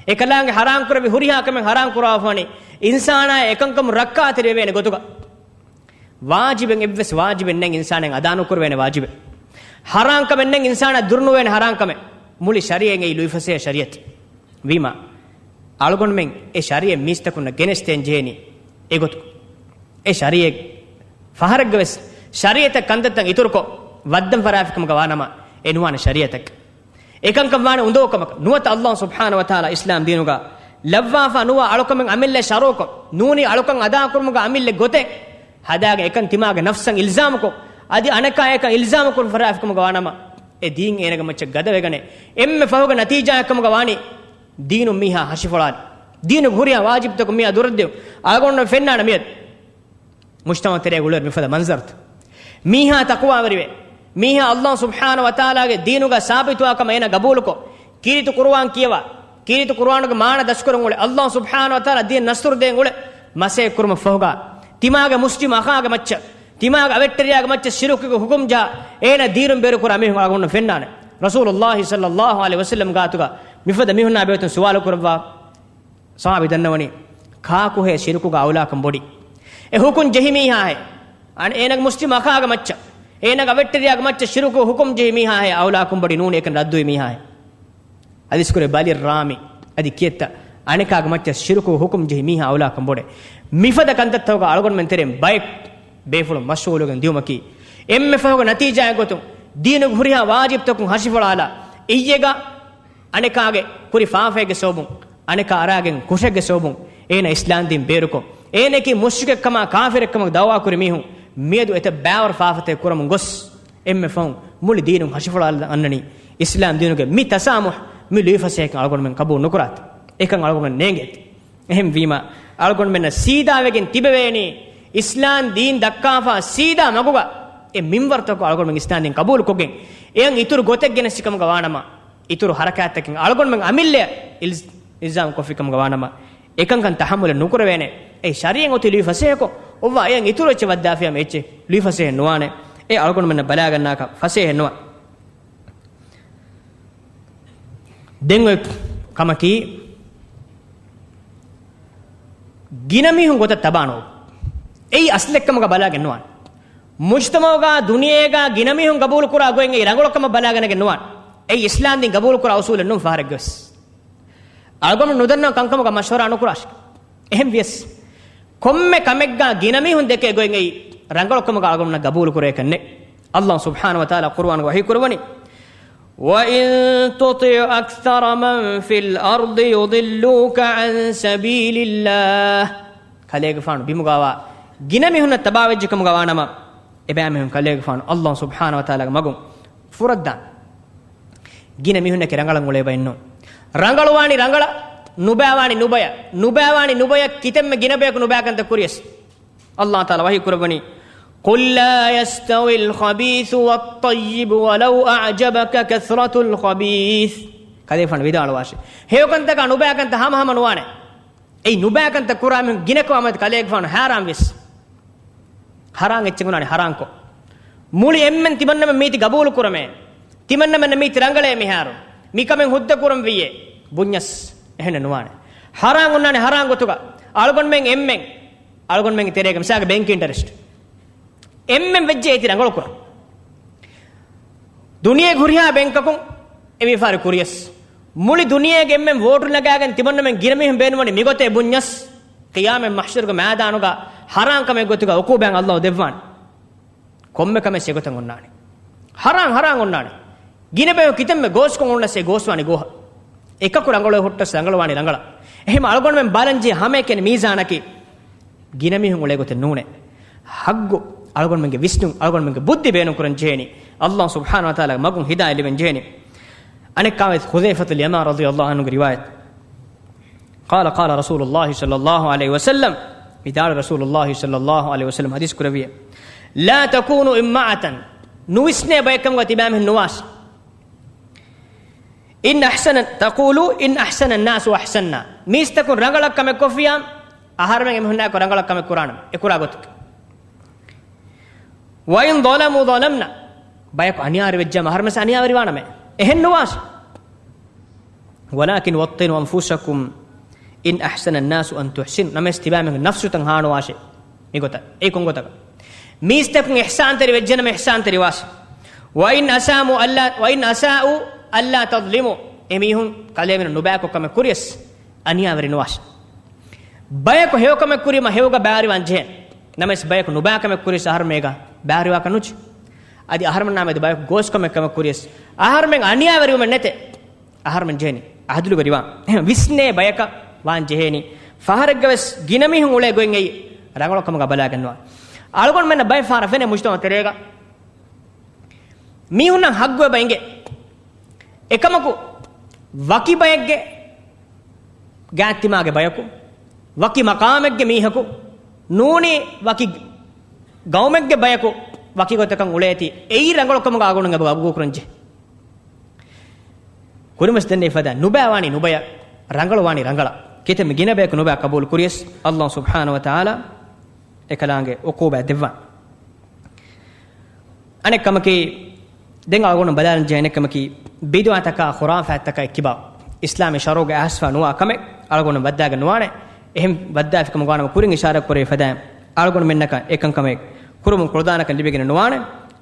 އެކަލާނގެ ޙަރާމް ކުރެއްވި ހުރިހާ ކަމެއް ޙަރާމް ކުރައްވާފަ ވަނީ، އިންސާނާ އެކަންކަމުން ރައްކާތެރިވޭނެ ގޮތުގަ. ވާޖިބެއް އެއްވެސް ވާޖިބެއް ނެތް އިންސާނެއް އަދާ ނުކުރެވޭނެ ވާޖިބެއް. ޙަރާން ކަމެއް ނެތް އިންސާނާ ދުރު ނުވޭނެ ޙަރާން ކަމެއް. މުޅި ޝަރީޢަތް އެއީ ލުއިފަސޭހަ ޝަރީޢަތެއް. ވީމާ، އަޅުގަނޑުމެން އެ ޝަރީޢަތް މީސްތަކުންނަށް ގެނެސްދޭން ޖެހޭނީ އެގޮތު. އެ ޝަރީޢަތް ފަހަރެއްގަވެސް ޝަރީޢަތަށް ކަންތައްތައް އިތުރުކޮށް، ވައްދަން ފަރާފިކަމުގަ ވާނަމަ، އެ ނުވާނެ ޝަރީޢަތަކަށް. އެކަންކަން ވާނެ އުނދަގޫކަމަކަށް. ނުވަތަ އައްލާހު ސުބްޙާނަހު ވަތަޢާލާ އިސްލާމް ދީނުގަ ލައްވާފަ ނުވާ އަޅުކަމެއް އަމިއްލަ ޝަރުޢުކޮށް، ނޫނީ އަޅުކަން އަދާކުރުމުގަ އަމިއްލަ ގޮތެއް ހަދާގެ އެކަން ތިމާގެ ނަފްސަށް އިލްޒާމުކޮށް، އަދި އަނެކާ އެކަން އިލްޒާމުކުރުން ފަރާފިކަމުގަ ވާނަމަ، އެ ދީން އޭނަގެ މައްޗަށް ގަދަވެގަނެ، އެންމެ ފަހުގެ ނަތީޖާއެއްކަމުގަ ވާނީ، ދީނުން މީހާ ހަށިފޮޅާލި. ދީނުގެ ހުރިހާ ވާޖިބްތަކުން މީހާ ދުރަށްދިޔުން. އަޅުގަނޑު ފެންނާނެ މިއަދު. މުޖްތަމަޢު ތެރޭގަ އުޅޭ މިފަދަ މަންޒަރުތައް. މީހާ ތަޤްވާވެރިވެ، މީހާ އައްލާހު ސުބްޙާނަހު ވަތަޢާލާގެ ދީނުގަ ސާބިތުވާ ކަމަށް އޭނަ ގަބޫލުކޮށް، ކީރިތި ޤުރުއާން ކިޔަވާ، ކީރިތި ޤުރުއާނުގެ މާނަ ދަސްކުރަން އުޅެ، އައްލާހު ސުބްޙާނަހު ވަތަޢާލާ ދީން ނަޞްރު ދޭން އުޅެ، މަސައްކަތް ކުރުމަށް ފަހުގަ، ތިމާގެ މުސްލިމް އަޚާގެ މައްޗަށް، ތިމާގެ އަވެއްޓެރިޔާގެ މައްޗަށް ޝިރުކުގެ ޙުކުމް ޖަހާ، އޭނަ ދީނުން ބޭރުކުރާ މީހުން އަޅުގަނޑު ފެންނާނެ. ރަސޫލުﷲ ޞައްލަﷲު ޢަލައިހި ވަސައްލަމް ގާތުގަ މިފަދަ މީހުންނާ ބެހޭތޯ ސުވާލު ކުރައްވާ. ޞަޙާބީ ދަންނަވަނީ، ކާކުހޭ ޝިރުކުގަ އައުލާކަން ބޮޑީ؟ އެ ޙުކުމް ޖެހި މީހާހޭ؟ އަނެއް އޭނަގެ މުސްލިމް އަޚާގެ މައްޗަށް، އޭނަގެ އަވެއްޓެރިޔާގެ މައްޗަށް ޝިރުކު ޙުކުމް ޖެހި މީހާހޭ އައުލާކަން ބޮޑީ؟ ނޫނީ އެކަން ރައްދުވި މީހާހޭ. ޙަދީޘް ކުރޭ، ބަލި ރާމީ. އަދި ކިޔައްތަ، އަނެކާގެ މައްޗަށް ޝިރުކު ޙުކުމް ޖެހި މީހާ އައުލާކަން ބޮޑޭ. މިފަދަ ކަންތައްތަކުގަ އަޅުގަނޑުމެން ތެރެއިން ބައެއް ބޭފުޅުން މަޝްޣޫލުވެގެން ދިޔުމަކީ، އެންމެ ފަހުގެ ނަތީޖާއެއް ގޮތުން ދީނުގެ ހުރިހާ ވާޖިބްތަކުން ހަށިފޮޅާލާ، އިއްޔެގަ އަނެކާގެ ކުރި ފާފައެއްގެ ސަބަބުން، އަނެކާ އަރާގެން ކުށެއްގެ ސަބަބުން އޭނަ އިސްލާމްދީން ބޭރުކޮށް، އޭނައަކީ މުޝްރިކެއްކަމާ ކާފިރެއްކަމަށް ދަޢުވާކުރި މީހުން މިއަދު އެތައް ބައިވަރު ފާފަތައް ކުރަމުން ގޮސް، އެންމެ ފަހުން މުޅި ދީނުން ހަށިފޮޅާލަން އަންނަނީ. އިސްލާމް ދީނުގެ މި ތަސާމުޙް، މި ލުއިފަސޭހަކަން އަޅުގަނޑުމެން ޤަބޫލު ނުކުރާތި. އެކަން އަޅުގަނޑުމެން ނޭނގޭތި. އެހެންވީމާ، އަޅުގަނޑުމެންނަށް ސީދާވެގެން ތިބެވޭނީ، އިސްލާމް ދީން ދައްކާފާ ސީދާ މަގުގަ އެ މިންވަރުތަކު އަޅުގަނޑުމެން އިސްލާމް ދީން ގަބޫލުކޮށްގެން، އެޔަށް އިތުރު ގޮތެއް ގެނެސްސި ކަމުގަ ވާނަމަ، އިތުރު ހަރަކާތްތަކެއް އަޅުގަނޑުމެން އަމިއްލަޔަށް އިލްޒް-، އިލްޒާމް ކޮށްފި ކަމުގަ ވާނަމަ، އެކަންކަން ތަހައްމުލެއް ނުކުރެވޭނެ. އެއީ ޝަރީއަތް އޮތީ ލުއިފަސޭހަކޮށް، އޮއްވާ އެޔަށް އިތުރު އެއްޗެއް ވައްދާފިޔާމަ އެއްޗެއް ލުއިފަސޭހަ ނުވާނެ. އެ އަޅުގަނޑުމެންނަށް ބަލާގަންނާކަށް ފަސޭހަ ނުވާ. ދެން އޮތް ކަމަކީ، ގިނަ މީހުން ގޮތަށް ތަބާނޯ. އެއީ އަސްލެއްކަމުގަ ބަލާގެން ނުވާނެ. މުޖްތަމައުގަ ދުނިޔޭގަ ގިނަ މީހުން ގަބޫލުކުރާ ގޮތް އެއީ ރަނގަޅުކަމަށް ބަލާގަނެގެން ނުވާނެ. އެއީ އިސްލާމް ދީން ގަބޫލުކުރާ އުސޫލެއް ނޫން ފަހަރެއްގަވެސް. އަޅުގަނޑު ނުދަންނަ ކަންކަމުގަ މަޝްވަރާ ނުކުރާށި. އެހެން ވިޔަސް، ކޮންމެ ކަމެއްގަ ގިނަ މީހުން ދެކޭ ގޮތް އެއީ ރަނގަޅުކަމުގަ އަޅުގަނޑުމެންނަށް ގަބޫލުކުރޭކަށް ނެތް. އައްލާހު ސުބްޙާނަހު ވަތަޢާލާ ޤުރުއާނުގަ ވަޙީކުރައްވަނީ، وَإِن تُطِعْ أَكْثَرَ مَن فِي الْأَرْضِ يُضِلُّوكَ عَن سَبِيلِ اللَّهِ. ކަލޭގެފާނު ބިމުގަވާ ގިނަ މީހުންނަށް ތަބާވެއްޖެ ކަމުގަ ވާނަމަ، އެބައިމީހުން ކަލޭގެފާނު އައްލާހު ސުބްޙާނަހު ވަތަޢާލާގެ މަގުން ފުރައްދާނެ. ގިނަ މީހުންނަކީ ރަނގަޅަށް އުޅޭ ބައެއް ނޫން. ރަނގަޅުވާނީ ރަނގަޅަށް، ނުބައިވާނީ ނުބަޔަށް، ނުބައިވާނީ ނުބަޔަށް، ކިތަންމެ ގިނަ ބަޔަކު ނުބައިކަންތައް ކުރިޔަސް. އައްލާހު ތަޢާލާ ވަޙީ ކުރައްވަނީ، قُل لَّا يَسْتَوِي الْخَبِيثُ وَالطَّيِّبُ وَلَوْ أَعْجَبَكَ كَثْرَةُ الْخَبِيثِ. ކަލޭގެފާނު ވިދާޅުވާށޭ، ހެޔޮކަންތަކާ ނުބައިކަންތައް ހަމަހަމަ ނުވާނެ. އެއީ ނުބައިކަންތައް ކުރާ މީހުން ގިނަކަމާމެދު ކަލޭގެފާނު ހައިރާންވިޔަސް. ހަރާން އެއްޗެއް އޮންނާނެ ހަރާންކޮށް. މުޅި އެންމެން ތިމަންނަމެން މީތި ގަބޫލުކުރަމޭ. ތިމަންނަމެންނަށް މީތި ރަނގަޅޭ މިހާރު. މިކަމެއް ހުއްދަ ކުރަން ވިއްޔޭ. ބުންޏަސް އެހެނެއް ނުވާނެ. ހަރާން އޮންނާނެ ހަރާން ގޮތުގަ. އަޅުގަނޑުމެން އެންމެން، އަޅުގަނޑުމެންގެ ތެރޭގަ މިސާލަކަށް ބޭންކް އިންޓަރެސްޓް. އެންމެން ވެއްޖެ އޭތި ރަނގަޅު ކުރަން. ދުނިޔޭގެ ހުރިހާ ބޭންކަކުން އެ ވިޔަފާރި ކުރިޔަސް، މުޅި ދުނިޔޭގެ އެންމެން ވޯޓު ނަގާގެން ތިމަންނަމެން ގިނަ މީހުން ބޭނުންވަނީ މިގޮތޭ ބުންޏަސް، ޤިޔާމަތް މަޙްޝަރުގެ މައިދާނުގަ ހަރާން ކަމެއް ގޮތުގަ ޢުޤޫބާތް އައްލާހު ދެއްވާނެ. ކޮންމެ ކަމެއް އެގޮތަށް އޮންނާނެ. ހަރާން ހަރާން އޮންނާނެ. ގިނަ ބަޔަކު ކިތަންމެ ގޯސްކޮށް އޮންނަސް އެ ގޯސްވާނީ ގޯހަށް. އެކަކު ރަނގަޅު ހުއްޓަސް ރަނގަޅުވާނީ ރަނގަޅަށް. އެހެން އަޅުގަނޑުމެން ބަލަންޖެހޭ ހަމައެކަނި މީޒާނަކީ ގިނަ މީހުން އުޅޭ ގޮތެއް ނޫނޭ. ހައްގު އަޅުގަނޑުމެންގެ ވިސްނުން، އަޅުގަނޑުމެންގެ ބުއްދި ބޭނުންކުރަން ޖެހޭނީ. އައްލާހު ސުބްޙާނަހު ވަތަޢާލާގެ މަގުން ހިދާޔަތް ލިބެން ޖެހޭނީ. އަނެއްކާވެސް ޙުޛައިފަތު އަލްޔަމާން ރަޟިޔަﷲ ޢަންހުގެ ރިވާޔަތް. قال قال رسول الله صلى الله عليه وسلم، ވިދާޅު ރަސޫލުﷲ ޞައްލަﷲ ޢަލައިހި ވަސައްލަމް ޙަދީޘް ކުރެއްވިއޭ، لا تكونوا أمة، ނުވިސްނޭ ބަޔެއް ކަމުގަ ތިބާމީހުން ނުވާށި. إن أحسن، تقولوا إن أحسن الناس أحسنا، މީސްތަކުން ރަނގަޅަށް ކަމެއް ކޮށްފިޔާ، އަހަރުމެން އެމީހުންނާއެކު ރަނގަޅަށް ކަމެއް ކުރާނަމަ، އެ ކުރާ ގޮތަކަށް. وإن ظلموا ظلمنا، ބަޔަކު އަނިޔާވެރި ވެއްޖާމަ އަހަރުމެން އަނިޔާވެރި ވާނަމޭ. އެހެން ނުވާށި. ولكن وطنوا أنفسكم إن أحسن الناس أن تحسنوا، ނަމަވެސް ތިބާމީހުން ނަފްސުތައް ހާނުވާށޭ. މިގޮތަށް. އެއީ ކޮން ގޮތަކަށް؟ މީސްތަކުން އިޙްސާންތެރި ވެއްޖެނަމަ އިޙްސާންތެރިވާށި. وإن أساءوا ألا، وإن أساءوا ألا تظلموا، އެމީހުން ކަލޭމެންނަށް ނުބައިކޮށް ކަމެއް ކުރިޔަސް އަނިޔާވެރި ނުވާށި. ބަޔަކު ހެޔޮކަމެއް ކުރީމަ ހެޔޮގަ ބައިވެރިވާން ޖެހޭ. ނަމަވެސް ބަޔަކު ނުބައިކަމެއް ކުރިޔަސް އަހަރުމެން އޭގަ ބައިވެރިވާކަށް ނުޖެހޭ. އަދި އަހަރުމެންނާމެދު ބަޔަކު ގޯސްކަމެއް ކަމެއް ކުރިޔަސް އަހަރުމެން އަނިޔާވެރިވުމެއް ނެތޭ. އަހަރުމެން ޖެހޭނީ އަދުލުވެރިވާން. އެހެން ވިސްނޭ ބަޔަކަށް ވާން ޖެހޭނީ. ފަހަރެއްގަވެސް ގިނަ މީހުން އުޅޭ ގޮތް އެއީ ރަނގަޅު ކަމުގަ ބަލާގަންނަވާ. އަޅުގަނޑުމެންނަށް ބައެއް ފަހަރަށް ފެނޭ މުޖްތަމަޢު ތެރޭގަ މީހުންނަށް ހައްގު އެބަ އިނގޭ. އެކަމަކު، ވަކި ބައެއްގެ ގާތްތިމާގެ ބަޔަކު، ވަކި މަޤާމެއްގެ މީހަކު، ނޫނީ ވަކި ގައުމެއްގެ ބަޔަކު، ވަކި ގޮތަކަށް އުޅޭތީ، އެއީ ރަނގަޅު ކަމުގަ އަޅުގަނޑުމެން އެބަ ގަބޫލުކުރަންޖެހޭ. ކުރިންވެސް ދެންނެވި ފަދަ ނުބައިވާނީ ނުބަޔަށް، ރަނގަޅުވާނީ ރަނގަޅަށް. ކިތަންމެ ގިނަ ބަޔަކު ނުބައި ޤަބޫލު ކުރިޔަސް، އައްލާހު ސުބްޙާނަހު ވަތަޢާލާ އެކަލާނގެ ޢުޤޫބާތް ދެއްވާނެ. އަނެއް ކަމަކީ، ދެން އަޅުގަނޑު ބަލާލަން ޖެހޭ އަނެއް ކަމަކީ، ބިދުޢަތަކާ ޚުރާފާތްތަކާ އެއްކިބާ، އިސްލާމީ ޝަރުޢުގެ އައިސްފާ ނުވާ ކަމެއް އަޅުގަނޑު ވައްދާގެން ނުވާނެ. އެހެން ވައްދާފިކަމުގަ ވާނަމަ ކުރިން އިޝާރަތް ކުރެވި ފަދައިން، އަޅުގަނޑުމެންނަކަށް އެކަންކަމެއް ކުރުމުން ކުޅަދާނަކަން ލިބިގެން ނުވާނެ.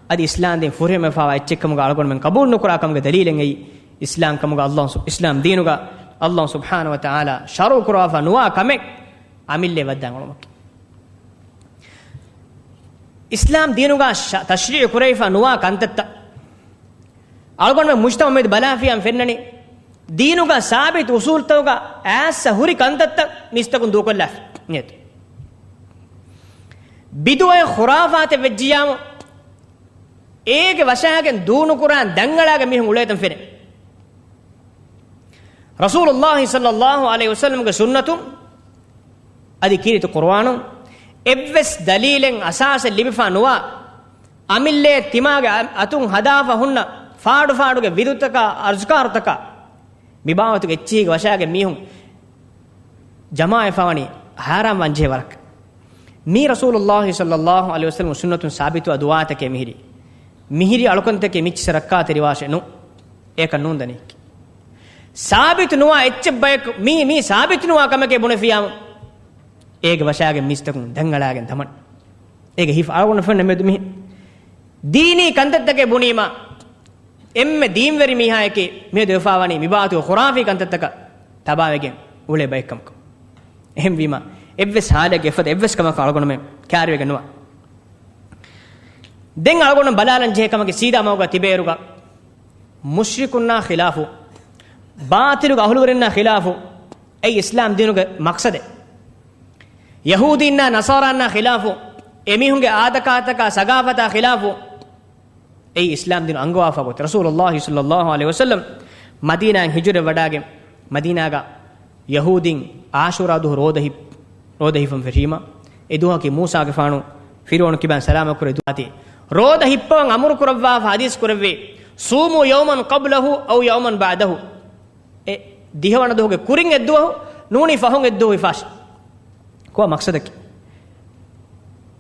އަދި އިސްލާމް ދީން ފުރިހަމަވެފާވާ އެއްޗެއްކަމުގަ އަޅުގަނޑުމެން ޤަބޫލު ނުކުރާ ކަމުގެ ދަލީލެއް އެއީ، އިސްލާމް ކަމުގަ އައްލާހު ސު-، އިސްލާމް ދީނުގަ އައްލާހު ސުބްޙާނަހު ވަތަޢާލާ ޝަރުޢު ކުރައްވާފަ ނުވާ ކަމެއް އަމިއްލައަށް ވައްދާން އުޅުމަކީ. އިސްލާމް ދީނުގަ ޝަ-، ތަޝްރީޢު ކުރެވިފަ ނުވާ ކަންތައްތައް އަޅުގަނޑުމެން މުޖްތަމަޢު މެދު ބަލާފިޔާ ފެންނަނީ، ދީނުގަ ސާބިތު އުސޫލްތަކުގަ އައިސް ހުރި ކަންތައްތައް މީސްތަކުން ދޫކޮށްލާފަ ނެތު. ބިދުޢަތް ޚުރާފާތެއް ވެއްޖިޔާމު، އޭގެ ވަށާގެން ދޫނުކުރާން ދަންއަޅާގެން މީހުން އުޅޭތަން ފެނޭ. ރަސޫލުﷲ ޞައްލަﷲ ޢަލައިހި ވަސައްލަމްގެ ސުންނަތުން އަދި ކީރިތި ޤުރުއާނުން އެއްވެސް ދަލީލެއް އަސާސެއް ލިބިފާ ނުވާ، އަމިއްލައެއް ތިމާގެ އަ-، އަތުން ހަދާފަ ހުންނަ ފާޑުފާޑުގެ ވިރުތަކާ އަޒްކާރުތަކާ މިބާވަތުގެ އެއްޗިހީގެ ވަށާގެން މީހުން ޖަމާވެފަވަނީ ހައިރާންވާންޖެހޭ ވަރަކަށް. މީ ރަސޫލުﷲ ޞައްލައްލާހު ޢަލައިހި ވަސައްލަމަ ސުންނަތުން ސާބިތުވާ ދުޢާތަކެއް މިހިރީ. މިހިރީ އަޅުކަންތަކެއް މިއްޗިސަ ރައްކާތެރިވާށޭ ނޫން. އެކަން ނޫން ދަނީ. ސާބިތު ނުވާ އެއްޗެއް ބަޔަކު މީ، މީ ސާބިތު ނުވާ ކަމެކޭ ބުނެފިޔާމު، އޭގެ ވަށާގެން މީސްތަކުން ދަންއަޅާގެން ދަމަން. އޭގެ ހިފަ އަޅުގަނޑު ފެންނަ މެދު މި ދީނީ ކަންތައްތަކެއް ބުނީމާ، އެންމެ ދީންވެރި މީހާއެކޭ މިއަދު ވެފާވަނީ މިބާތު ޚުރާފީ ކަންތައްތަކަށް ތަބާވެގެން އުޅޭ ބައެއްކަމަކަށް. އެހެންވީމާ، އެއްވެސް ހާލެއްގެ އެފަދަ އެއްވެސް ކަމަކަށް އަޅުގަނޑުމެން ކާރިވެގެން ނުވާ. ދެން އަޅުގަނޑު ބަލާލަން ޖެހޭ ކަމަކީ ސީދާ މަގުގަ ތިބޭއިރުގަ މުޝްރިކުންނާ ޚިލާފު، ބާޠިލުގެ އަހުލުވެރިންނާ ޚިލާފު، އެއީ އިސްލާމް ދީނުގެ މަޤްޞަދެއް. ޔަހޫދީންނާ ނަޞާރާންނާ ޚިލާފު، އެމީހުންގެ އާދަކާތަކާ ސަގާފަތާ ޚިލާފު، އެއީ އިސްލާމް ދީނު އަންގަވާފަ ގޮތެއް. ރަސޫލުﷲ ޞައްލައްލާހު ޢަލައިހި ވަސައްލަމް މަދީނާއިން ހިޖުރަ ވަޑާގެން މަދީނާގަ ޔަހޫދީން ޢާޝޫރާ ދުވަހު ރޯދަ ހި-، ރޯދަ ހިފަން ފެށީމަ، އެ ދުވަހަކީ މޫސާގެފާނު ފިރުޢައުނު ކިބައިން ސަލާމަތްކުރެއްވި ދުވަހެއް. ރޯދަ ހިއްޕަވަން އަމުރު ކުރައްވާފަ ޙަދީޘް ކުރެއްވި، "صوموا يوما قبله أو يوما بعده." އެ ދިހަވަނަ ދުވަހުގެ ކުރިން އެއްދުވަހު ނޫނީ ފަހުން އެއްދުވަހު ހިފާށި. ކޮބާ މަޤްޞަދަކީ؟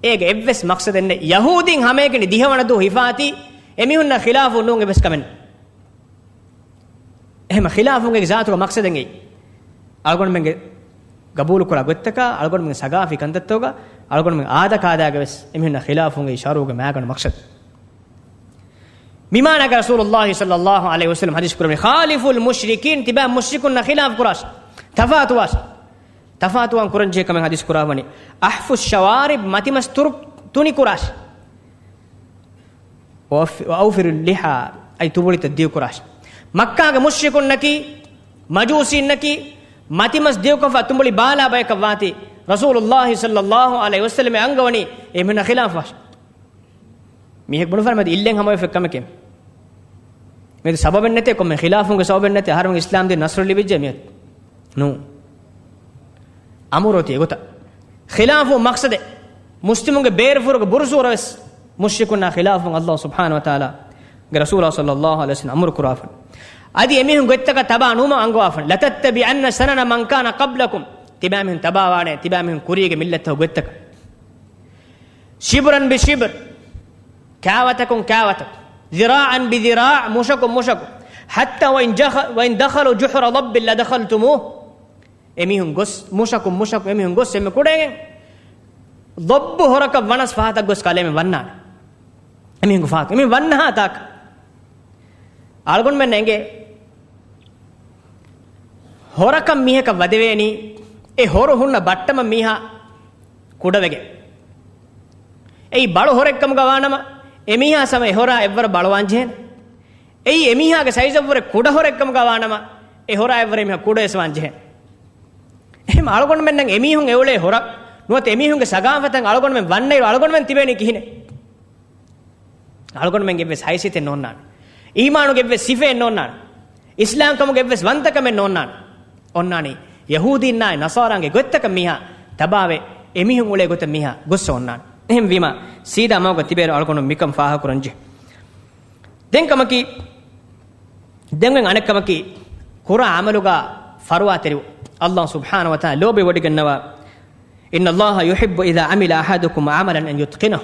އޭގެ އެއްވެސް މަޤްޞަދެއް ނެތް. ޔަހޫދީން ހަމައެކަނި ދިހަވަނަ ދުވަހު ހިފާތީ އެމީހުންނާ ޚިލާފު ނޫން އެއްވެސް ކަމެއް ނެތް. އެހެން ޚިލާފުންގެ ޒާތުގަ މަޤްޞަދެއް އެއީ. އަޅުގަނޑުމެންގެ ގަބޫލުކުރާ ގޮތްތަކާ، އަޅުގަނޑުމެންގެ ސަގާފީ ކަންތައްތަކުގަ، އަޅުގަނޑުމެން އާދަކާދައިގަ ވެސް އެމީހުންނާ ޚިލާފުންގެ ޝަރުޢުގެ މައިގަނޑު މަޤްޞަދު. މި މާނައަކަށް ރަސޫލުﷲ ޞައްލައްލާހު ޢަލައިހި ވަސައްލަމް ޙަދީޘް ކުރެއްވި، "خالفوا المشركين" ތިބާ މުޝްރިކުންނާ ޚިލާފު ކުރާށި. ތަފާތުވާށި. ތަފާތުވާން ކުރަންޖެހޭ ކަމެއް ޙަދީޘް ކުރާވަނީ، "أحفوا الشوارب" މަތިމަސް ތުރު-، ތުނިކުރާށި. "وأوفروا اللحى" އަދި ތުނބުޅިތައް ދިގުކުރާށި. މައްކާގެ މުޝްރިކުންނަކީ، މަޖޫސީންނަކީ، މަތިމަސް ދިގުކޮށްފަ ތުނބުޅި ބާލާ ބަޔަކަށް ވާތީ، ރަސޫލުﷲ ޞައްލައްލާހު ޢަލައިހި ވަސައްލަމް އަންގަވަނީ އެމީހުންނާ ޚިލާފަށް. މީހެއް ބުނުފަން މެދު އިއްލެން ހަމަވެފަ ކަމެކޭ. މެދު ސަބަބެއް ނެތޭ، ކޮންމެ ޚިލާފުންގެ ސަބަބެއް ނެތޭ، އަހަރުމެން އިސްލާމް ދީން ނަޞްރު ލިބިއްޖެ މިއަދު. ނޫ. އަމުރޯތި އެގޮތަށް. ޚިލާފު މަޤްޞަދެއް. މުސްލިމުންގެ ބޭރުފުރުގެ ބުރުސޫރަ ވެސް މުޝްރިކުންނާ ޚިލާފުން ﷲ ސުބްޙާނަހު ވަތަޢާލާގެ ރަސޫލާ ޞައްލައްލާހު ޢަލައިހި ވަސައްލަމް އަމުރު ކުރާފަ. އަދި އެމީހުން ގޮތްތަކަށް ތަބާ ނުވުމަށް އަންގަވާފަ. "لَتَتَّبِعَنَّ سَنَنَ مَنْ كَانَ قَبْلَكُمْ" ތިބާމީހުން ތަބާވާނެ، ތިބާމީހުން ކުރީގެ މިއްލަތްތަކުގެ ގޮތްތަކަށް. "شِبْرًا بِشِبْرٍ" ކާވަތަކުން ކާވަތަކު، "ذِرَاعًا بِذِرَاعٍ" މުށަކުން މުށަކު، "حَتَّى وَإِنْ جَخَ-، وَإِنْ دَخَلُوا جُحْرَ ضَبٍّ لَدَخَلْتُمُوهُ" އެމީހުން ގޮސް، މުށަކުން މުށަކު އެމީހުން ގޮސް އެންމެ ކުޑައިގެން ޟައްބު ހޮރަކަށް ވަނަސް ފަހަތަށް ގޮސް ކަލޭމެން ވަންނާނެ. އެމީހުންގެ ފަހަތަށް އެމީހުން ވަންނަހާ ތާކަށް. އަޅުގަނޑުމެން އެނގޭ ހޮރަކަށް މީހަކަށް ވަދެވޭނީ، އެ ހޮރު ހުންނަ ބައްޓަމަށް މީހާ ކުޑަވެގެން. އެއީ ބަޅު ހޮރެއްކަމުގަ ވާނަމަ، އެމީހާ ސަމަ އެ ހޮރާ އެއްވަރަށް ބަޅުވާން ޖެހޭނެ. އެއީ އެމީހާގެ ސައިޒަށްވުރެ ކުޑަ ހޮރެއްކަމުގަ ވާނަމަ، އެ ހޮރާ އެއްވަރަށް އެމީހާ ކުޑަވެސް ވާން ޖެހޭނެ. އެހެން އަޅުގަނޑުމެންނަށް އެމީހުން އެއުޅޭ ހޮރަށް ނުވަތަ އެމީހުންގެ ސަގާފަތަށް އަޅުގަނޑުމެން ވަންނައިރު އަޅުގަނޑުމެން ތިބޭނީ ކިހިނެއް؟ އަޅުގަނޑުމެންގެ އެއްވެސް ހައިސިއްޔަތެއް ނޯންނާނެ. އީމާނުގެ އެއްވެސް ސިފައެއް ނޯންނާނެ. އިސްލާމްކަމުގެ އެއްވެސް ވަންތަކަމެއް ނޯންނާނެ. އޮންނާނީ ޔަހޫދީންނާއި ނަޞާރާންގެ ގޮތްތަކަށް މީހާ ތަބާވެ، އެމީހުން އުޅޭ ގޮތަށް މީހާ ގޮއްސަ އޮންނާނެ. އެހެންވީމާ، ސީދާ މަގުގަ ތިބޭއިރު އަޅުގަނޑު މިކަން ފާހަގަކުރަންޖެހޭ. ދެން ކަމަކީ، ދެން އަނެއްކަމަކީ، ކުރާ ޢަމަލުގަ ފަރުވާތެރިވުން. ﷲ ސުބްޙާނަހު ވަތަޢާލާ ލޯބިވޮޑިގަންނަވާ، "إِنَّ اللَّهَ يُحِبُّ إِذَا عَمِلَ أَحَدُكُمْ عَمَلًا أَنْ يُتْقِنَهُ."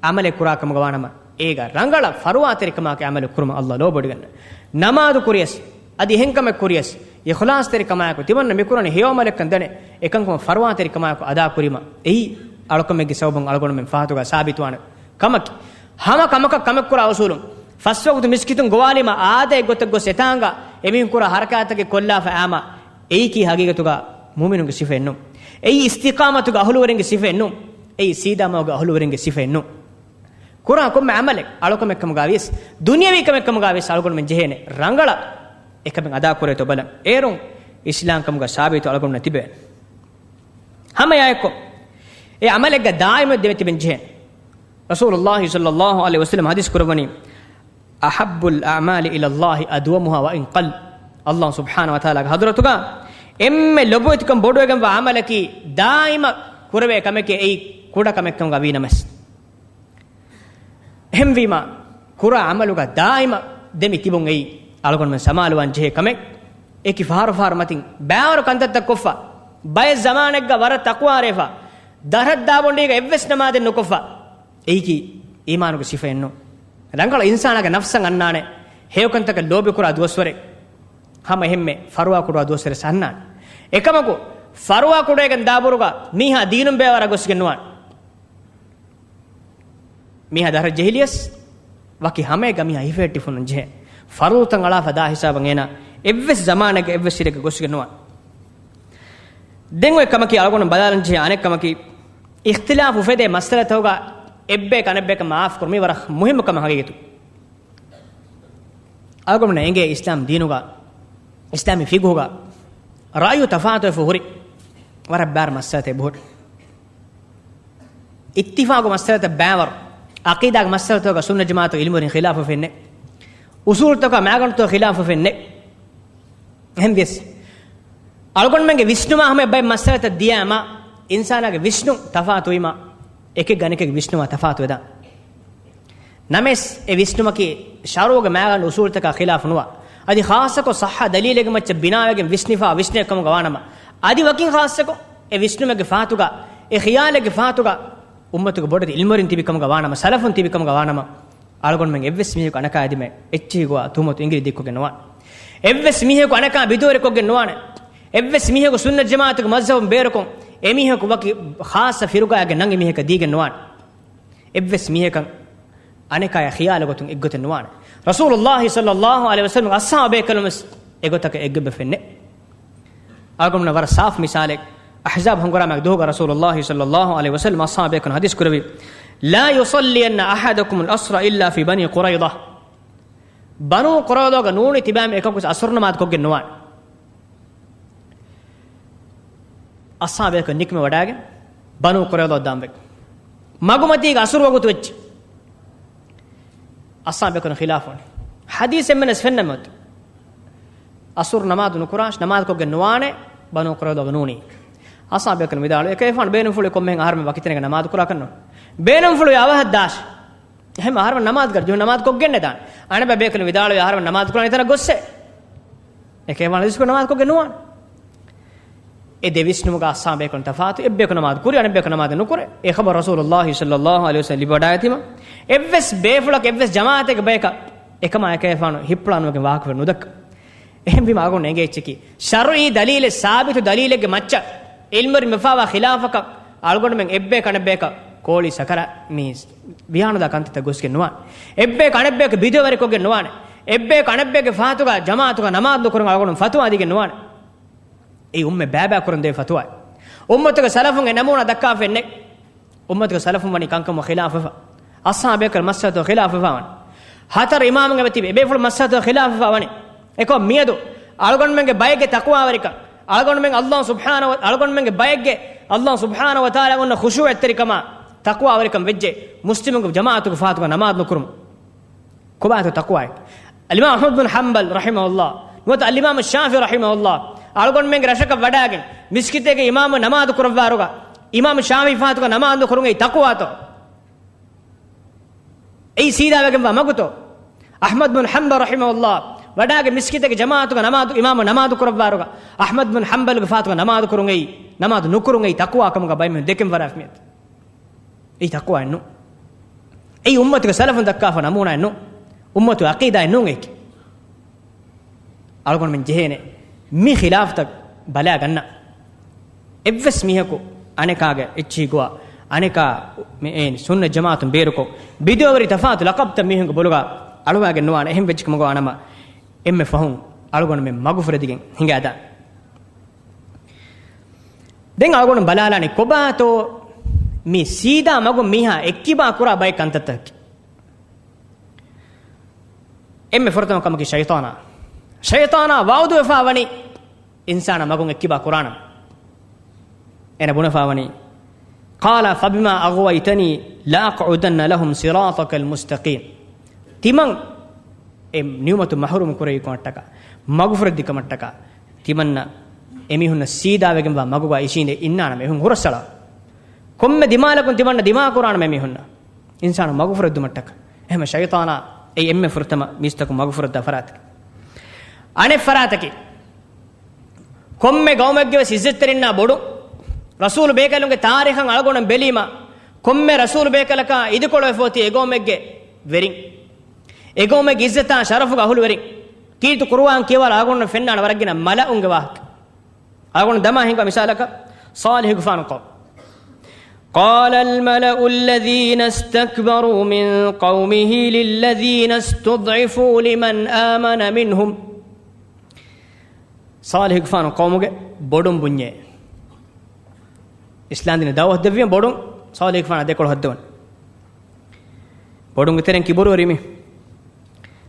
ޢަމަލެއް ކުރާ ކަމުގަ ވާނަމަ، އޭގަ ރަނގަޅަށް ފަރުވާތެރިކަމާއެކު ޢަމަލު ކުރުމަށް ﷲ ލޯބިވޮޑިގަންނަ. ނަމާދު ކުރިޔަސް، އަދި އެހެންކަމެއް ކުރިޔަސް، އިޚްލާޞްތެރިކަމާއެކު، ތިމަންނަ މިކުރަނީ ހެޔޮ ޢަމަލެއްކަން ދަނެ، އެކަންކަމަށް ފަރުވާތެރިކަމާއެކު އަދާކުރީމަ، އެއީ އަޅުކަމެއްގެ ސަބަބުން އަޅުގަނޑުމެން ފަހަތުގަ ސާބިތުވާނެ ކަމަކީ. ހަމަ ކަމަކަށް ކަމެއްކުރާ އުސޫލުން، ފަސްވަގުތު މިސްކިތުން ގޮވާލީމަ އާދައެއް ގޮތަށް ގޮސް އެތާނގަ އެމީހުން ކުރާ ހަރަކާތްތަކެއް ކޮށްލާފަ އާމަ، އެއީކީ ހަގީގަތުގަ މުއުމިނުންގެ ސިފައެއް ނޫން. އެއީ އިސްތިޤާމަތުގެ އަހުލުވެރިންގެ ސިފައެއް ނޫން. އެއީ ސީދާ މަގުގެ އަހުލުވެރިންގެ ސިފައެއް ނޫން. ކުރާ ކޮންމެ ޢަމަލެއް އަޅުކަމެއްކަމުގަ ވިޔަސް، ދުނިޔަވީ ކަމެއްކަމުގަ ވިޔަސް އަޅުގަނޑުމެން ޖެހޭނެ ރަނގަޅަށް އެކަމެއް އަދާކުރޭތޯ ބަލަން. އޭރުން އިސްލާމްކަމުގަ ސާބިތު އަޅުގަނޑުމެންނަށް ތިބެވޭނެ. ހަމައެއާއެއްކޮށް، އެ ޢަމަލެއްގަ ދާއިމުވެ ދެމިތިބެން ޖެހޭނެ. ރަސޫލުﷲ ޞައްލައްލާހު ޢަލައިހި ވަސައްލަމަ ޙަދީޘް ކުރައްވަނީ، "أَحَبُّ الْأَعْمَالِ إِلَى اللَّهِ أَدْوَمُهَا وَإِنْ قَلَّ." ﷲ ސުބްޙާނަހު ވަތަޢާލާގެ ޙަޟްރަތުގަ އެންމެ ލޮބުވެތިކަން ބޮޑުވެގެންވާ ޢަމަލަކީ ދާއިމަށް ކުރެވޭ ކަމެކޭ، އެއީ ކުޑަ ކަމެއްކަމުގަ ވީނަމަސް. އެހެންވީމަ، ކުރާ ޢަމަލުގަ ދާއިމަށް ދެމި ތިބުން އެއީ އަޅުގަނޑުމެން ސަމާލުވާން ޖެހޭ ކަމެއް. އެކި ފަހަރު ފަހަރު މަތިން ބައިވަރު ކަންތައްތައް ކޮށްފަ، ބައެއް ޒަމާނެއްގަ ވަރަށް ތަޤްވާވެރިވެފަ، ދަށަށް ދާބޮނޑީގަ އެއްވެސް ނަމާދެއް ނުކޮށްފަ، އެއީކީ އީމާނުގެ ސިފައެއް ނޫން. ރަނގަޅަށް އިންސާނާގެ ނަފްސަށް އަންނާނެ، ހެޔޮކަންތަކަށް ލޯބިކުރާ ދުވަސްވަރެއް، ހަމަ އެހެންމެ ފަރުވާ ކުޑަވާ ދުވަސްވަރެއް އަންނާނެ. އެކަމަކު، ފަރުވާ ކުޑަވެގެން ދާބުރުގަ މީހާ ދީނުން ބައިވަރަށް ގޮސްގެން ނުވާނެ. މީހާ ދަށަށް ޖެހިލިޔަސް، ވަކި ހަމައެއްގަ މީހާ ހިފެހެއްޓިފަ ނުޖެހޭ. ފަރުޟުތައް އަޅާފަ ދާ ހިސާބަށް އޭނާ އެއްވެސް ޒަމާނެއްގަ އެއްވެސް އިރެއްގަ ގޮސްގެން ނުވާނެ. ދެން އޮތް ކަމަކީ، އަޅުގަނޑު ބަލާލަން ޖެހޭ އަނެއް ކަމަކީ، އިޚްތިލާފު އުފެދޭ މައްސަލަތަކުގަ އެއްބަޔަކު އަނެއްބަޔަކަށް މާފު ކުރުން. މީ ވަރަށް މުހިއްމު ކަމެއް ހަގީގަތުން. އަޅުގަނޑުމެންނަށް އެނގޭ އިސްލާމް ދީނުގަ، އިސްލާމީ ފިޤުހުގަ ރައުޔު ތަފާތުވެފަ ހުރި ވަރަށް ބާރު މައްސަލަތައް އެބަހުރި. އިއްތިފާޤު މައްސަލަތައް ބައިވަރު، ޢަޤީދާގެ މައްސަލަތަކުގަ ސުންނަ ޖަމާޢަތު ޢިލްމުވެރިން ޚިލާފުވެފައެއް ނެތް. އުޞޫލުތަކާ މާގަނޑުތަކު ޚިލާފުވެފައެއް ނެތް. އެހެންވިޔަސް، އަޅުގަނޑުމެންގެ ވިސްނުމާ ހަމަ ބައެއް މައްސަލަތައް ދިޔާމަ، އިންސާނާގެ ވިސްނުން ތަފާތުވީމަ، އެކެއްގަ އަނެކެއްގެ ވިސްނުމާ ތަފާތުވެދާނެ. ނަމަވެސް، އެ ވިސްނުމަކީ ޝަރުޢުގެ މާގަނޑު އުޞޫލުތަކާ ޚިލާފު ނުވާ، އަދި ޚާއްޞަކޮށް ޞައްޙަ ދަލީލެއްގެ މައްޗަށް ބިނާވެގެން ވިސްނިފާ ވިސްނޭ ކަމުގަ ވާނަމަ، އަދި ވަކިން ޚާއްޞަކޮށް، އެ ވިސްނުމެއްގެ ފަހަތުގަ، އެ ޚިޔާލެއްގެ ފަހަތުގަ، އުއްމަތުގެ ބޮޑެތި ޢިލްމުވެރިން ތިބި ކަމުގަ ވާނަމަ، ސަލަފުން ތިބި ކަމުގަ ވާނަމަ، އަޅުގަނޑުމެން އެއްވެސް މީހަކު އަނެކާ އެދިމެ އެއްޗިހި ގޮވާ ތުހުމަތު އިނގިލި ދިއްކޮށްގެން ނުވާނެ. އެއްވެސް މީހަކު އަނެކާ ބިދުވެރިކޮށްގެން ނުވާނެ. އެއްވެސް މީހަކު ސުންނަތް ޖަމާޢަތުގެ މަޒްހަބުން ބޭރުކޮށް، އެމީހަކު ވަކި ޚާއްޞަ ފިރުގާއެއްގެ ނަން އެމީހަކަށް ދީގެން ނުވާނެ. އެއްވެސް މީހަކަށް އަނެކާޔާ ޚިޔާލު ގޮތުން އެއްގޮތެއް ނުވާނެ. ރަސޫލުﷲ ޞައްލަﷲ ޢަލައިހި ވަސައްލަމްގެ އަޞްޙާބޭކަލުން ވެސް އެގޮތަކަށް އެއްގޮތް ވެފެންނެ. އަޅުގަނޑުމެންނަށް ވަރަށް ސާފު މިސާލެއް، އަޙްޒާބް ހަނގުރާމައިގެ ދުވަހުގަ ރަސޫލުﷲ ޞައްލަﷲ ޢަލައިހި ވަސައްލަމް އަޞްޙާބޭކަލުން ޙަދީޘް ކުރެއްވި، "لا يصلين أحدكم العصر إلا في بني قريظة." ބަނޫ ޤުރައިޟާގަ ނޫނީ ތިބާމެ އެކަކުވެސް ޢަޞްރު ނަމާދު ކޮށްގެން ނުވާނެ. އަޞްޙާބޭކަލުން ނިކުމެ ވަޑާގެން ބަނޫ ޤުރައިޟާ ދާންވެ. މަގުމަތީގަ ޢަޞްރު ވަގުތު ވެއްޖެ. އަޞްޙާބޭކަލުން ޚިލާފު ވަނީ. ޙަދީޘް އެންމެނަސް ފެންނަމަ އޮތީ، ޢަޞްރު ނަމާދު ނުކުރާށި، ނަމާދު ކޮށްގެން ނުވާނެ، ބަނޫ ޤުރައިޟާގަ ނޫނީ. އަޞްޙާބޭކަލުން ވިދާޅުވި، އެކަލޭގެފާނު ބޭނުންފުޅުވި ކޮންމެހެން އަހަރުމެން ވަކި ތަނެއްގަ ނަމާދު ކުރާކަށް ނޫން. ބޭނުންފުޅުވި އަވަހަށް ދާށި. އެހެން އަހަރުމެން ނަމާދު ކުރާ ޖެހުނު ނަމާދު ކޮށްގެންނެދާނެ. އަނެއްބަޔަކު ބޭކަލުން ވިދާޅުވި އަހަރުމެން ނަމާދު ކުރާނެ ތަނަށް ގޮއްސޭ. އެކަލޭގެފާނު ޙަދީޘް ކުރި ނަމާދު ކޮށްގެން ނުވާނެ. އެ ދެ ވިސްނުމުގަ އަޞްޙާބޭކަލުން ތަފާތު، އެއްބަޔަކު ނަމާދު ކުރި، އަނެއްބަޔަކު ނަމާދު ނުކުރޭ. އެ ޚަބަރު ރަސޫލުﷲ ޞައްލަﷲ ޢަލައިހި ވަސައްލަމް ލިބިވަޑައިގަތީމަ، އެއްވެސް ބޭފުޅަކު، އެއްވެސް ޖަމާޢަތެއްގެ ބަޔަކަށް އެކަމާ އެކަލޭގެފާނު ހިތްޕުޅާނުވެގެން ވާހަކަ ނުދައްކާ. އެހެންވީމަ އަޅުގަނޑު އެނގޭ އެއްޗަކީ، ޝަރުޢީ ދަލީލެއް، ސާބިތު ދަލީލެއްގެ މައްޗަށް ޢިލްމުވެރިން ވެފާވާ ޚިލާފަކަށް އަޅުގަނޑުމެން އެއްބަޔަކު އަނެއްބަޔަކަށް ކޯޅި ސަކަރާ މީސް ވިޔާނުދާ ކަންތައްތައް ގޮސްގެން ނުވާނެ. އެއްބަޔަކު އަނެއްބަޔަކަށް ބިދުވެރިކޮށްގެން ނުވާނެ. އެއްބަޔަކު އަނެއްބަޔަކު ފަހަތުގަ ޖަމާޢަތުގަ ނަމާދު ނުކުރުން އަޅުގަނޑު ފަތުވާ ދީގެން ނުވާނެ. އެއީ އުއްމަތް ބައިބައި ކުރަން ދޭ ފަތުވާ. އުއްމަތުގެ ސަލަފުން އެ ނަމޫނާ ދައްކާފައެއް ނެތް. އުއްމަތުގެ ސަލަފުން ވަނީ ކަންކަމުގަ ޚިލާފުވެފަ. އަޞްޙާބޭކަލުން މައްސަލަތަކުގަ ޚިލާފުވެފަ ވަނީ. ހަތަރު އިމާމުން އެބަތިބި އެބޭފުޅުން މައްސަލަތަކުގަ ޚިލާފުވެފަ ވަނީ. އެކަމަކު މިއަދު އަޅުގަނޑުމެންގެ ބައެއްގެ ތަޤްވާވެރިކަން، އަޅުގަނޑުމެން ﷲ ސުބްޙާނަހޫ ވަ، އަޅުގަނޑުމެންގެ ބައެއްގެ ﷲ ސުބްޙާނަހޫ ވަތަޢާލާ އޮންނަ ޚުޝޫޢަތްތެރިކަމާ ތަޤްވާވެރިކަން ވެއްޖެ، މުސްލިމުންގެ ޖަމާޢަތުގެ ފަހަތުގަ ނަމާދު ނުކުރުމުން. ކޮބާތޯ ތަޤްވާއެއް؟ އަލްއިމާމް އަޙްމަދު ބިން ޙަންބަލް ރަޙިމަހުﷲ، ނުވަތަ އަލްއިމާމް ޝާފިޢީ ރަޙިމަހުﷲ، އަޅުގަނޑުމެންގެ ރަށަކަށް ވަޑާގެން މިސްކިތެއްގެ އިމާމު ނަމާދު ކުރައްވާއިރުގަ، އިމާމް ޝާފިޢީ ފަހަތުގަ ނަމާދު ނުކުރުން އެއީ ތަޤްވާތޯ؟ އެއީ ސީދާވެގެންވާ މަގުތޯ؟ އަޙްމަދު ބިން ޙަންބަލް ރަޙިމަހުﷲ ވަޑާގެން މިސްކިތެއްގެ ޖަމާޢަތުގަ ނަމާދު، އިމާމު ނަމާދު ކުރައްވާއިރުގަ، އަޙްމަދު ބިން ޙަންބަލްގެ ފަހަތުގަ ނަމާދު ކުރުން އެއީ، ނަމާދު ނުކުރުން އެއީ ތަޤްވާ ކަމުގަ ބައެއް މީހުން ދެކެން ފަރާފި މިއަދު. އެއީ ތަޤްވާއެއް ނޫން. އެއީ އުއްމަތުގެ ސަލަފުން ދައްކާފަ ނަމޫނާއެއް ނޫން. އުއްމަތުގެ ޢަޤީދާއެއް ނޫން އެއީކީ. އަޅުގަނޑުމެން ޖެހޭނެ މި ޚިލާފުތައް ބަލާ ގަންނަ. އެއްވެސް މީހަކު އަނެކާގެ އެއްޗިހި ގޮވާ، އަނެކާ މި އޭން ސުންނަ ޖަމާޢަތުން ބޭރުކޮށް، ބިދުޢަވެރި ތަފާތު ލަޤަބުތައް މީހުންގެ ބޮލުގަ އަޅުވާގެން ނުވާނެ. އެހެން ވެއްޖެ ކަމުގަ ވާނަމަ، އެންމެ ފަހުން އަޅުގަނޑުމެން މަގުފުރެދިގެން ހިނގާދާނެ. ދެން އަޅުގަނޑު ބަލާލާނީ ކޮބާތޯ މި ސީދާ މަގުން މީހާ އެއްކިބާ ކުރާ ބައެއް ކަންތައްތަކަކީ. އެންމެ ފުރަތަމަ ކަމަކީ ޝައިޠާނާ. ޝައިޠާނާ ވަޢުދުވެފާ ވަނީ އިންސާނާ މަގުން އެއްކިބާ ކުރާނަމޭ. އޭނަ ބުނެފާ ވަނީ، قَالَ فَبِمَا أَغْوَيْتَنِي لَأَقْعُدَنَّ لَهُمْ صِرَاطَكَ الْمُسْتَقِيمَ. ތިމަން އެ ނިޢުމަތު މަޙްރޫމް ކުރެއްވި ކަމަށްޓަކާ، މަގުފުރެއްދި ކަމަށްޓަކާ، ތިމަންނަށް އެމީހުންނަށް ސީދާވެގެންވާ މަގުގަ އިށީނދެ އިންނާނަމޭ، އެހުން ހުރަސްއަޅާ. ކޮންމެ ދިމާލަކުން ތިމަންނަ ދިމާކުރާނަމޭ މީހުންނަށް. އިންސާނު މަގުފުރެއްދުމަށްޓަކަ. އެހެމަ ޝައިޠާނާ އެއީ އެންމެ ފުރަތަމަ މީސްތަކުން މަގުފުރެއްދާ ފަރާތަކީ. އަނެއް ފަރާތަކީ، ކޮންމެ ގައުމެއްގެ ވެސް އިއްޒަތްތެރިންނާ ބޮޑު، ރަސޫލު ބޭކަލުންގެ ތާރީޚަށް އަޅުގަނޑު ބެލީމަ، ކޮންމެ ރަސޫލު ބޭކަލަކާ އިދިކޮޅުވެފަ އޮތީ އެގައުމެއްގެ ވެރިން. އެގައުމެއްގެ އިއްޒަތާ ޝަރަފުގެ އަހުލުވެރިން. ކީރިތި ޤުރުއާން ކިޔަވާލާ އަޅުގަނޑު ފެންނާނެ ވަރަށްގިނަ މަލައުންގެ ވާހަކަ. އަޅުގަނޑު ދަމާ ހިނގާ މިސާލަކަށް، ޞާލިޙުގެފާނު ޤައުމު. قال الملأ الذين استكبروا من قومه للذين استضعفوا لمن آمن منهم. ޞާލިޙުގެފާނު ޤައުމުގެ ބޮޑުން ބުންޏޭ. އިސްލާމްދީނަށް ދަޢުވަތު ދެއްވިޔަ ބޮޑުން ޞާލިޙުގެފާނާ ދެކޮޅު ހައްދަވަން. ބޮޑުންގެ ތެރެއިން ކިބުރުވެރި މީހުން.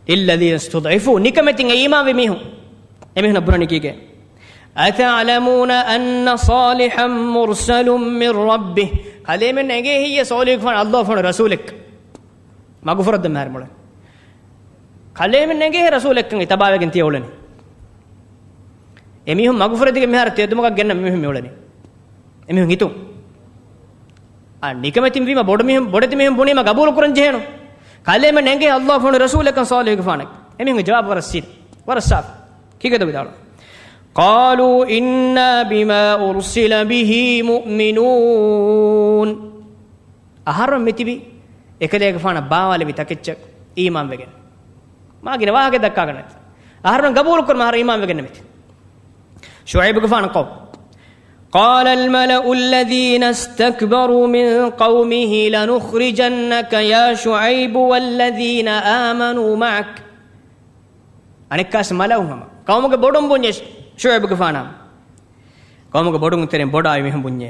للذين استضعفوا، ނިކަމެތިން އެ އީމާންވި މީހުން. އެމީހުންނަށް ބުނަނީ ކީކޭ؟ أتعلمون أن صالحا مرسل من ربه. ކަލޭމެން އެނގޭ ހެއްޔޭ ޞާލިޙުގެފާނު ﷲ ފޮނު ރަސޫލެއް؟ މަގުފުރައްދަ މިހާރު މޮޅެ. ކަލޭމެން އެނގޭ ރަސޫލެއްކަން ތަބާވެގެން ތިޔަ އުޅެނީ. އެމީހުން މަގުފުރެދިގެ މިހާރު ތެދުމަގަށް ގެންނަ މީހުން މި އުޅެނީ. އެމީހުން ހިތުން. އާ، ނިކަމެތިން ވީމަ ބޮޑު މީހުން، ބޮޑެތި މީހުން ބުނީމަ ގަބޫލު ކުރަން ޖެހޭނު. ކަލޭމެން އެނގޭ ﷲ ފޮނު ރަސޫލެއްކަން ޞާލިޙުގެފާނެއް. އެމީހުންގެ ޖަވާބު ވަރަށް ސީދާ. ވަރަށް ސާފު. ކީކޭތޯ ވިދާޅު؟ قالوا إنا بما أرسل به مؤمنون. އަހަރުމެން މިތިބީ އެކަލޭގެފާނަށް ބާވާލެވި ތަކެއްޗަށް އީމާންވެގެން. މާ ގިނަ ވާހަކަ ދައްކާގަންނަތި. އަހަރުމެން ގަބޫލުކުރުމަށް އަހަރު އީމާންވެގެންނެވިތި. ޝުޢައިބުގެފާނު ޤައުމު. قال الملأ الذين استكبروا من قومه لنخرجنك يا شعيب والذين آمنوا معك. އަނެއްކާސް މަލައުން ހަމަ ޤައުމުގެ ބޮޑުން ބުންޏޭ ޝުޢައިބުގެފާނާ. ޤައުމުގެ ބޮޑުން ތެރެއިން ބޮޑާއި މީހުން ބުންޏޭ.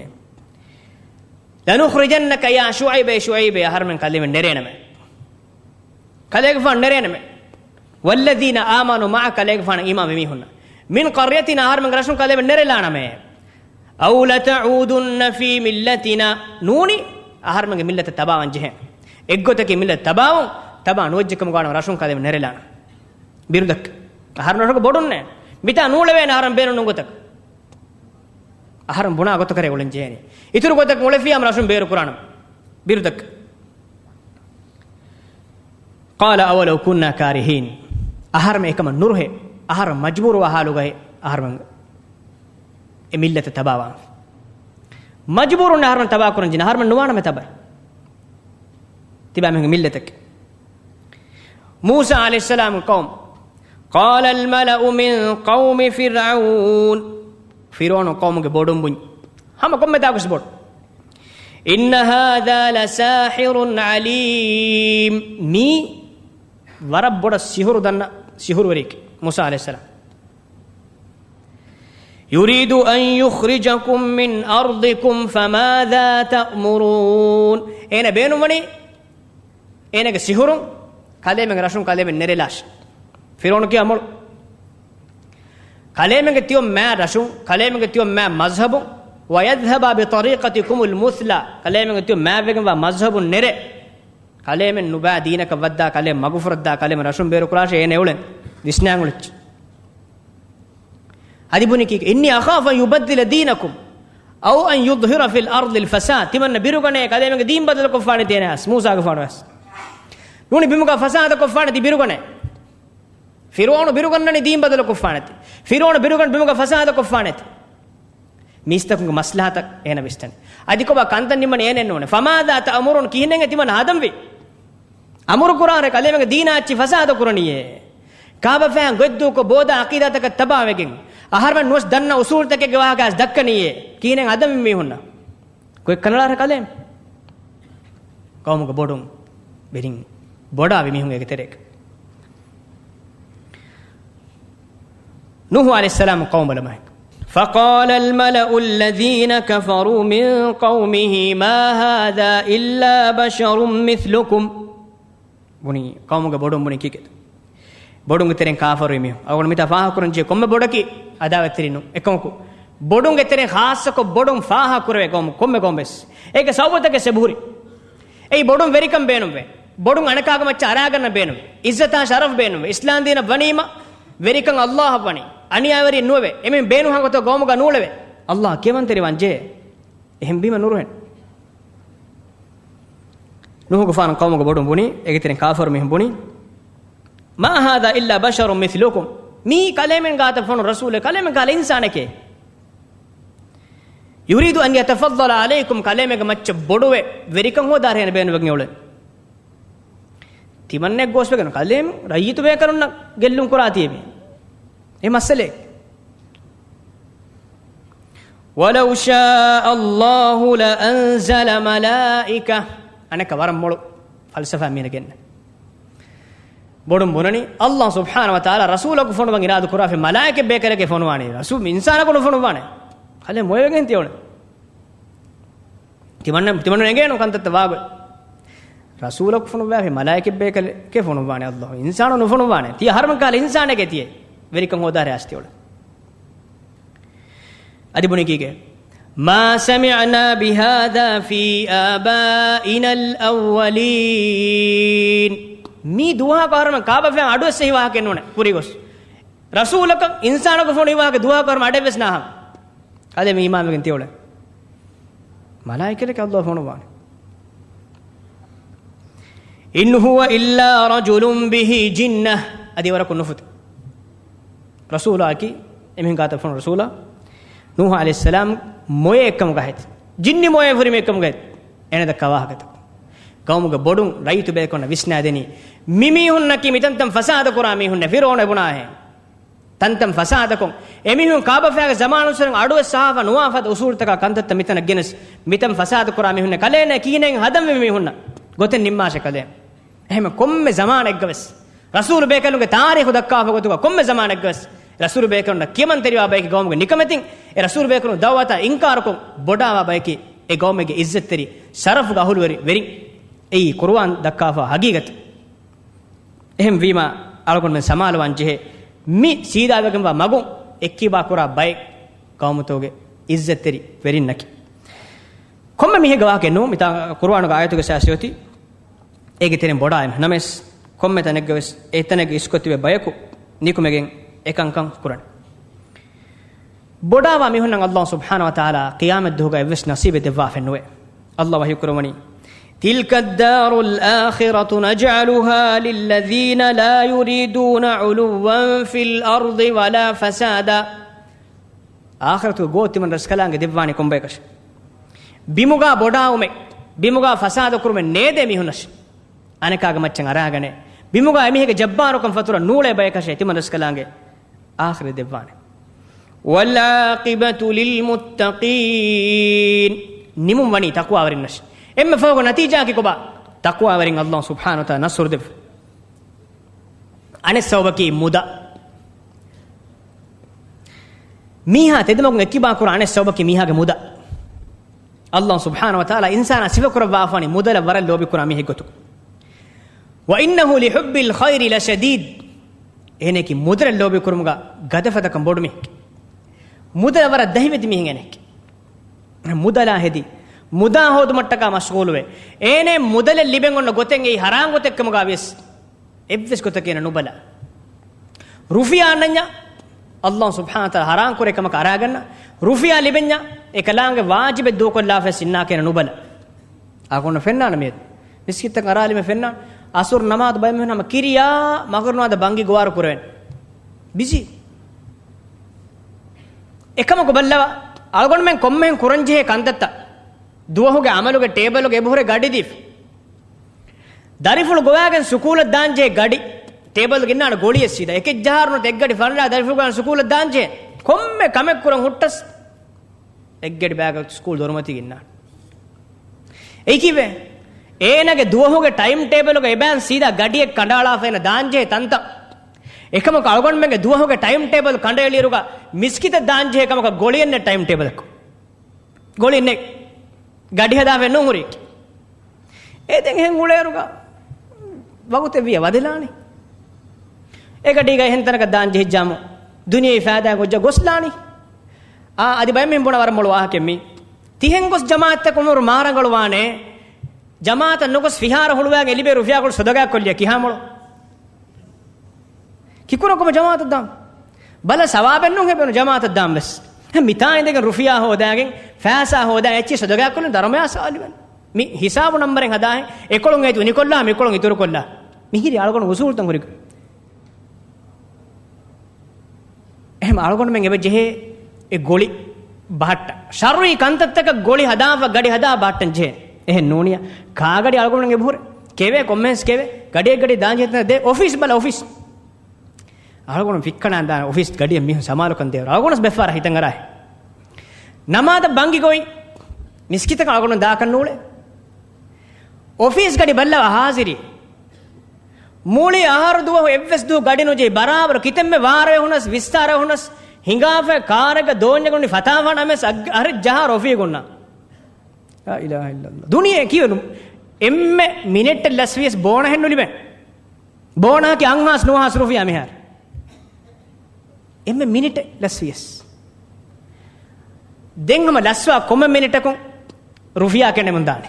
لنخرجنك يا شعيب، އޭ ޝުޢައިބޭ، އަހަރުމެން ކަލޭމެން ނެރޭނަމޭ. ކަލޭގެފާނު ނެރޭނަމޭ. والذين آمنوا معك، ކަލޭގެފާނަށް އީމާންވި މީހުންނަށް. من قريتنا، އަހަރުމެންގެ ރަށުން ކަލޭމެން ނެރެލާނަމޭ. أو لتعودن في ملتنا، ނޫނީ އަހަރުމެންގެ މިއްލަތަށް ތަބާވާން ޖެހޭ. އެއްގޮތަކީ މިއްލަތަށް ތަބާވުން، ތަބާ ނުވެއްޖެކަމުގަ ވަނީ ރަށުން ކަލޭމެން ނެރެލާނަމޭ. ބިރުދައްކަ. އަހަރުމެން ރަށުގެ ބޮޑުންނޭ. މިތާ ނޫޅެވޭނެ އަހަރުމެން ބޭނުން ނުގޮތަކަ. އަހަރުން ބުނާ ގޮތަކަށް އުޅެން ޖެހޭނީ. އިތުރު ގޮތަކަށް އުޅެފިޔާމަ ރަށުން ބޭރު ކުރާނަމޭ. ބިރުދައްކަ. قال أولو كنا كارهين. އަހަރުމެން އެކަމަށް ނުރުހޭ. އަހަރުމެން މަޖްބޫރުވާ ހާލުގައި އަހަރުމެން އެ މިއްލަތަށް ތަބާވާން. މަޖްބޫރުން އަހަރުމެން ތަބާކުރަން ޖެހޭނެ. އަހަރުމެން ނުވާނަމޭ ތަބަ. ތިބާ މީހުންގެ މިއްލަތަކީ. މޫސާ ޢަލައިހިއްސަލާމު ޤައުމު. قال الملأ من قوم فرعون. ފިރުޢައުނު ޤައުމުގެ ބޮޑުން ބުންޏޭ. ހަމަ ކޮންމެ ތާކުސް ބޮޑު. إن هذا لساحر عليم. މީ ވަރަށް ބޮޑަށް ސިހުރު ދަންނަ ސިހުރުވެރިއެކޭ މޫސާ ޢަލައިހިއްސަލާމް. يريد أن يخرجكم من أرضكم فماذا تأمرون. އޭނަ ބޭނުންވަނީ އޭނަގެ ސިހުރުން ކަލޭމެންގެ ރަށުން ކަލޭމެން ނެރެލާށޭ. ފިރުޢައުނު ކިޔާ މޮޅު. ކަލޭމެންގެ ތިޔޮ މާ ރަށުން، ކަލޭމެންގެ ތިޔޮ މާ މަޒްހަބުން، ويذهب بطريقتكم المثلى، ކަލޭމެންގެ ތިޔޮ މާ ވެގެންވާ މަޒްހަބުން ނެރެ، ކަލޭމެން ނުބާ ދީނަކަށް ވައްދާ، ކަލޭމެން މަގުފުރައްދާ، ކަލޭމެން ރަށުން ބޭރު ކުރާށޭ އޭނަ އުޅެން ވިސްނާން އުޅެއްޗި. އަދި ބުނި ކީކޭ؟ إني أخاف أن يبدل دينكم أو أن يظهر في الأرض الفساد. ތިމަންނަ ބިރުގަނޭ ކަލޭމެންގެ ދީން ބަދަލުކޮށްފާނެތީ އޭނަ އަސް މޫސާގެފާނު ވެސް. ނޫނީ ބިމުގަ ފަސާދަކޮށްފާނެތީ ބިރުގަނޭ. ފިރުޢައުނު ބިރުގަންނަނީ ދީން ބަދަލުކޮށްފާނެތީ. ފިރުޢައުނު ބިރުގަން ބިމުގަ ފަސާދަކޮށްފާނެތީ. މީސްތަކުންގެ މަސްލަހަތަށް އޭނަ ވިސްނަނީ. އަދި ކޮބާ ކަންތައް ނިންމަނީ އޭނައެއް ނޫނޭ. فماذا تأمرون، ކިހިނެއް ތިމަން ހަދަންވީ؟ އަމުރު ކުރާނެ ކަލޭމެންގެ ދީނާ އެއްޗެއް ފަސާދަ ކުރަނީއޭ. ކާބަފައިން ގޮތްދޫކޮށް ބޯދާ އަޤީދާތަކަށް ތަބާވެގެން، އަހަރުމެން ނުވެސް ދަންނަ އުސޫލުތަކެއްގެ ވާހަކަ ދައްކަނީއޭ. ކިހިނެއް ހަދަންވީ މީހުންނަށް؟ ގޮތް ކަނަޅާށޭ ކަލޭމެން. ޤައުމުގެ ބޮޑުން ވެރިން ބޮޑާވި މީހުން އޭގެ ތެރޭގަ. ނޫޙު ޢަލައިހިއްސަލާމް ޤައުމު ބަލަމާ. فقال الملأ الذين كفروا من قومه ما هذا إلا بشر مثلكم. ބުނީ، ޤައުމުގެ ބޮޑުން ބުނީ ކީކޭތަ؟ ބޮޑުންގެ ތެރެއިން ކާފަރުވި މީހުން. އަޅުގަނޑު މިތާ ފާހަގަކުރަންޖެހޭ ކޮންމެ ބޮޑަކީ އަދާވަތްތެރިންނޫން. އެކަމަކު، ބޮޑުންގެ ތެރެއިން ޚާއްޞަކޮށް ބޮޑުން ފާހަގަކުރެވޭ ޤައުމު ކޮންމެ ޤައުމެއް ވެސް. އޭގެ ސަބަބުތަކެއް އެބަހުރި. އެއީ ބޮޑުން ވެރިކަން ބޭނުންވޭ. ބޮޑުން އަނެކާގެ މައްޗަށް އަރާގަންނަ ބޭނުންވޭ. އިއްޒަތާ ޝަރަފް ބޭނުންވޭ. އިސްލާމްދީނަށް ވަނީމަ ވެރިކަން ﷲއަށް ވަނީ. އަނިޔާވެރި ނުވެވޭ. އެމީހުން ބޭނުންހާ ގޮތަށް ގައުމުގަ ނޫޅެވޭ. އައްލާހް ކިޔަމަންތެރިވާން ޖެހޭ. އެހެން ވީމަ ނުރުހެން. ނޫހުގެފާނު ޤައުމުގެ ބޮޑުން ބުނީ، އޭގެތެރެއިން ކާފަރު މީހުން ބުނީ، "ما هذا إلا بشر مثلكم." މީ ކަލޭމެން ގާތަށް ފޮނު ރަސޫލެއް، ކަލޭމެން ކަހަލަ އިންސާނެކޭ. "يريد أن يتفضل عليكم." ކަލޭމެންގެ މައްޗަށް ބޮޑުވެ، ވެރިކަން ހޯދާ ހޭނ ބޭނުމެއް އުޅެން. ތިމަންނެ ގޯސްވެގެން ކަލޭމެން ރައްޔިތު ބޭކަލުންނަށް ގެއްލުން ކުރާތީ މީ. އެ މައްސަލައެއް. "ولو شاء الله لأنزل ملائكة." އަނެއްކާ ވަރަށް މޮޅު ފަލްސަފާ މީނަ ގެންނަ. ބޮޑުން ބުނަނީ، އައްލާހް ސުބްޙާނަހު ވަ ތަޢާލާ ރަސޫލަކު ފޮނުވަން އިރާދަ ކުރާފައި މަލާއިކަ ބޭކަލެކޭ ފޮނުވާނީ. ރަސޫ އިންސާނަކު ނުފޮނުވާނެ. ކަލޭ މޮޔަވެގެން ތިއުޅެ. ތިމަންނަ، ތިމަންނަ އެނގޭނު ކަންތައްތައް ވާގޮތް. ރަސޫލަކު ފޮނުއްވާފައި މަލާއިކަ ބޭކަލެކޭ ފޮނުއްވާނެ އައްލާހު. އިންސާނު ނުފޮނުއްވާނެ. ތިޔަ ހަރުމަ ކާލ އިންސާނެކޭ ތިޔެ. ވެރިކަން ހޯދާރެ އަސްތިއުޅެ. އަދި ބުނި ކީކޭ؟ "ما سمعنا بهذا في آبائنا الأولين." މީ ދުވަހަކު ހަރުމަ ކާބަފައި އަޑުވެސް އެހި ވާހަކަ ނޫނެ ކުރިގޮސް. ރަސޫލަކަށް އިންސާނަކު ފޮނު ވާހަކަ ދުވަހަކު ހަރުމަ އަޑެއްވެސް ނާހަން. ކަލޭ މީ އީމާންވެގެން ތިއުޅެ. މަލާއިކަލެކެ އައްލާހު ފޮނުވާނެ. "إن هو إلا رجل به جنة." އަދި ވަރަކު ނުފުތު. ރަސޫލާއަކީ، އެމީހުން ގާތަށް ފޮނު ރަސޫލާ، ނޫހު ޢަލައިހިއްސަލާމް މޮޔައެއްކަމުގަ ހެދި. ޖިންނި މޮޔައެއް ފުރިމީ އެއްކަމުގަ ހެދި. އޭނަ ދައްކާ ވާހަކަތައް. ގައުމުގެ ބޮޑުން ރައްޔިތު ބޭކަލުންނަށް ވިސްނާދެނީ. މި މީހުންނަކީ މިތަންތަން ފަސާދަ ކުރާ މީހުންނޭ، ފިރުޢައުނު އެބުނާހެން. ތަންތަން ފަސާދަކޮށް، އެމީހުން ކާބަފައިގެ ޒަމާނުއްސުރެން އަޑުވެސް ސާފަ ނުވާ ފަދަ އުސޫލުތަކާ ކަންތައްތައް މިތަނަށް ގެނެސް، މިތަން ފަސާދަ ކުރާ މީހުންނޭ، ކަލޭނޭ ކިހިނެއް ހަދަންވީ މީހުންނަށް ގޮތެއް ނިންމާށޭ ކަލޭ. އެހެން ކޮންމެ ޒަމާނެއްގަވެސް، ރަސޫލު ބޭކަލުންގެ ތާރީޚު ދައްކާފަ ގޮތުގަ ކޮންމެ ޒަމާނެއްގަވެސް، ރަސޫލު ބޭކަލުންނަށް ކިޔަމަންތެރިވާ ބަޔަކީ ގައުމުގެ ނިކަމެތިން، އެ ރަސޫލު ބޭކަލުން ދައުވަތާ އިންކާރުކޮށް ބޮޑާވާ ބަޔަކީ އެ ގައުމެއްގެ އިއްޒަތްތެރި ޝަރަފުގެ އަހުލުވެރި ވެރިން. އެއީ ޤުރުއާން ދައްކާފާ ހަގީގަތެއް. އެހެންވީމާ، އަޅުގަނޑުމެން ސަމާލުވާން ޖެހޭ، މި ސީދާވެގެންވާ މަގުން އެއްކިބާ ކުރާ ބައެއް ގައުމުތަކުގެ އިއްޒަތްތެރި ވެރިންނަކީ. ކޮންމެ މީހެއްގެ ވާހަކައެއް ނޫން، މިތާ ޤުރުއާނުގެ އާޔަތުގެ ސާސި އޮތީ އޭގެ ތެރެއިން ބޮޑާއިން. ނަމަވެސް، ކޮންމެ ތަނެއްގަވެސް އެ ތަނެއްގެ އިސްކޮށް ތިބޭ ބަޔަކު ނިކުމެގެން އެކަންކަން ކުރަން. ބޮޑާވާ މީހުންނަށް އައްލާހު ސުބްޙާނަހު ވަ ތަޢާލާ ޤިޔާމަތް ދުވަހުގަ އެއްވެސް ނަސީބެއް ދެއްވާފައެއް ނުވޭ. އައްލާހު ވަޙީ ކުރައްވަނީ، "تلك الدار الآخرة نجعلها للذين لا يريدون علوا في الأرض ولا فسادا." އާޚިރަތުގެ ގޯ ތިމަން ރަސްކަލާނގެ ދެއްވާނީ ކޮންބަޔަކަށެއް؟ ބިމުގާ ބޮޑާވުމެއް، ބިމުގާ ފަސާދަ ކުރުމެއް ނޭދޭ މީހުންނަށް. އަނެކާގެ މައްޗަށް އަރާގަނޭ. ބިމުގާ އެމީހެއްގެ ޖައްބާރުކަން ފަތުރަ ނޫޅޭ ބަޔަކަށޭ ތިމަން ރަސްކަލާނގެ އާޚިރަތް ދެއްވާނެ. والعاقبة للمتقين. ނިމުން ވަނީ ތަޤްވާވެރިންނަށް. އެންމެ ފަހުގެ ނަތީޖާއަކީ ކޮބާ؟ ތަޤްވާވެރިން އައްލާހު ސުބްޙާނަހު ވަ ތަޢާލާ ނަޞްރު ދެއްވި. އަނެއް ސަބަބަކީ މުދާ. މީހާ ތެދުމަގުން އެއްކިބާ ކުރާ އަނެއް ސަބަބަކީ މީހާގެ މުދާ. އައްލާހު ސުބްޙާނަހު ވަ ތަޢާލާ އިންސާނާ ސިފަކުރައްވާފާނީ މުދަލަށް ވަރަށް ލޯބިކުރާ މީހެއްގޮތުގަ. وإنه لحب الخير لشديد. އޭނައަކީ މުދަލަށް ލޯބިކުރުމުގަ ގަދަފަދަކަން ބޮޑު މީހެއް. މުދަލަށް ވަރަށް ދަހިވެތި މީހެއް އޭނައަކީ. މުދަލާ ހެދި، މުދާ ހޯދުމަށްޓަކާ މަޝްޣޫލުވެ، އޭނަ މުދަލެއް ލިބެން އޮންނަ ގޮތެއް އެއީ ހަރާން ގޮތެއްކަމުގަ ވިޔަސް، އެއްވެސް ގޮތަކީ އޭނަ ނުބަލާ. ރުފިޔާ އަންނަންޏާ، އައްލާހު ސުބްޙާނަހު ވަ ތަޢާލާ ހަރާން ކުރޭ ކަމަކަށް އަރާގަންނަ، ރުފިޔާ ލިބެންޏާ، އެކަލާނގެ ވާޖިބެއް ދޫކޮށްލާފައި އިންނާކަށް އޭނަ ނުބަލާ. އަޅުގަނޑު ފެންނާނެ މިއަދު. މިސްކިތަށް އަރާލީމަ ފެންނާނެ. އަސުރު ނަމާދު ބައެއް މީހުން ހަމަ ކިރިޔާ މަގުރިބު ނަމާދަށް ބަންގި ގޮވާރު ކުރެވެން. ބިޒީ. އެކަމަކު ބައްލަވާ، އަޅުގަނޑުމެން ކޮންމެހެން ކުރަންޖެހޭ ކަންތައްތައް. ދުވަހުގެ އަމަލުގެ ޓޭބަލުގެ އެބަހުރޭ ގަޑި ދީފަ. ދަރިފުޅު ގޮވާގެން ސުކޫލަށް ދާންޖެހޭ ގަޑި. ޓޭބަލްގަ އިންނާނެ ގޮޅިއެއް ސީދާ. އެކެއް ޖަހާއިރު ނުވަތަ އެއްގަޑި ފަނަރަ ދަރިފުޅު ގޮވާ ސުކޫލަށް ދާންޖެހޭ. ކޮންމެ ކަމެއް ކުރަން ހުއްޓަސް އެއްގަޑި ބާގަށް ސްކޫލް ދޮރުމަތީގަ އިންނާނެ. އެއީ ކީއްވެ؟ އޭނަގެ ދުވަހުގެ ޓައިމް ޓޭބަލުގަ އެބައިން ސީދާ ގަޑިއެއް ކަނޑައަޅާފަ އޭނަ ދާންޖެހޭ ތަންތަން. އެކަމަކު އަޅުގަނޑުމެންގެ ދުވަހުގެ ޓައިމް ޓޭބަލް ކަނޑައެޅިއިރުގަ މިސްކިތަށް ދާންޖެހޭ ކަމަކަށް ގޮޅިއެއް ނެތް ޓައިމް ޓޭބަލަކު. ގޮޅި ނެތް. ގަޑި ހަދާފައެއް ނޫން ހުރީ. އެ ދެން އެހެން އުޅޭއިރުގަ ވަގުތެއް ވިޔަ ވަދެލާނީ. އެ ގަޑީގަ އެހެން ތަނަކަށް ދާން ޖެހިއްޖާމު ދުނިޔެ ފައިދާ ގޮއްޖަ ގޮސްލާނީ. އާ، އަދި ބައެއް މީހުން ބުނާ ވަރަށް މޮޅު ވާހަކައެއް މީ. ތިހެން ގޮސް ޖަމާއަތްތަކުން އުމުރު މާ ރަނގަޅުވާނެ. ޖަމާއަތަށް ނުގޮސް ފިހާރަ ހުޅުވާގެން ލިބޭ ރުފިޔާކޮޅު ސަދަގާކޮށްލިޔަ ކިހާ މޮޅު؟ ކިކުރަކުމަ ޖަމާއަތަށް ދާން. ބަލަ ސަވާބެއްނޫން ހެބެނު ޖަމާޢަތަށް ދާން ވެސް. މިތާ އިނދެގެން ރުފިޔާ ހޯދާގެން، ފައިސާ ހޯދާ އެއްޗި ޞަދަގާކޮށްލަން ދަރުމަޔާ ސާލިވަން. މި ހިސާބު ނަންބަރެއް ހަދާހެން، އެކޮޅުން އޭތި އުނިކޮށްލާ، މިކޮޅުން އިތުރުކޮށްލާ. މިހިރީ އަޅުގަނޑު އުސޫލުތައް ހުރި. އެހެން އަޅުގަނޑުމެން އެބަ ޖެހޭ އެ ގޮޅި ބަހައްޓަ. ޝައްރީ ކަންތައްތަކަށް ގޮޅި ހަދާފަ، ގަޑި ހަދާ ބަހައްޓަން ޖެހޭ. އެހެން ނޫނިޔާ. ކާގަޑި އަޅުގަނޑުމެން އެބަ ހުރޭ. ކެވޭ ކޮންމެސް ކެވޭ. ގަޑިއެއް ގަޑި ދާން ޖެހޭ ދޭ އޮފީސް ބަލަ އޮފީސް. އަޅުގަނޑު ފިއްކަނާ ދާން އޮފީސް ގަޑިއަށް މީހުން ސަމާލުކަން ދޭ. އަޅުގަނޑު ބެފާރަ ހިތަށް އަރާ. ނަމާދަށް ބަންގި ގޮތް މިސްކިތަކަށް އަޅުގަނޑު ދާކަށް ނޫޅޭ. އޮފީސް ގަޑި ބައްލަވާ ހާޒިރީ. މުޅި އަހަރު ދުވަހު އެއްވެސް ދުވަހު ގަޑި ނުޖެހި، ބަރާބަރު ކިތަންމެ ވާރަވެ ހުނަސް، ވިސްތާރަވެ ހުނަސް، ހިނގާފަ ކާރެއްގަ ދޯންޏަކު ނި ފަތާފާނަ މެސް އައް-، އަހަރެއް ޖަހާ ރޮފީގުންނަ. ލާ އިލާހަ އިއްލައްލާހް. ދުނިޔެ ކިޔަނު އެންމެ މިނެޓެއް ލަސްވިޔަސް ބޯނަހެއް ނުލިބެން. ބޯނަހަކީ އަށްހާސް ނުވަހާސް ރުފިޔާ މިހާރު. އެންމެ މިނިޓެއް ލަސްވިޔަސް. ދެން ހަމަ ލަސްވާ ކޮންމެ މިނިޓަކުން ރުފިޔާ ކެނޑެމުން ދާނެ.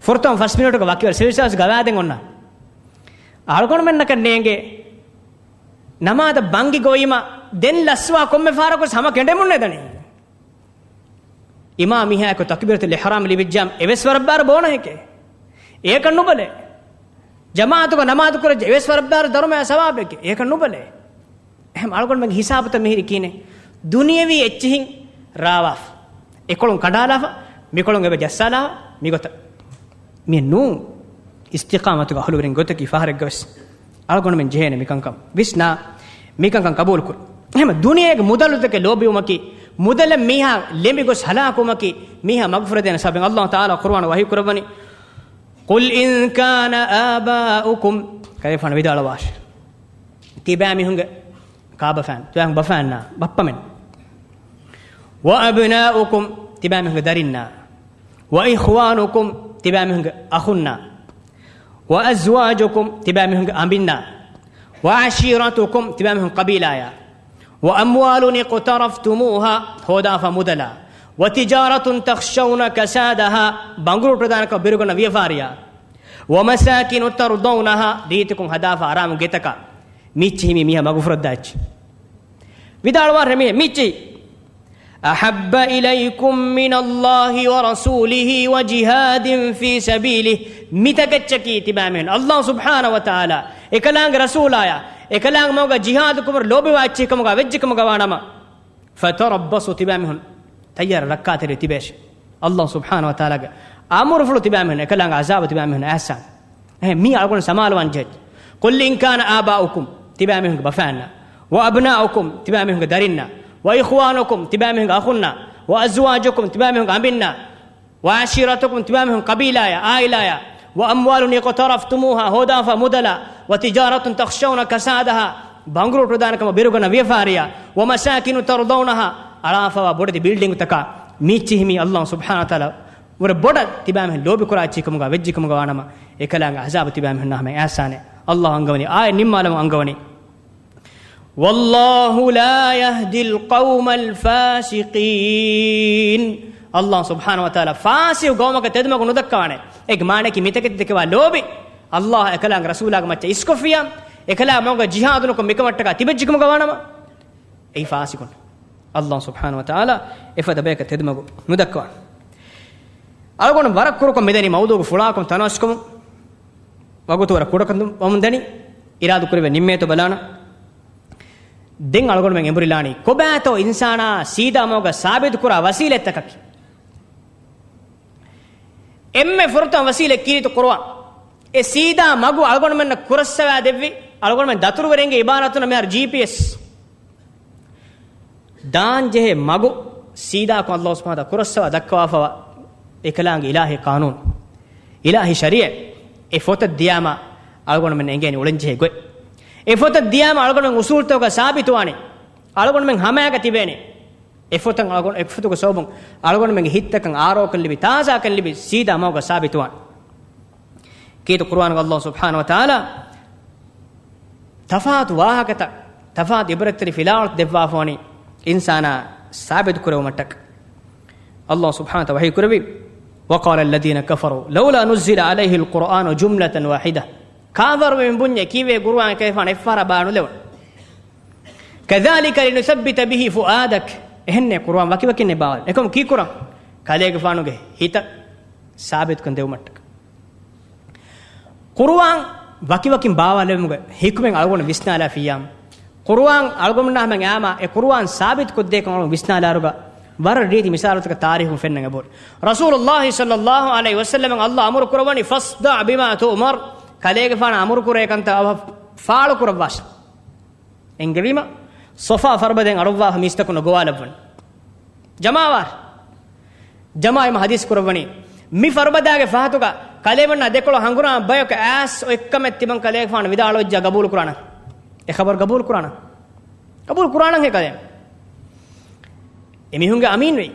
ފުރަތަމަ ފަސް މިނިޓުގަ ވަކިވެރި ސިވިލް ސާވިސް ގަވާދެން އޮންނާނެ. އަޅުގަނޑުމެންނަކަށް ނޭނގޭ ނަމާދަށް ބަންގި ގޮވީމަ ދެން ލަސްވާ ކޮންމެ ފަހަރަކުވެސް ހަމަ ކެނޑެމުން ނެދަނީ. އިމާމް މީހާއެކު ތަކުބީރަތުލް އިޙްރާމް ލިބިއްޖާމަ އެވެސް ވަރަށް ބާރު ބޯނަހެކޭ. އެޔަކަށް ނުބަލޭ. ޖަމާޢަތުގަ ނަމާދު ކުރައްޖެ އެވެސް ވަރަށް ބާރު ދަރުމަޔާ ސަވާބެކޭ. އެޔަކަށް ނުބަލޭ. އެހެން އަޅުގަނޑުމެންގެ ހިސާބުތައް މިހިރީ ކިހިނެއް؟ ދުނިޔަވީ އެއްޗިހިން ރާވާފަ. އެކޮޅުން ކަނޑާލާފަ، މިކޮޅުން އެބަ ޖައްސާލާފަ، މިގޮތަށް. މި ނޫން އިސްތިޤާމަތުގަ އަހުލުވެރިން ގޮތަކީ ފަހަރެއްގަވެސް. އަޅުގަނޑުމެން ޖެހޭނެ މިކަންކަން. ވިސްނާ، މިކަންކަން ޤަބޫލުކުރުން. އެހެން ދުނިޔޭގެ މުދަލުތަކެއް ލޯބިވުމަކީ، މުދަލަށް މީހާ ލެނބިގޮސް ހަލާކުވުމަކީ، މީހާ މަގުފުރެދޭނެ ސަބަބެއް. ﷲ ތަޢާލާ ޤުރުއާނު ވަޙީ ކުރައްވަނީ، قل إن كان آباؤكم، ކަލޭގެފާނު ވިދާޅުވާށި، ތިބާމީހުންގެ ކާބަފާން، ތިބާމީހުން ބަފާންނާ، ބައްޕަމެން، وأبناؤكم، ތިބާމީހުންގެ ދަރިންނާ، وإخوانكم، ތިބާމީހުންގެ އަޚުންނާ، وأزواجكم، ތިބާމީހުންގެ އަނބިންނާ، وعشيرتكم، ތިބާމީހުން ޤަބީލާޔާ، وأموال اقترفتموها، ހޯދާފަ މުދަލާ، وتجارة تخشون كسادها، ބަނގުރޫޓު ދާނެކަމަށް ބިރުގަންނަ ވިޔަފާރިޔާ، ومساكن ترضونها، ރީތިކޮށް ހަދާފަ އަރާމު ގެތަކާ، މިއްޗިހި މީ މީހާ މަގުފުރައްދާ އެއްޗެއް. ވިދާޅުވާށޭ މީ މިއްޗިހި. أحب إليكم من الله ورسوله وجهاد في سبيله، މިތަކެއްޗަކީ ތިބާމީހުން ﷲ ސުބްޙާނަހޫ ވަތަޢާލާ އެކަލާނގެ ރަސޫލާޔާ އެކަލާނގެ މަގުގަ ޖިހާދު ކުރުމަށް ލޯބިވާ އެއްޗެއް ކަމުގަ ވެއްޖެ ކަމުގަ ވާނަމަ، فتربصوا، ތިބާމީހުން ތައްޔާރަށް ރައްކާތެރި ތިބޭށި. ﷲ ސުބްޙާނަހޫ ވަތަޢާލާގެ އަމުރުފުޅު ތިބާމީހުން އެކަލާނގެ ޢަޒާބު ތިބާމީހުން އައިސާން. އެހެން މީ އަޅުގަނޑު ސަމާލުވާން ޖެހޭ. قل إن كان آباؤكم، ތިބާމީހުންގެ ބަފާންނާ، وأبناؤكم، ތިބާމީހުންގެ ދަރިންނާ، وإخوانكم، ތިބާމީހުންގެ އަޚުންނާ، وأزواجكم، ތިބާމީހުންގެ އަނބިންނާ، وعشيرتكم، ތިބާމީހުންގެ ޤަބީލާޔާ، ޢާއިލާޔާ، وأموال اقترفتموها، ހޯދާފަ މުދަލާ، وتجارة تخشون كسادها، ބަނގުރޫޓު ދާނެ ކަމަށް ބިރުގަންނަ ވިޔަފާރިޔާ، ومساكن ترضونها، އަޅާފަވާ ބޮޑެތި ބިލްޑިންގުތަކާ، މީއްޗިހި މީ ﷲ ސުބްޙާނަހޫ ވަތަޢާލާ ވަރަށް ބޮޑަށް ތިބާމީހުން ލޯބިކުރާ އެއްޗެއް ކަމުގަ ވެއްޖެ ކަމުގަ ވާނަމަ، އެކަލާނގެ ޢަޒާބު ތިބާމީހުންނާ ހަމަ އައިސާނެ. ﷲ އަންގަވަނީ، އާޔަތް ނިންމާލަމުން އަންގަވަނީ، والله لا يهدي القوم الفاسقين. ﷲ ސުބްޙާނަހޫ ވަތަޢާލާ ފާސިޤު ޤައުމަކަށް ތެދުމަގު ނުދައްކަވާނެ. އޭގެ މާނައަކީ މިތަކެތި ދެކެވާ ލޯބި، ﷲ އެކަލާނގެ ރަސޫލާގެ މައްޗަށް އިސްކޮށްފިއްޔާ، އެކަލާ މަގުގަ ޖިހާދު ނުކޮށް މިކަމަށްޓަކާ ތިބެއްޖެ ކަމުގަ ވާނަމަ، އެއީ ފާސިޤުން. ﷲ ސުބްޙާނަހޫ ވަތަޢާލާ އެފަދަ ބަޔަކަށް ތެދުމަގު ނުދައްކަވާނެ. އަޅުގަނޑު ވަރަށް ކުރުކޮށް މިދަނީ މައުޟޫޢުގެ ފުޅާކަމުން ތަނަވަސްކަމުން. ވަގުތު ވަރަށް ކުޑަކަމުން ދަނީ، އިރާދަކުރެވޭ ނިންމޭތޯ ބަލާނަން. ދެން އަޅުގަނޑުމެން އެނބުރިލާނީ ކޮބާތޯ އިންސާނާ ސީދާ މަގުގަ ސާބިތުކުރާ ވަސީލަތްތަކަކީ. އެންމެ ފުރަތަމަ ވަސީލަތް ކީރިތި ޤުރުއާން. އެ ސީދާ މަގު އަޅުގަނޑުމެންނަށް ކުރައްސަވާ ދެއްވި، އަޅުގަނޑުމެން ދަތުރުވެރިންގެ އިބާރާތުން މިހާރު ޖީޕީއެސް. ދާން ޖެހޭ މަގު ސީދާކޮށް ﷲ ސުބްޙާނަހޫ ވަތަޢާލާ ކުރައްސަވާ ދައްކަވާފަވާ އެކަލާނގެ އިލާހީ ޤާނޫނު، އިލާހީ ޝަރީޢަތް، އެ ފޮތަށް ދިޔާމަ އަޅުގަނޑުމެން އެނގޭނެ އުޅެންޖެހޭ ގޮތް. އެ ފޮތަށް ދިޔާމަ އަޅުގަނޑުމެން އުސޫލުތަކުގަ ސާބިތުވާނެ. އަޅުގަނޑުމެން ހަމައިގަ ތިބޭނެ. އެ ފޮތަށް އަޅުގަނޑު، އެ ފޮތުގެ ސަބަބުން އަޅުގަނޑުމެންގެ ހިތްތަކަށް އާރޯކަން ލިބި، ތާޒާކަން ލިބި، ސީދާ މަގުގަ ސާބިތުވާނެ. ކީރިތި ޤުރުއާނުގަ ﷲ ސުބްޙާނަހޫ ވަތަޢާލާ ތަފާތު ވާހަކަތައް، ތަފާތު ޢިބްރަތްތެރި ފިލާވަޅުތައް ދެއްވާފަވަނީ އިންސާނާ ސާބިތު ކުރެވުމަށްޓަކައި. ﷲ ސުބްޙާނަހޫ ވަތަޢާލާ ވަޙީ ކުރެއްވި، وقال الذين كفروا لولا نزل عليه القرآن جملة واحدة. ކާފަރުވެރިން ބުންޏޭ ކީއްވެ ޤުރުއާން އެކަލޭގެފާނަށް އެއްފަހަރާ ބާރު ނުލެވުނު. كذلك لنثبت به فؤادك. އެހެންނޭ ޤުރުއާން ވަކިވަކިންނޭ ބާވާލެ. އެކަމު ކީ ކުރަން؟ ކަލޭގެފާނުގެ ހިތަށް ސާބިތުކަން ދެވުމަށްޓަކަ. ޤުރުއާން ވަކިވަކިން ބާވާލެވުމުގެ ޙިކުމަތް އަޅުގަނޑު ވިސްނާލާފިއްޔާ، ޤުރުއާން އަޅުގަނޑުމެންނާ ހަމަ އާމާ އެ ޤުރުއާން ސާބިތުކޮށްދޭކަން އަޅުގަނޑު ވިސްނާލާއިރުގަ ވަރަށް ރީތި މިސާލުތަކަށް ތާރީޚުން ފެންނަން އެބަހުރި. ރަސޫލުﷲ ޞައްލަﷲ ޢަލައިހި ވަސައްލަމަށް ﷲ އަމުރު ކުރައްވަނީ، فاصدع بما تؤمر، ކަލޭގެފާނަށް އަމުރު ކުރޭ ކަންތައް އަވަހަށް ފާޅު ކުރައްވާށި. އެނގެވީމަ، ޞަފާ ފަރުބަދައިން އަޅުއްވާފަ މީސްތަކުން ނުގޮވާލައްވަން. ޖަމާވާ. ޖަމާ އެމަ ޙަދީޘް ކުރައްވަނީ، މި ފަރުބަދާގެ ފަހަތުގަ ކަލޭމެންނާ ދެކޮޅަށް ހަނގުރާމަ ބަޔަކަށް އައިސް އޮތްކަމެއް ތިމަން ކަލޭގެފާނު ވިދާޅުވެއްޖާ ގަބޫލު ކުރާނަން. އެ ޚަބަރު ގަބޫލު ކުރާނަން. ގަބޫލު ކުރާނަން ހޭ ކަލޭ. އެމީހުންގެ އަމީން ވެއްޖެ.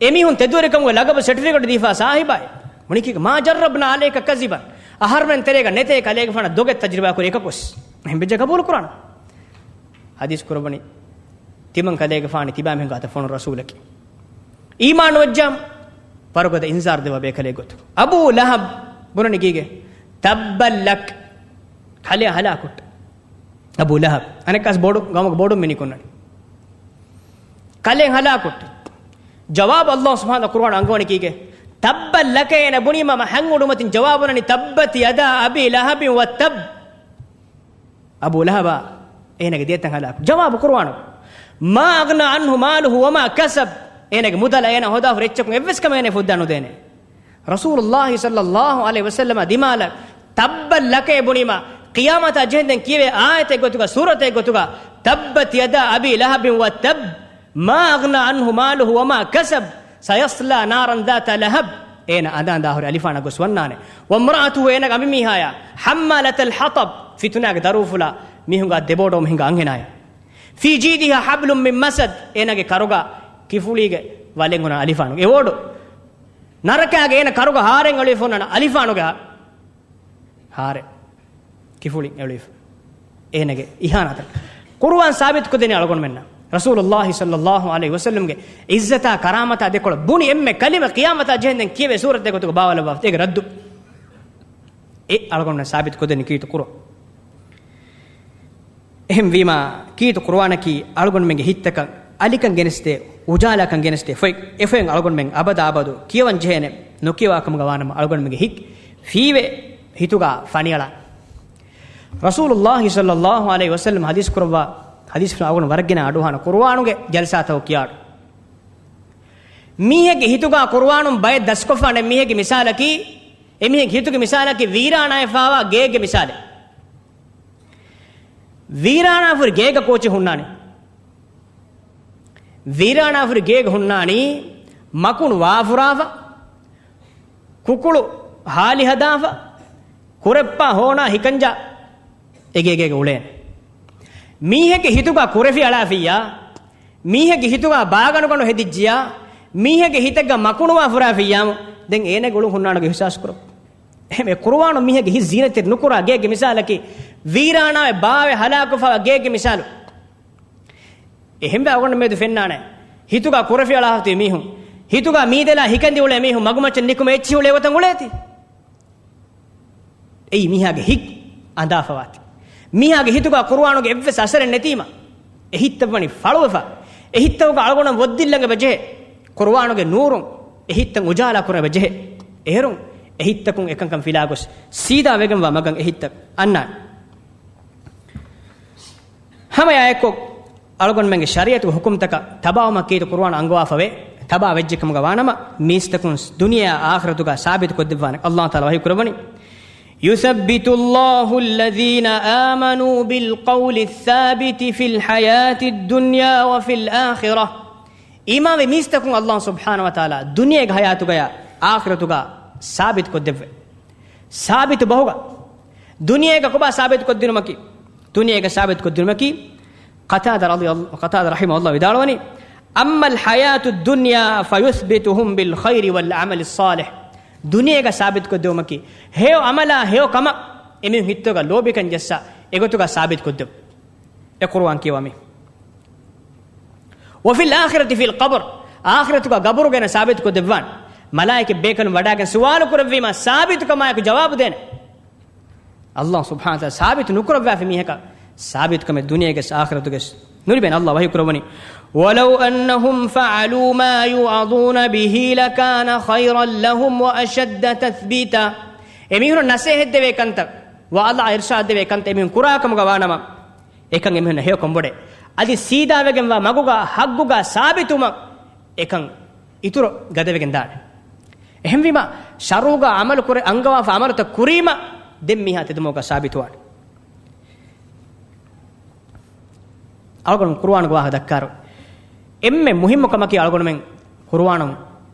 އެމީހުން ތެދުވެރިކަމުގެ ލަގަބު ސެޓިފިކެޓް ދީފާ ސާހިބާއި. މުނިކީގެ، ما جربنا عليك كذبا. އަހަރުމެން ތެރޭގަ ނެތޭ ކަލޭގެފާނަށް ދޮގެއް ތަޖުރިބާ ކުރި އެކަކުވެސް. އެހެން ވެއްޖެ ގަބޫލު ކުރާނަން. ޙަދީޘް ކުރައްވަނީ، ތިމަން ކަލޭގެފާނު ތިބާމީހުންގެ އަތަށް ފޮނު ރަސޫލަކީ. އީމާން ނުވެއްޖާމު، ވަރުގަދަ އިންޒާރު ދެއްވާ ބޭކަލެއް ގޮތުގަ. އަބޫ ލަހަބް ބުނަނީ ކީގެ؟ تبا لك. ކަލޭ ހަލާކު. އަބޫ ލަހަބް. އަނެއްކާސް ބޮޑު، ގައުމުގެ ބޮޑު މިނިކުންނަނީ. ކަލޭ ހަލާކު. ޖަވާބު ﷲ ސުބްޙާނަހޫ ޤުރުއާން އަންގަވަނީ ކީގެ؟ تبا لك. އޭނަ ބުނީމަ ހަނގުޑުމަތިން ޖަވާބު ނަނީ، تبت يدا أبي لهب وتب. އަބޫ ލަހަބާ އޭނަގެ ދިޔަތައް ހަލާކު. ޖަވާބު ޤުރުއާނު، ما أغنى عنه ماله وما كسب. އޭނަގެ މުދަލަށް އޭނަ ހޯދާފަ އެއްޗަކުން އެއްވެސް ކަމެއް އޭނަ ފުއްދާ ނުދޭނެ. ރަސޫލުﷲ ޞައްލަﷲ ޢަލައިހި ވަސައްލަމަ ދިމާލަށް تبا لك ބުނީމަ، ޤިޔާމަތާ ޖެހެންދެން ކިޔެވޭ އާޔަތެއް ގޮތުގަ، ސޫރަތެއް ގޮތުގަ، تبت يدا أبي لهب وتب. ما أغنى عنه ماله وما كسب سيصلى نارا ذات لهب. އޭނަ އަނދަން ދާހުރި އަލިފާނަށް ގޮސް ވަންނާނެ. وامرأته، އޭނަގެ އަނބިމީހާޔާ، حمالة الحطب، ފިތުނާގެ ދަރޫފުޅާ މީހުންގާ ދެބޯޑޯ މީހުންގާ އަންހެނާޔާ. في جيدها حبل من مسد، އޭނަގެ ކަރުގާ ކިފުޅީގެ ވަލެއް އޮންނާނެ އަލިފާނުގެ. އެ ވޯޑު ނަރަކާގެ އޭނަ ކަރުގަ ހާރެއް އެޅުވިފަ އޮންނާނެ އަލިފާނުގެ ހާ-، ހާރެއް. ކިފުޅި އެޅުވިފަ. އޭނަގެ އިހާނާތައް. ޤުރުއާން ސާބިތުކޮށްދެނީ އަޅުގަނޑުމެންނަށް. ރަސޫލުﷲ ޞައްލަﷲ ޢަލައިހި ވަސައްލަމްގެ ޢިއްޒަތާ ކަރާމަތާ ދެކޮޅަށް ބުނި އެންމެ ކަލިމަ ޤިޔާމަތާ ޖެހެންދެން ކިޔެވޭ ސޫރަތެއް ގޮތުގަ ބާވާލައްވާފަ. އޭގެ ރައްދު. އެ އަޅުގަނޑުމެންނަށް ސާބިތުކޮށްދެނީ ކީރިތި ޤުރުއާން. އެހެންވީމާ، ކީރިތި ޤުރުއާނަކީ އަޅުގަނޑުމެންގެ ހިތްތަކަށް އަލިކަން ގެނެސްދޭ، އުޖާލާކަން ގެނެސްދޭ ފޮތް. އެ ފޮތް އަޅުގަނޑުމެން އަބަދާ އަބަދު ކިޔަވަން ޖެހޭނެ، ނުކިޔަވާ ކަމުގަ ވާނަމަ އަޅުގަނޑުމެންގެ ހިތް ފީވޭ ހިތުގަ ފަނިއަޅާ. ރަސޫލުﷲ ޞައްލަﷲ ޢަލައިހި ވަސައްލަމް ޙަދީޘް ކުރައްވާ، ޙަދީޘް ފުޅު އަޅުގަނޑު ވަރަށް ގިނަ އަޑުއަހާނެ، ޤުރުއާނުގެ ޖަލްސާތަކު ކިޔާއިރު. މީހެއްގެ ހިތުގަ ޤުރުއާނުން ބައެއް ދަސްކޮށްފާނެ މީހެއްގެ މިސާލަކީ، އެމީހެއްގެ ހިތުގެ މިސާލަކީ ވީރާނާވެފާވާ ގެއެއްގެ މިސާލެއް. ވީރާނާފުރި ގޭގަ ކޯޗެއް ހުންނާނެ. ވީރާނާފުރި ގޭގަ ހުންނާނީ މަކުނު ވާފުރާފަ، ކުކުޅު ހާލި ހަދާފަ، ކުރެއްޕާ ހޯނާ ހިކަންޖާ އެގޭގޭގަ އުޅޭނެ. މީހެއްގެ ހިތުގަ ކުރެފި އަޅާފިއްޔާ، މީހެއްގެ ހިތުގަ ބާގަނޑުގަނޑު ހެދިއްޖިޔާ، މީހެއްގެ ހިތެއްގަ މަކުނުވާ ފުރާފިއްޔާމު، ދެން އޭނަގެ އުޅުން ހުންނާނެ އިޙްސާސް ކުރަން. އެހެން އެ ޤުރުއާނު މީހެއްގެ ހިތް ޒީނަތްތެރި ނުކުރާ ގޭގެ މިސާލަކީ، ވީރާނާވެ ބާވެ ހަލާކުފާވާ ގޭގެ މިސާލު. އެހެންވެ އަޅުގަނޑު މެދު ފެންނާނެ، ހިތުގަ ކުރެފި އަޅާފަ މީހުން، ހިތުގަ މީދެލާ ހިކަނދި އުޅޭ މީހުން، މަގުމައްޗަށް ނިކުމެ އެއްޗިހި އުޅޭ ގޮތަށް އުޅޭތީ. އެއީ މީހާގެ ހިތް އަނދާފަވާތީ. މީހާގެ ހިތުގަ ޤުރުއާނުގެ އެއްވެސް އަސަރެއް ނެތީމަ، އެ ހިތްތައް ވަނީ ފަޅުވެފަ. އެ ހިތްތަކުގަ އަޅުގަނޑަށް ވޮއްދިއްލަން އެބަޖެހޭ. ޤުރުއާނުގެ ނޫރުން އެ ހިތްތައް އުޖާލާ ކުރަން އެބަޖެހޭ. އޭރުން އެ ހިތްތަކުން އެކަންކަން ފިލާގޮސް، ސީދާ ވެގެންވާ މަގަށް އެ ހިތްތައް އަންނާނެ. ހަމައެއާއެއްކޮށް، އަޅުގަނޑުމެންގެ ޝަރީޢަތުގެ ޙުކުމްތަކަށް ތަބާވުމަށް ކީރިތި ޤުރުއާން އަންގަވާފަވޭ. ތަބާ ވެއްޖެކަމުގަ ވާނަމަ، މީސްތަކުން ދުނިޔެއާ އާޚިރަތުގަ ސާބިތުކޮށްދެއްވާނެ. ﷲ ތަޢާލާ ވަޙީ ކުރައްވަނީ، يثبت الله الذين آمنوا بالقول الثابت في الحياة الدنيا وفي الآخرة. އީމާންވި މީސްތަކުން ﷲ ސުބްޙާނަހޫ ވަތަޢާލާ ދުނިޔޭގެ ޙަޔާތުގަޔާ އާޚިރަތުގަ ސާބިތުކޮށްދެއްވޭ. ސާބިތު ބަހުގަ. ދުނިޔޭގަ ކޮބާ ސާބިތުކޮށްދިނުމަކީ؟ ދުނިޔޭގަ ސާބިތުކޮށްދިނުމަކީ، ޤަތާދާ ރަޟިޔަ-، ޤަތާދާ ރަޙިމަހުﷲ ވިދާޅުވަނީ، أما الحياة الدنيا فيثبتهم بالخير والعمل الصالح. ދުނިޔޭގަ ސާބިތުކޮށްދެވުމަކީ، ހެޔޮ ޢަމަލާ ހެޔޮ ކަމަށް އެމީހުން ހިތުގަ ލޯބިކަން ޖައްސާ، އެގޮތުގަ ސާބިތުކޮށްދެވު. އެ ޤުރުއާން ކިޔަވާ މީހުން. وفي الآخرة في القبر، އާޚިރަތުގަ ގަބުރުގައި ސާބިތުކޮށްދެއްވާނެ. މަލާއިކަ ބޭކަލުން ވަޑާގެން ސުވާލު ކުރެއްވީމަ ސާބިތުކަމާއެކު ޖަވާބު ދޭނެ. ﷲ ސުބްޙާނަހޫ ވަތަޢާލާ ސާބިތު ނުކުރައްވާފި މީހަކަށް ސާބިތުކަމެއް ދުނިޔޭގެސް އާޚިރަތުގެސް ނުލިބޭނެ. ﷲ ވަޙީ ކުރައްވަނީ، "وَلَوْ أَنَّهُمْ فَعَلُوا مَا يُوعَظُونَ بِهِ لَكَانَ خَيْرًا لَهُمْ وَأَشَدَّ تَثْبِيتًا." އެމީހުން ނަސޭހަތްދެވޭ ކަންތައް، ވަޢުޡާ އިރްޝާދްދެވޭ ކަންތައް އެމީހުން ކުރާ ކަމުގަ ވާނަމަ، އެކަން އެމީހުންނަށް ހެޔޮކަން ބޮޑޭ. އަދި ސީދާވެގެންވާ މަގުގަ ޙައްޤުގަ ސާބިތުވުމަށް އެކަން އިތުރު ގަދަވެގެން ދާނެ. އެހެންވީމަ، ޝަރުޢުގަ ޢަމަލު ކުރެ، އަންގަވާފަ ޢަމަލުތައް ކުރީމަ، ދެން މީހާ ތެދުމަގުގަ ސާބިތުވާނެ. އަޅުގަނޑު ޤުރުއާނުގެ ވާހަކަ ދައްކާއިރު، އެންމެ މުހިއްމު ކަމަކީ އަޅުގަނޑުމެން ޤުރުއާނުން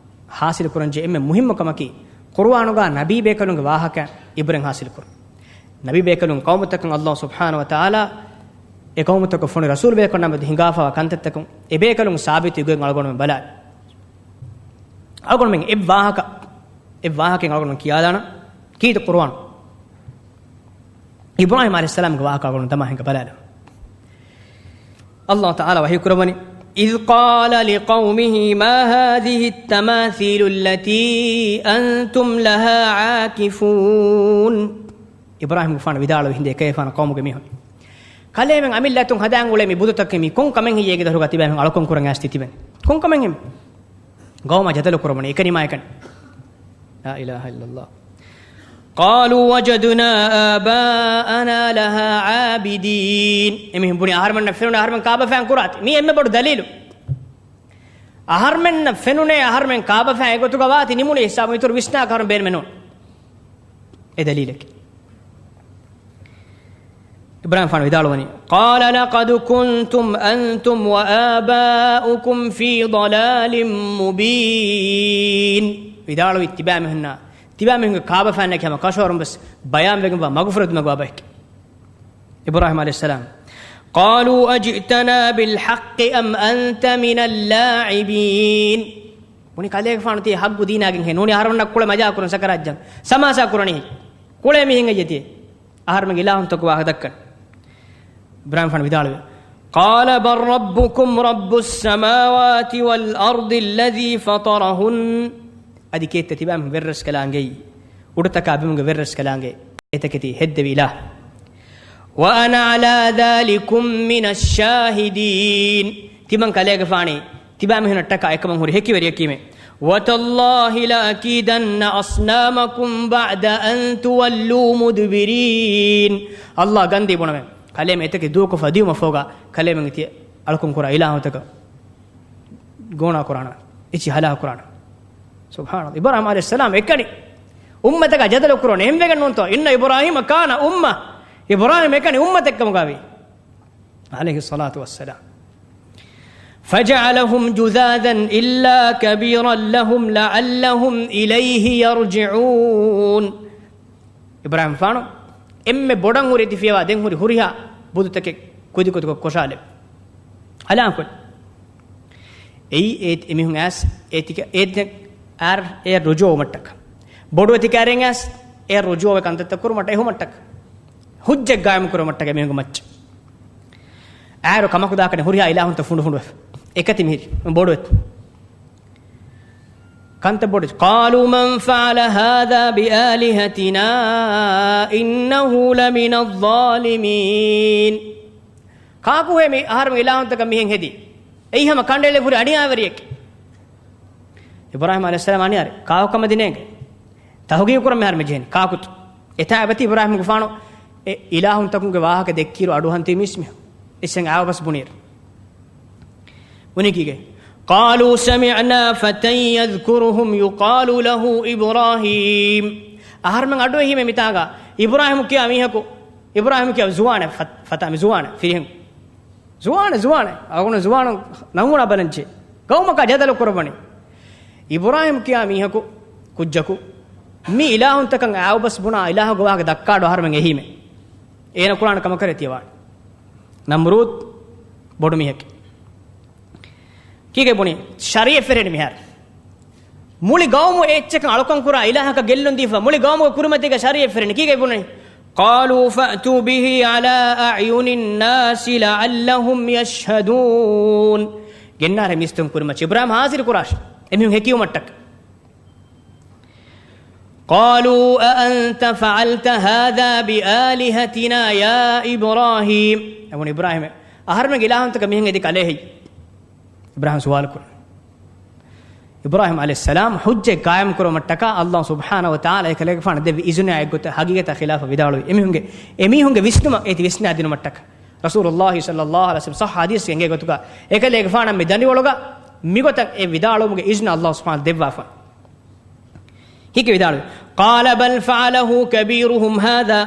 ޙާޞިލު ކުރަންޖެހޭ އެންމެ މުހިއްމު ކަމަކީ، ޤުރުއާނުގަ ނަބީ ބޭކަލުންގެ ވާހަކަ ޢިބްރަތް ޙާޞިލު ކުރުން. ނަބީ ބޭކަލުން ޤައުމުތަކަށް ﷲ ސުބްޙާނަހޫ ވަތަޢާލާ އެ ޤައުމުތަކަށް ފޮނުވި ރަސޫލު ބޭކަލުންނާ މެދު ހިނގާފަވާ ކަންތައްތަކުން އެ ބޭކަލުން ސާބިތުވި ގޮތް އަޅުގަނޑުމެން ބަލާ. އަޅުގަނޑުމެން އެއް ވާހަކަ، އެއް ވާހަކައެއް އަޅުގަނޑުމެން ކިޔާލާނަން. ކީއްތަ ޤުރުއާނު؟ އިބްރާހީމް ޢަލައިހިއްސަލާމްގެ ވާހަކަ އަޅުގަނޑު ދަމާ ހިނގަ ބަލާލަން. ﷲ ތަޢާލާ ވަޙީ ކުރައްވަނީ، "إِذْ قَالَ لِقَوْمِهِ مَا هَٰذِهِ التَّمَاثِيلُ الَّتِي أَنتُمْ لَهَا عَاكِفُونَ." އިބްރާހީމްގެފާނު ވިދާޅުވި ހިނދެ އެކަލޭގެފާނު ޤައުމުގެ މީހުން، "ކަލޭމެން އަމިއްލަ އަތުން ހަދާން އުޅޭ މި ބުދުތަކެއް މީ ކޮން ކަމެއް ހެއްޔޭ އޭގެ ދަށުގަ ތިބާމީހުން އަޅުކަން ކުރަން އައިސް ތިބެން؟ ކޮން ކަމެއް ހެން؟" ގައުމާ ޖަދަލު ކުރައްވަނީ އެކަނި މާ އެކަނި. لا إله إلا الله. قَالُوا وَجَدْنَا آبَاءَنَا لَهَا عَابِدِينَ. އެމީހުން ބުނި އަހަރުމެންނަށް ފެނުނެ އަހަރުމެން ކާބަފައިން ކުރާތި. މީ އެންމެ ބޮޑު ދަލީލު. އަހަރުމެންނަށް ފެނުނޭ އަހަރުމެން ކާބަފައިން އެގޮތުގަ ވާތި ނިމުނީ ހިސާބު އިތުރު ވިސްނާކަށް އަހަރުމެން ބޭނުމެއް ނޫން. އެ ދަލީލަކީ. އިބްރާހީމްފާނު ވިދާޅުވަނީ، قَالَ لَقَدْ كُنْتُمْ أَنْتُمْ وَآبَاؤُكُمْ فِي ضَلَالٍ مُبِينٍ. ވިދާޅުވި ތިބާމީހުންނާ، ތިބާމީހުންގެ ކާބަފައިންނަކީ ހަމަ ކަށަވަރުން ވެސް ބަޔާންވެގެންވާ މަގުފުރެދުމެއްގަ ބައެކޭ. އިބްރާހީމް ޢަލައިހިއްސަލާމް، قَالُوا أَجِئْتَنَا بِالْحَقِّ أَمْ أَنْتَ مِنَ اللَّاعِبِينَ. ބުނި ކަލޭގެފާނު ތީ ޙައްޤު ދީނާގެންހޭ ނޫނީ އަހަރުމެންނަށް ކުޅެ މަޖާކުރަން ސަކަރާތްޖަން ސަމާސާ ކުރަނީ. ކުޅޭ މީހެއް އެއްޔެތި އަހަރުމެން އިލާހުންތަކު ވާހަކަ ދައްކަން. އިބްރާހީމް ފާނު ވިދާޅުވި، قَالَ بَلْ رَبُّكُمْ رَبُّ السَّمَاوَاتِ وَالْأَرْضِ الَّذِي فَطَرَهُنَّ. އަދި ކީއްތަ ތިބާމީހުން ވެރިރަސްކަލާނގެއީ، އުޑުތަކާ ބިމުގެ ވެރިރަސްކަލާނގެ އެތަކެތި ހެއްދެވި އިލާހު. وَأَنَا عَلَىٰ ذَٰلِكُمْ مِنَ الشَّاهِدِينَ. ތިމަން ކަލޭގެފާނީ ތިބާމީހުންނަށްޓަކާ އެކަމަށް ހުރި ހެކިވެރިޔަކީމޭ. وَتَاللَّهِ لَأَكِيدَنَّ أَصْنَامَكُمْ بَعْدَ أَن تُوَلُّوا مُدْبِرِينَ. ﷲ ގަންދީ ބުނަމޭ، ކަލޭމެން އެތަކެއް ދޫކޮށްފަ ދިޔުމަށްފަހުގަ ކަލޭމެން ތި އަޅުކަން ކުރާ އިލާހުތަކަށް ގޯނާ ކުރާނަން، އެއްޗިހި ހަލާކު ކުރާނަން. ސުބްޙާނަﷲ. އިބްރާހީމް ޢަލައިހިއްސަލާމް އެކަނި އުއްމަތަކާ ޖަދަލު ކުރަން އެހެންވެގެން ނޫންތޯ؟ إِنَّ إِبْرَاهِيمَ كَانَ أُمَّةً. އިބްރާހީމް އެކަނި އުއްމަތެއް ކަމުގައި ވި. ޢަލައިހިއްޞަލާތު ވައްސަލާމް. فَجَعَلَهُمْ جُذَاذًا إِلَّا كَبِيرًا لَهُمْ لَعَلَّهُمْ إِلَيْهِ يَرْجِعُونَ. އިބްރާހީމްފާނު އެންމެ ބޮޑަށް ހުރި ތިފިޔަވާ ދެން ހުރި ހުރިހާ ބުދުތަކެއް ކުދިކުދިކޮށް ކޮށާލެވި. ހަލާކުވެ. އެއީ އޭތި އެމީހުން އައިސް އޭތިކަ-، އޭތި އަރް އޭ ރުޖޫޢަވުމަށްޓަކަ. ބޮޑު އެތިކައިރެން އައިސް އޭ ރުޖޫޢަވެ ކަންތައްތައް ކުރުމަށްޓަ އެހުމަށްޓަކަ. ހުއްޖަތް ގާއިމު ކުރުމަށްޓަކަ އެމީހުންގެ މައްޗަށް. އާއިރު ކަމަކު ދާކަނެ ހުރިހާ އިލާހުންތައް ފުނޑު ފުނޑުވެފަ. އެކަތި މިހިރި ބޮޑު އެތި. ކަންތައް ބޮޑު. قَالُوا مَنْ فَعَلَ هَٰذَا بِآلِهَتِنَا إِنَّهُ لَمِنَ الظَّالِمِينَ. ކާކުހޭ މި އަހަރުމެން އިލާހުންތަކަށް މިހެން ހެދީ؟ އެއީ ހަމަ ކަނޑައެޅި ހުރި އަނިޔާވެރިއެކޭ. އިބްރާހީމް ޢަލައިހިއްސަލާމް އަނިޔާރެ ކާކު ކަމަށް ދިނޭގެ. ތަހުގީގު ކުރަން މިހާރު މި ޖެހެނީ ކާކުތޯ؟ އެތާ އެބަތި އިބްރާހީމްގެފާނު އެ އިލާހުންތަކުންގެ ވާހަކަ ދެއްކިއިރު އަޑުއަހަން ތިބި މީސްމީހުން އިސްއެން އާވަސް ބުނިއިރު. ބުނި ކީގެ؟ قَالُوا سَمِعْنَا فَتًى يَذْكُرُهُمْ يُقَالُ لَهُ إِبْرَاهِيمُ. އަހަރުމެން އަޑުއެހީމޭ މިތާގަ އިބްރާހީމް ކިޔާ މީހަކު، އިބްރާހީމް ކިޔާ ޒުވާނެއް ފަ-، ފަތާ މި ޒުވާނެއް ފިރިހެން. ޒުވާނެއް، ޒުވާނެއް. އަޅުގަނޑު ޒުވާނު ނަމޫނާ ބަލަންޖެ. ގައުމަކާ ޖަދަލު ކުރައްވަނީ. އިބްރާހީމް ކިޔާ މީހަކު، ކުއްޖަކު، މި އިލާހުންތަކަށް އާއުބަސް ބުނާ އިލާހުގެ ވާހަކަ ދައްކާ އަޑު އަހަރުމެން އެހީމޭ. އޭނަ ކުރާނެ ކަމަކަށް ތިޔަވާނެ. ނަމްރޫދު ބޮޑު މީހެކޭ. ކީކޭ ބުނީ؟ ޝަރީޢަތް ފެށޭނެ މިހާރު. މުޅި ގައުމު އެއްޗަކަށް އަޅުކަން ކުރާ އިލާހަކަށް ގެއްލުން ދީފަ، މުޅި ގައުމުގެ ކުރިމަތީގަ ޝަރީޢަތް ފެށޭނެ. ކީކޭ ބުނީ؟ قَالُوا فَأْتُوا بِهِ عَلَىٰ أَعْيُنِ النَّاسِ لَعَلَّهُمْ يَشْهَدُونَ. ގެންނާރޭ މީސްތަކުން ކުރިމައްޗަށް އިބްރާހީމް ހާޒިރު ކުރާށޭ. އެމީހުން ހެކިވުމަށްޓަކަ. قالوا أأنت فعلت هذا بآلهتنا يا إبراهيم؟ އެބުނި އިބްރާހީމް، އަހަރުމެންގެ އިލާހުންތަކަށް މިހެން އެދި ކަލޭ ހެއްޔެ؟ އިބްރާހީމް ސުވާލު ކުރި. އިބްރާހީމް ޢަލައިހިއްސަލާމް ޙުއްޖަތް ޤާއިމް ކުރުމަށްޓަކާ ﷲ ސުބްޙާނަހޫ ވަތަޢާލާ އެކަލޭގެފާނަށް ދެއްވި އިޒުނާ އެއްގޮތަށް ޙަޤީޤަތާ ޚިލާފަށް ވިދާޅުވި. އެމީހުންގެ، އެމީހުންގެ ވިސްނުމަށް އޭތި ވިސްނާ ދިނުމަށްޓަކާ. ރަސޫލުﷲ ޞައްލަﷲު ޢަލައިހި ވަސައްލަމް ޞައްޙަ ޙަދީޘްގެ އެނގޭ ގޮތުގަ އެކަލޭގެފާނަށް މި ދަނޑިވަޅުގަ މިގޮތަށް އެ ވިދާޅުވުމުގެ އިޒުނަ ﷲ ސުބްޙާނަހޫ ދެއްވާފަ. ހިކި ވިދާޅުވި، قال بل فعله كبيرهم هذا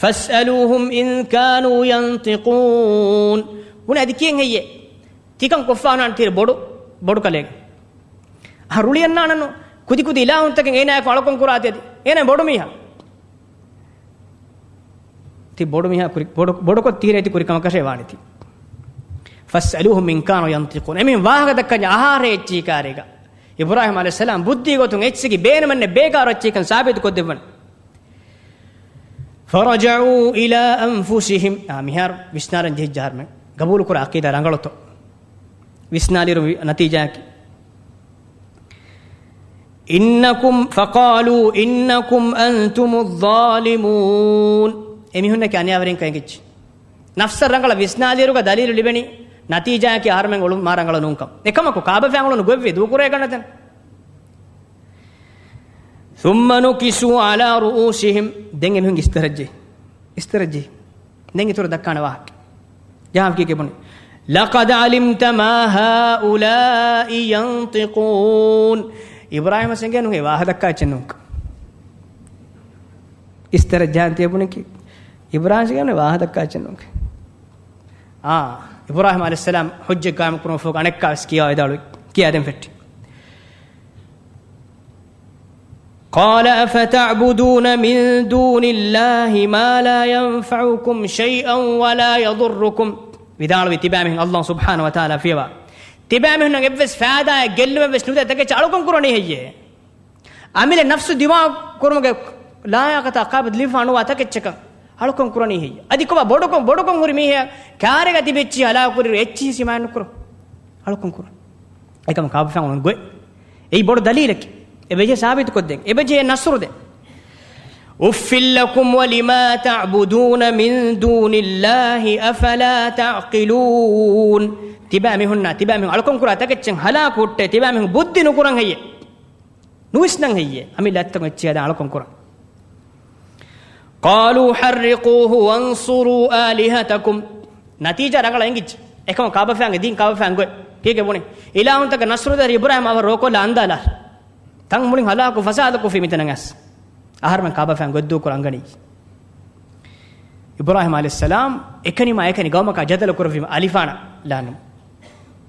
فاسألوهم إن كانوا ينطقون. ބުނެ އަދި ކިޔެން ހެއްޔޭ؟ ތިކަން ކޮށްފާ އޮންނާނެ ތިރި ބޮޑު، ބޮޑު ކަލޭގެ. އަހަ، ރުޅި އަންނާނަންނު. ކުދި ކުދި އިލާހުންތަކެއް އޭނާއެކު އަޅުކަން ކުރާތީ އަދި. އޭނާ ބޮޑު މީހާ. ތި ބޮޑު މީހާ ކުރި، ބޮޑު، ބޮޑުކޮށް ތީރޭ ތި ކުރި ކަމަކަށޭ ވާނެތީ. فاسألوهم إن كانوا ينطقون. އެމީހުން ވާހަކަ ދައްކަންޏާ އަހާރޭ އެއްޗީ ކާރޭގަ. އިބްރާހީމް ޢަލައިހިއްސަލާމް ބުއްދީ ގޮތުން އެއްޗިގި ބޭނުމެއްނެއް ބޭކާރު އެއްޗެއްކަން ސާބިތު ކޮށްދެއްވަން. فرجعوا إلى أنفسهم. އާ، މިހާރު ވިސްނާލަން ޖެހިއްޖެ އަހަރުމެން. ގަބޫލުކުރާ ޢަޤީދާ ރަނގަޅުތޯ؟ ވިސްނާލިއިރު ނަތީޖާއަކީ. إنكم، فقالوا إنكم أنتم الظالمون. އެމީހުންނަކީ އަނިޔާވެރިންކަން އެނގިއްޖެ. ނަފްސަށް ރަނގަޅަށް ވިސްނާލިއިރުގަ ދަލީލު ލިބެނީ ނަތީޖާއަކީ އަހަރުމެން އުޅުން މާ ރަނގަޅު ނޫންކަން. އެކަމަކު ކާބަފައިން އުޅުނު ގޮތްވީ ދޫކުރޭ ގަންނަ ތަން. ثم نكسوا على رؤوسهم. ދެން އެމީހުން އިސްތަރައްޖެ. އިސްތަރައްޖެ. ދެން އިތުރަށް ދައްކާނެ ވާހަކަ. ޖަހާން ކީކޭ ބުނި؟ لقد علمت ما هؤلاء ينطقون. އިބްރާހީމަށް އެނގޭނު އެ ވާހަކަ ދައްކާ އެއްޗެއް ނޫންކަން. އިސްތަރައްޖެ ޖަހާން ތިޔަ ބުނިކީ. އިބްރާހީމަށް އެނގޭނު އެ ވާހަކަ ދައްކާ އެއްޗެއް ނޫންކަން. އާ، އިބްރާހީމް ޢަލައިހިއްސަލާމް ޙުއްޖަތް ޤާއިމް ކުރުމަށްފަހު އަނެއްކާވެސް ކިޔާ ވިދާޅުވި. ކިޔާ ދެން ފެއްޓި. قال أفتعبدون من دون الله ما لا ينفعكم شيئا ولا يضركم. ވިދާޅުވި ތިބާމީހުން ﷲ ސުބްޙާނަހޫ ވަތަޢާލާ ފިޔަވާ. ތިބާމީހުންނަށް އެއްވެސް ފައިދާއެއް ގެއްލުމެއްވެސް ނުދޭ ތަކެއްޗެއް އަޅުކަން ކުރަނީ ހެއްޔޭ؟ އަމިއްލަ ނަފްސު ދިމާވާ ކުރުމުގެ ލާޔަޤަތާ ޤާބިލް ލިބިފާ ނުވާ ތަކެއްޗަކަށް އަޅުކަން ކުރަނީ ހެއްޔޭ؟ އަދި ކޮބާ ބޮޑުކޮށް، ބޮޑުކޮށް ހުރި މީހާ ކާރޭގަ ތިބި އެއްޗިހި ހަލާކު ކުރިއިރު އެއްޗިހި ސިމާއެއް ނުކުރަން. އަޅުކަން ކުރަން. އެކަމަކު ކާބަފައިން އުޅުނު ގޮތް. އެއީ ބޮޑު ދަލީލަކީ. އެބަޖެހޭ ސާބިތުކޮށްދޭން. އެބަޖެހޭ ނަޞްރު ދޭން. أف لكم ولما تعبدون من دون الله أفلا تعقلون. ތިބާ މީހުންނާ، ތިބާ މީހުން އަޅުކަން ކުރާ ތަކެއްޗެއް ހަލާކު ހުއްޓޭ، ތިބާ މީހުން ބުއްދި ނުކުރަން ހެއްޔޭ؟ ނުވިސްނަން ހެއްޔޭ؟ އަމިއްލަ އަތްތަކުން އެއްޗެއް ހަދާ އަޅުކަން ކުރަން. قالوا حرقوه وانصروا آلهتكم. ނަތީޖާ ރަނގަޅަށް އެނގިއްޖެ. އެކަމަކު ކާބަފައިންގެ ދީން، ކާބަފައިން ގޮތް. ކީކޭ ބުނި؟ އިލާހުންތަކަށް ނަޞްރު ދޭ އިބްރާހީމް އަވަށް ރޯކޮށްލާ އަންދާލާ. ތަން މުޅިން ހަލާކު ފަސާދަ ކޮށްފި މިތަނަށް އައިސް. އަހަރުމެން ކާބަފައިން ގޮތްދޫކުރަން އަންގަނީ. އިބްރާހީމް ޢަލައިހިއްސަލާމް އެކަނިމާ އެކަނި ގައުމަކާ ޖަދަލު ކުރެއްވީމަ އަލިފާނަށް ލާނު.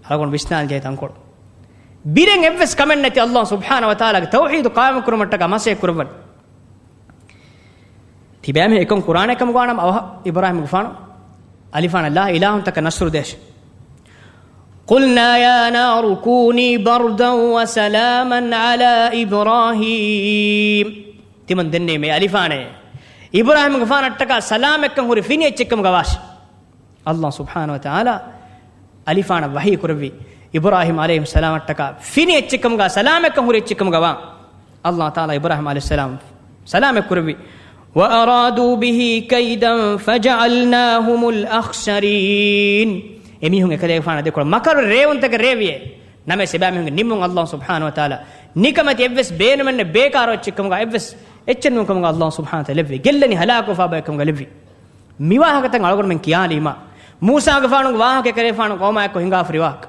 އަޅުގަނޑު ވިސްނާލަން ޖެހޭ ތަންކޮޅު. ބިރެއް އެއްވެސް ކަމެއް ނެތި ﷲ ސުބްޙާނަހޫ ވަތަޢާލާގެ ތައުޙީދު ޤާއިމު ކުރުމަށްޓަކާ މަސައްކަތް ކުރައްވަން. ތިބާމީހުން އެކަން ކުރާނެ ކަމުގަ ވާނަމަ އަވަހަށް އިބްރާހީމްގެފާނު އަލިފާނަށް ލާ އިލާހުންތަކަށް ނަޞްރު ދޭށޭ. قلنا يا نار كوني بردا وسلاما على إبراهيم. ތިމަން ދެންނެވީމޭ އަލިފާނޭ، އިބްރާހީމްގެފާނަށްޓަކާ ސަލާމަތްކަން ހުރި ފިނި އެއްޗެއްކަމުގަ ވާށޭ. ﷲ ސުބްޙާނަހޫ ވަތަޢާލާ އަލިފާނަށް ވަޙީ ކުރެއްވި، އިބްރާހީމް ޢަލައިހިއްސަލާމަށްޓަކާ ފިނި އެއްޗެއްކަމުގަ ސަލާމަތްކަން ހުރި އެއްޗެއްކަމުގަ ވާން. ﷲ ތަޢާލާ އިބްރާހީމް ޢަލައިހިއްސަލާމް ސަލާމަތް ކުރެއްވި. وأرادوا به كيدا فجعلناهم الأخسرين. އެމީހުން އެކަލޭގެފާނަށް ދެކޮޅަށް މަކަރު ރޭވުންތަކެއް ރޭވިއޭ. ނަމަވެސް އެބައިމީހުންގެ ނިންމުން ﷲ ސުބްޙާނަހޫ ވަތަޢާލާ ނިކަމެތި އެއްވެސް ބޭނުމެއްނެތް ބޭކާރު އެއްޗެއްކަމުގަ އެއްވެސް އެއްޗެއް ނޫންކަމުގަ ﷲ ސުބްޙާނަހޫ ވަތަޢާލާ ލެއްވި. ގެއްލެނީ ހަލާކުވެފާ ބައެއްކަމުގަ ލެއްވި. މިވާހަކަތައް އަޅުގަނޑުމެން ކިޔާލީމާ، މޫސާގެފާނުގެ ވާހަކަ ކަލޭގެފާނު ޤައުމާއެކު ހިނގާފަ ރިވާކަ.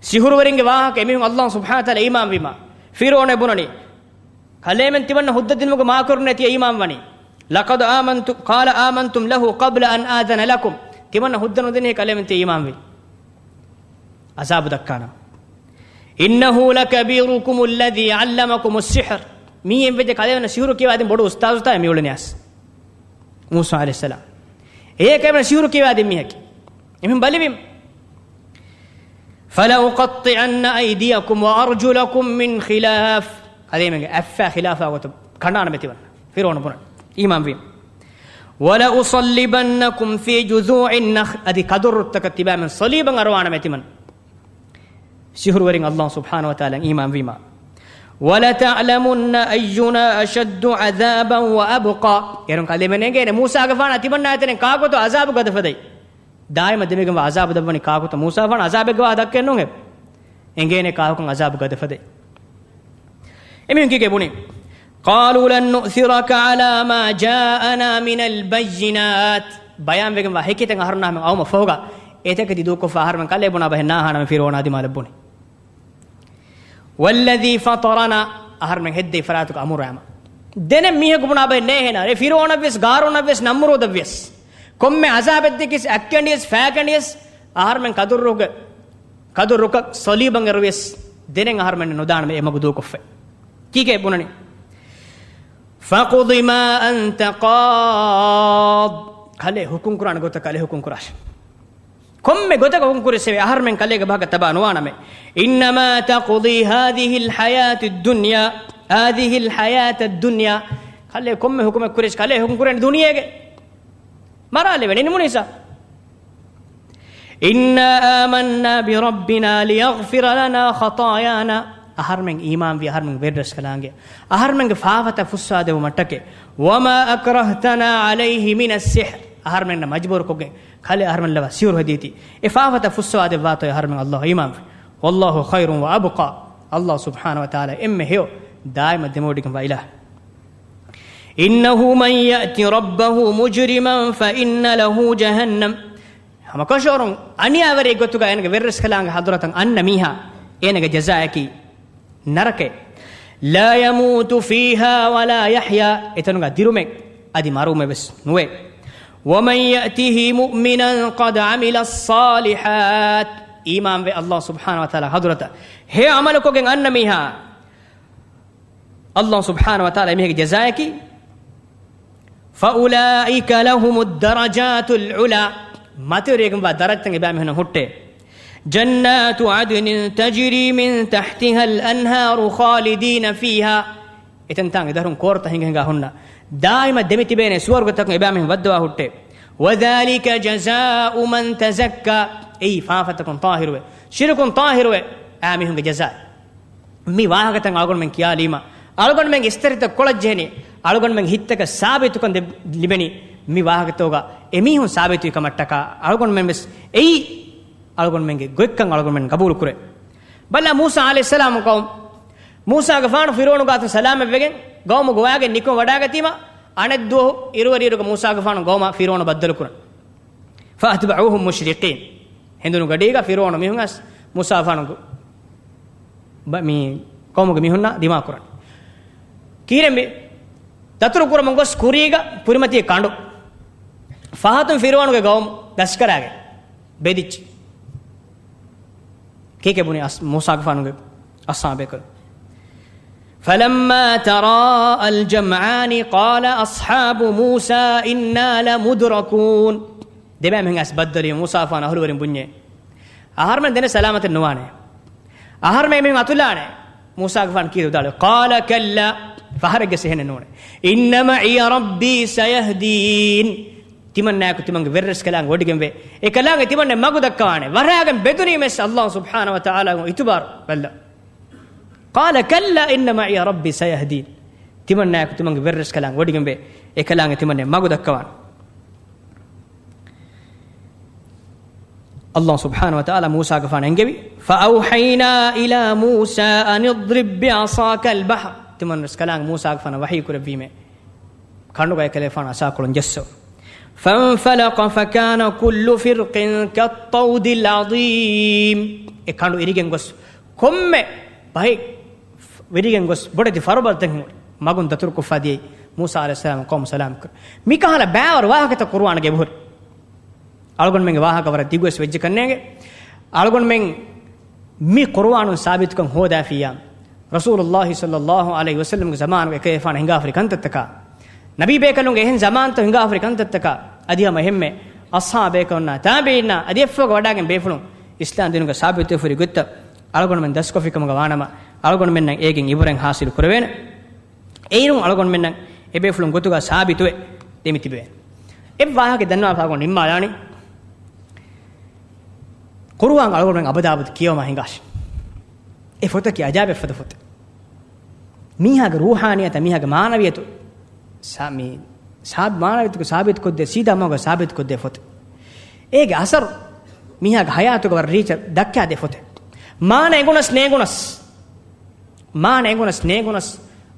ސިހުރުވެރިންގެ ވާހަކަ އެމީހުން ﷲ ސުބްޙާނަހޫ ވަތަޢާލާ އީމާންވީމާ، ފިރުޢައުނަށް ބުނަނީ، ކަލޭމެން ތިމަންނަ ހުއްދަ ދިނުމުގެ މާކުރުން ނެތި އީމާން ވަނީ. لقد آمنتم، قال آمنتم له قبل أن آذن لكم. ތިމަންނަ ހުއްދަ ނުދިނީ ކަލޭމެން ތި އީމާންވީ. ޢަޒާބު ދައްކާނަމަ. إنه لكبيركم الذي علمكم السحر. މީ އެއްވެއްޖެ ކަލޭމެން ސިހުރު ކިޔަވާދިން ބޮޑު އުސްތާޒުތާ މިއުޅެނިއަސް. މޫސާ ޢަލައިހިއްސަލާމް. އޭ ކަލޭމެން ސިހުރު ކިޔަވާދިން މީހަކީ. އެމިހުން ބަލިވިން. فلأقطعن أيديكم وأرجلكم من خلاف. ކަލޭމެންގެ އަތްފައި ޚިލާފާ ގޮތަށް ކަނޑާނަމޭ ތިމަން. ފިރުޢައުނު ބުނަން. އީމާންވީ. ولأصلبنكم في جذوع النخل. އަދި ކަދުރުއްތަކަށް ތިބާމެން ޞަލީބަށް އަރުވާނަމޭ ތިމަން. ސިހުރުވެރިން ﷲ ސުބްޙާނަހޫ ވަތަޢާލާ އީމާންވީމާ. وَلَتَعْلَمُنَّ أَيُّنَا أَشَدُّ عَذَابًا وَأَبْقَىٰ. އޭރުން ކަލޭމެން އެނގޭނެ މޫސާގެފާނަށް ތިމަންނާ އެތަނެއް ކާކުތޯ އަޒާބު ގަދަފަދައި. ދާއިމަށް ދެމިގެންވާ އަޒާބު ދައްވަނީ ކާކުތޯ؟ މޫސާގެފާނަށް އަޒާބެއްގެ ވާހަކަ ދައްކައެއް ނޫންހޭ. އެނގޭނެ ކާކުކަން އަޒާބު ގަދަފަދައި. އެމީހުން ކީކޭ ބުނީ؟ قَالُوا لَن نُّؤْثِرَكَ عَلَىٰ مَا جَاءَنَا مِنَ الْبَيِّنَاتِ. ބަޔާންވެގެންވާ ހެކިތައް އަހަރުންނާމެ އައުމަށް ފަހުގަ އެތަކެތި ދޫކޮށްފަ އަހަރުމެން ކަލޭ ބުނާ ބަހެއް ނާހާނަމެ ފިރުޢައުނާ ދިމާލަށް ބުނި. وَالَّذِي فَطَرَنَا، އަހަރުމެން ހެއްދެވި ފަރާތުގަ އަމުރާމަ. ދެނެއް މީހަކު ބުނާ ބަހެއް ނޭހޭނާ. ރޭ ފިރުޢައުނަށްވެސް، ގާރޫނަށްވެސް، ނަމްރޫދަށްވެސް. ކޮންމެ އަޒާބެއްދެކެސް އައްކަނޑިޔަސް، ފައިކަނޑިޔަސް، އަހަރުމެން ކަދުރުގެ، ކަދުރުކަށް ސޮލީބަށް އެރުވިޔަސް، ދެނެއް އަހަރުމެން ނުދާނަމޭ އެ މަގު ދޫކޮށްފައި. ކީކޭ ބުނަނީ؟ فَاقْضِ مَا أَنْتَ قَاضٍ. ކަލޭ ހުކުމް ކުރާނެ ގޮތަށް ކަލޭ ހުކުމް ކުރާށި. ކޮންމެ ގޮތަކަށް ހުކުމް ކުރެއްސެވޭ، އަހަރުމެން ކަލޭގެ ބަހަކަށް ތަބާ ނުވާނަމޭ. إِنَّمَا تَقْضِي هَٰذِهِ الْحَيَاةَ الدُّنْيَا، هَٰذِهِ الْحَيَاةَ الدُّنْيَا. ކަލޭ ކޮންމެ ހުކުމެއް ކުރެއްސި، ކަލޭ ހުކުމް ކުރޭނެ ދުނިޔޭގެ. މަރާލެވޭނެ ނިމުނީސާ. إِنَّا آمَنَّا بِرَبِّنَا لِيَغْفِرَ لَنَا خَطَايَانَا. އަހަރުމެން އީމާންވި، އަހަރުމެން ވެރިރަސްކަލާނގެ، އަހަރުމެންގެ ފާފަތައް ފުއްސާދެވުމަށްޓަކައި. وَمَا أَكْرَهْتَنَا عَلَيْهِ مِنَ السِّحْرِ. އަހަރުމެންނަށް މަޖުބޫރުކޮށްގެން ކަލޭ އަހަރުމެން ލަވާ ސިހުރު ހެދީތީ. އެ ފާފަތައް ފުއްސާދެއްވާތޯ އަހަރުމެން ﷲ އީމާންވި. وَاللَّهُ خَيْرٌ وَأَبْقَىٰ. ﷲ ސުބްޙާނަހޫ ވަތަޢާލާ އެންމެ ހެޔޮ، ދާއިމަށް ދެމިވޮޑިގެންވާ އިލާހު. إِنَّهُ مَن يَأْتِ رَبَّهُ مُجْرِمًا فَإِنَّ لَهُ جَهَنَّمَ. ހަމަކަށަވަރުން އަނިޔާވެރި ގޮތުގަ އޭނަގެ ވެރިރަސްކަލާނގެ ޙަޟްރަތަށް އަންނަ މީހާ، އޭނަގެ ޖަޒާއަކީ ނަރަކައެއް. لَا يَمُوتُ فِيهَا وَلَا يَحْيَىٰ. އެތަނުގަ ދިރުމެއް އަދި މަރުވުމެއް ވެސް ނުވޭ. وَمَن يَأْتِهِ مُؤْمِنًا قَدْ عَمِلَ الصَّالِحَاتِ. އީމާންވެ ﷲ ސުބްޙާނަހޫ ވަތަޢާލާ ޙަޟްރަތަށް ހެޔޮ ޢަމަލުކޮށްގެން އަންނަ މީހާ، ﷲ ސުބްޙާނަހޫ ވަތަޢާލާ އެމީހެއްގެ ޖަޒާއަކީ، فَأُولَٰئِكَ لَهُمُ الدَّرَجَاتُ الْعُلَىٰ. މަތިވެރިވެގެންވާ ދަރަޖަތައް އެބައިމީހުންނަށް ހުއްޓޭ. جَنَّاتُ عَدْنٍ تَجْرِي مِن تَحْتِهَا الْأَنْهَارُ خَالِدِينَ فِيهَا. އެތަންތާނގެ ދަރުން ކޯރުތައް ހިނގަ ހިނގާ ހުންނަ، ދާއިމަށް ދެމިތިބޭނެ ސުވަރުގަތަކުން އެބައިމީހުން ވައްދަވާ ހުއްޓޭ. وَذَٰلِكَ جَزَاءُ مَن تَزَكَّىٰ. އެއީ ފާފަތަކުން ޠާހިރުވެ، ޝިރުކުން ޠާހިރުވެ އާ މީހުންގެ ޖަޒާ. މި ވާހަކަތައް އަޅުގަނޑުމެން ކިޔާލީމަ، އަޅުގަނޑުމެންގެ އިސްތަށިތައް ކޮޅަށް ޖެހެނީ، އަޅުގަނޑުމެންގެ ހިތްތަކަށް ސާބިތުކަން ދެ-، ލިބެނީ މި ވާހަކަތަކުގަ އެމީހުން ސާބިތުވި ކަމަށްޓަކާ، އަޅުގަނޑުމެން ވެސް އެއީ އަޅުގަނޑުމެންގެ ގޮތްކަން އަޅުގަނޑުމެން ގަބޫލު ކުރޭ. ބަލާ، މޫސާ ޢަލައިހިއްސަލާމު ޤައުމު، މޫސާގެފާނު ފިރުޢައުނު ގާތުން ސަލާމަތްވެގެން، ޤައުމުގެ ވާގެން ނިކުމެ ވަޑާގަތީމަ، އަނެއްދުވަހު އިރުއެރިއިރުގަ މޫސާގެފާނު ޤައުމާ ފިރުޢައުނު ބައްދަލުކުރަން. فَأَتْبَعُوهُمْ مُشْرِقِينَ. ހެނދުނު ގަޑީގަ ފިރުޢައުނު މީހުން އައިސް މޫސާފާނު ގު-، ބަ-، މި ޤައުމުގެ މީހުންނާ ދިމާކުރަން. ކީރެންބި ދަތުރު ކުރަމުން ގޮސް ކުރީގަ ކުރިމަތީ ކަނޑު. ފަހަތުން ފިރުޢައުނުގެ ޤައުމު ލަސްކަރާގެ ބެދިއްޖެ. ކީކޭ ބުނި އަސް-، މޫސާގެފާނުގެ އަޞްޙާބޭކަލުން؟ فَلَمَّا تَرَاءَى الْجَمْعَانِ قَالَ أَصْحَابُ مُوسَىٰ إِنَّا لَمُدْرَكُونَ. ދެބައިމީހުން އައިސް ބައްދަލުވީ މޫސާފާނު އަހުލުވެރިން ބުންޏޭ. އަހަރުމެން ދެނެއް ސަލާމަތެއް ނުވާނެ. އަހަރުމެން އެމީހުން އަތުލާނެ. މޫސާގެފާނު ކީރި ވިދާޅުވި، قَالَ كَلَّا، ފަހަރެއްގެ ސެހެނެއް ނޫނެ. إِنَّ مَعِيَ رَبِّي سَيَهْدِينِ. ތިމަންނާއަކު ތިމަންގެ ވެރިރަސްކަލާނގެ ވޮޑިގެންވޭ. އެކަލާނގެ ތިމަންނަ މަގު ދައްކަވާނެ. ވަރައިގެން ބެދުނީމެސް ﷲ ސުބްޙާނަހޫ ވަތަޢާލާގެ އިތުބާރު ބައްލަ. قَالَ كَلَّا إِنَّ مَعِيَ رَبِّي سَيَهْدِينِ. ތިމަންނާއަކު ތިމަންގެ ވެރިރަސްކަލާނގެ ވޮޑިގެންވޭ. އެކަލާނގެ ތިމަންނަ މަގު ދައްކަވާނެ. ﷲ ސުބްޙާނަހޫ ވަތަޢާލާ މޫސާގެފާނަށް އެންގެވި، فَأَوْحَيْنَا إِلَىٰ مُوسَىٰ أَنِ اضْرِب بِعَصَاكَ الْبَحْرَ. ތިމަން ރަސްކަލާނގެ މޫސާގެފާނަށް ވަޙީ ކުރެއްވީމޭ، ކަނޑުގަ އެކަލޭފާނު އަސާކޮޅުން ޖެއްސަވު. فَانْفَلَقَ فَكَانَ كُلُّ فِرْقٍ كَالطَّوْدِ الْعَظِيمِ. އެ ކަނޑު އިރިގެން ގޮސް ކޮންމެ ބަހެއް ވެރިގެން ގޮސް ބޮޑެތި ފަރުބަދަތައް ހިނގުނު. މަގުން ދަތުރުކޮށްފަ ދިޔައީ މޫސާ ޢަލައިހިއްސަލާމް ޤައުމު ސަލާމް ކުރި. މިކަހަލަ ބައިވަރު ވާހަކަތައް ޤުރުއާނުގަ އެބަހުރި. އަޅުގަނޑުމެންގެ ވާހަކަ ވަރަށް ދިގުވެސް ވެއްޖެ ކަންނޭނގެ. އަޅުގަނޑުމެން މި ޤުރުއާނުން ސާބިތުކަން ހޯދާފިއްޔާ، ރަސޫލުﷲ ޞައްލަﷲު ޢަލައިހި ވަސައްލަމްގެ ޒަމާނުގަ އެކަލޭފާނަށް ހިނގާފަރި ކަންތައްތަކާ، ނަބީބޭކަލުންގެ އެހެން ޒަމާންތައް ހިނގާފަރި ކަންތައްތަކާ، އަދި ހަމަ އެހެންމެ އަޞްޙާބޭކަލުންނާ ތާބިޢީންނާ އަދި އެއްފަހުގަ ވަޑާގެން ބޭފުޅުން އިސްލާމް ދީނުގަ ސާބިތުވެފަރި ގޮތްތައް އަޅުގަނޑުމެން ދަސްކޮށްފިކަމުގަ ވާނަމަ، އަޅުގަނޑުމެންނަށް އޭގެން އިބުރަތް ޙާޞިލު ކުރެވޭނެ. އެއިރުން އަޅުގަނޑުމެންނަށް އެބޭފުޅުން ގޮތުގަ ސާބިތުވެ ދެމިތިބެވޭނެ. އެއްވާހަކަ ދަންނަވާފަ އަޅުގަނޑު ނިންމާލާނީ. ޤުރުއާން އަޅުގަނޑުމެން އަބަދާ އަބަދު ކިޔަވަމާ ހިނގާށި. އެ ފޮތަކީ އަޖާއިބެއްފަދަ ފޮތެއް. މީހާގެ ރޫޙާނިއްޔަތަށް، މީހާގެ މާނަވިއްޔަތު ސާ-، މި ސާބި-، މާނަވިއްޔަތުގެ ސާބިތުކޮށްދޭ، ސީދާ މަގުގަ ސާބިތުކޮށްދޭ ފޮތެއް. އޭގެ އަސަރު މީހާގެ ހަޔާތުގަ ވަރަށް ރީއްޗަށް ދައްކާދޭ ފޮތެއް. މާނަ އެނގުނަސް ނޭނގުނަސް، މާނަ އެނގުނަސް ނޭނގުނަސް،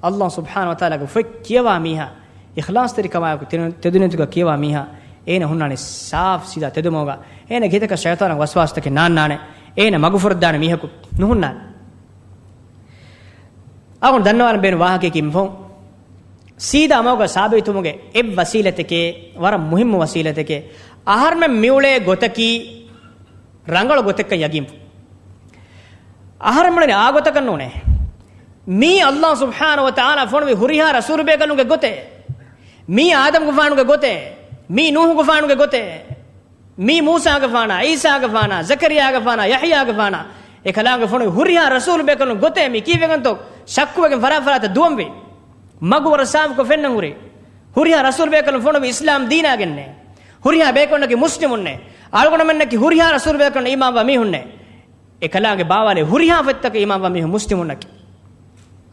ﷲ ސުބްޙާނަހޫ ވަތަޢާލާގެ ފޮތް ކިޔަވާ މީހާ އިޚްލާޞްތެރިކަމާއެކު ތެދު-، ތެދުނެތުގަ ކިޔަވާ މީހާ، އޭނަ ހުންނާނެ ސާފް ސީދާ ތެދުމަގުގަ. އޭނަގެ ހިތަކަށް ޝައިޠާނާގެ ވަސްވާސްތަކެއް ނާންނާނެ. އޭނަ މަގުފުރެދާނެ މީހަކު ނުހުންނާނެ. އަޅުގަނޑު ދަންނަވާން ބޭނުން ވާހަކައަކީ މިފަހުން ސީދާ މަގުގަ ސާބިތުވުމުގެ އެއް ވަސީލަތެކޭ، ވަރަށް މުހިއްމު ވަސީލަތެކޭ، އަހަރުމެން މިއުޅޭ ގޮތަކީ ރަނގަޅު ގޮތެއްކަން ޔަގީންވުން. އަހަރެން މިއުޅެނީ އާ ގޮތަކަށް ނޫނޭ. މީ ﷲ ސުބްޙާނަހޫ ވަތަޢާލާ ފޮނުވި ހުރިހާ ރަސޫލުބޭކަލުންގެ ގޮތޭ. މީ އާދަމްގެފާނުގެ ގޮތޭ. މީ ނޫޙުގެފާނުގެ ގޮތޭ. މީ މޫސާގެފާނާ، ޢީސާގެފާނާ، ޒަކަރިޔާގެފާނާ، ޔަޙްޔާގެފާނާ، އެކަލާނގެ ފޮނުވި ހުރިހާ ރަސޫލުބޭކަލުން ގޮތޭ. މީ ކީއްވެގެންތޯ؟ ޝައްކުވެގެން ފަރާފަރާތަށް ދުވަންވީ. މަގު ވަރަށް ސާފުކޮށް ފެންނަން ހުރި. ހުރިހާ ރަސޫލުބޭކަލުން ފޮނުވި އިސްލާމް ދީނާގެންނޭ. ހުރިހާ ބޭކަލުންނަކީ މުސްލިމުންނޭ. އަޅުގަނޑުމެންނަކީ ހުރިހާ ރަސޫލުބޭކަލުން އީމާންވާ މީހުންނޭ. އެކަލާނގެ ބާވާލެއް ހުރިހާ ފޮތްތަކަށް އީމާންވާ މީހުން މުސްލިމުންނަކީ.